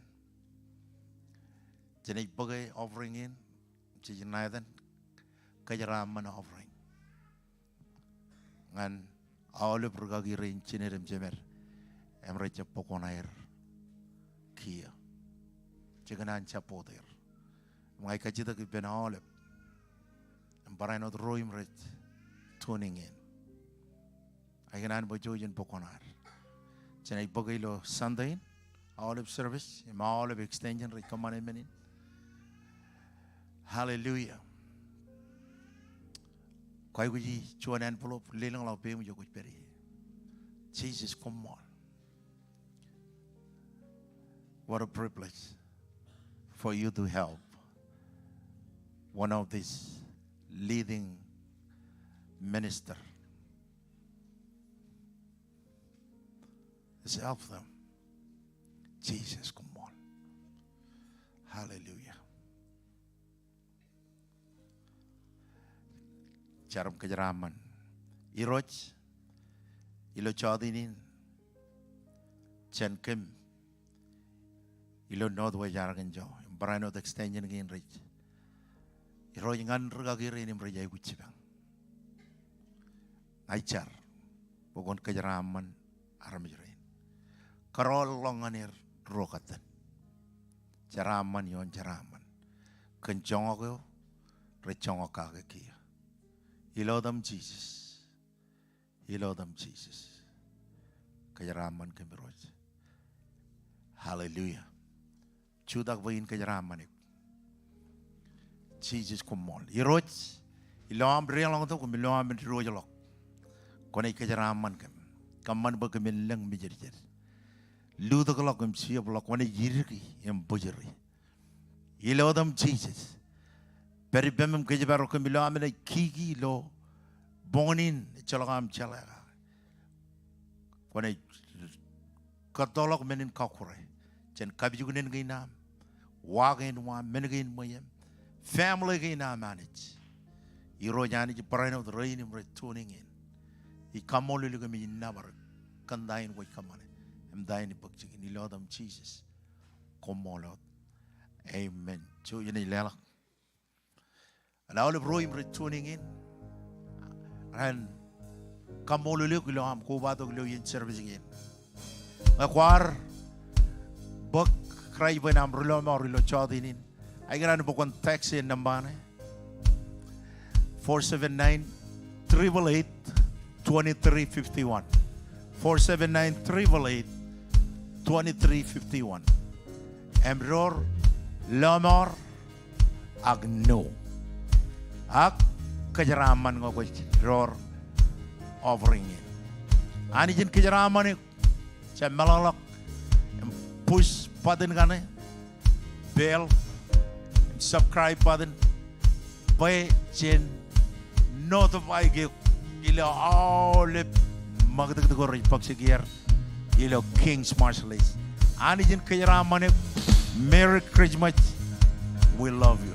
Jenaaj bōke offering in, jej ṇa etan kōjeraaṃṃan offering ñan aolep rūkaki rein jined im jemed im rej jab bōk oṇaer kiiō. Jekōṇaan support er. Im ña ij kajjitōk ippān aolep im barāinwōt ro im rej tuning in. Ij kōṇaan bwe jouj in bōk oṇaad. Jenaaj bōk ilo Sunday in, aolep service im aolep extension rej kōṃṃane men in. Hallelujah. Kwaikuji juon envelope, lelōñḷọk peiṃ ijo kwōj pād ie. Jesus, koṃṃool. What a privilege for you to help one of these leading minister. Let's help them. Jesus, koṃṃool. Hallelujah. Jar im kōjeraaṃṃan. Irooj, ilo jọteen in, jān kōm ilo Northwest Arkansas, im barāinwōt extension kein rej, Irooj, ñan rūkaki rein im rej aikuj jipañ. Ña ij jar bwe kwōn kōjeraaṃṃan armej rein. Kōrọọlḷọk ñan er ruo katten. Jeraaṃṃan ioon jeraaṃṃan kōn joñak eo rej joñak kake kiiō. Ilo etaṃ Jisōs. Ilo etaṃ Jisōs. Kōjeraaṃṃan kōm Irooj. Hallelujah. Jutak bwe in kōjeraaṃṃan eok. Jisōs koṃṃool. Irooj, ilo aṃ deḷọñtok im ilo aṃ diwōjḷọk, kwōnaaj kōjeraaṃṃan kōm. Kōṃṃan bwe kōmin lōñ mejājād. Lutōkḷọk im jebḷọk, kwōnaaj idiki im bōjri. Ilo etaṃ Jisōs. Pād ippem im kōjparok kōm ilo aṃ naaj kiki ilo boñōn in ejjeḷọk aṃ jeḷā kake. Kwōnaaj kōttoḷọk men in kọkkure jān kapijuknen kein aṃ, wa kein waṃ, men kein ṃweiem, family kein aṃ Anij. Irooj Anij, barāinwōt rein im rej tuning in, ij kaṃṃoolol eok im ij nōbar eok kōn ta in kwōj kōṃṃane im ta in bōk jikin, ilo etaṃ Jisōs. Koṃṃool wōt. Amen. Jouj im leḷọk. Ak aolep ro im rej tuning in, ren kaṃṃoolol eok ilo aṃ kobatok ilo iien service kein. Ñe kwaar bōk Kraist bwe en aṃ ri lọmọọr ilo jọteen in, ij kōṇaan bwe kwōn text e nōṃba ṇe, four seven nine, triple eight, twenty-three fifty-one. Four seven nine, triple eight, twenty-three fifty-one. Im door lọmọọr ak no. Ak kōjeraaṃṃan ñe kwōj door offering in. Anij in kōjeraaṃṃan eok. Jab meḷọkḷọk im push button kaṇe, bell, im subscribe button, bwe jen notify eok ilo aolep ṃakūtkūt ko rej bōk jikier ilo King's Marshallese. Anij in kōjeraaṃṃan eok. Merry Christmas. We love you.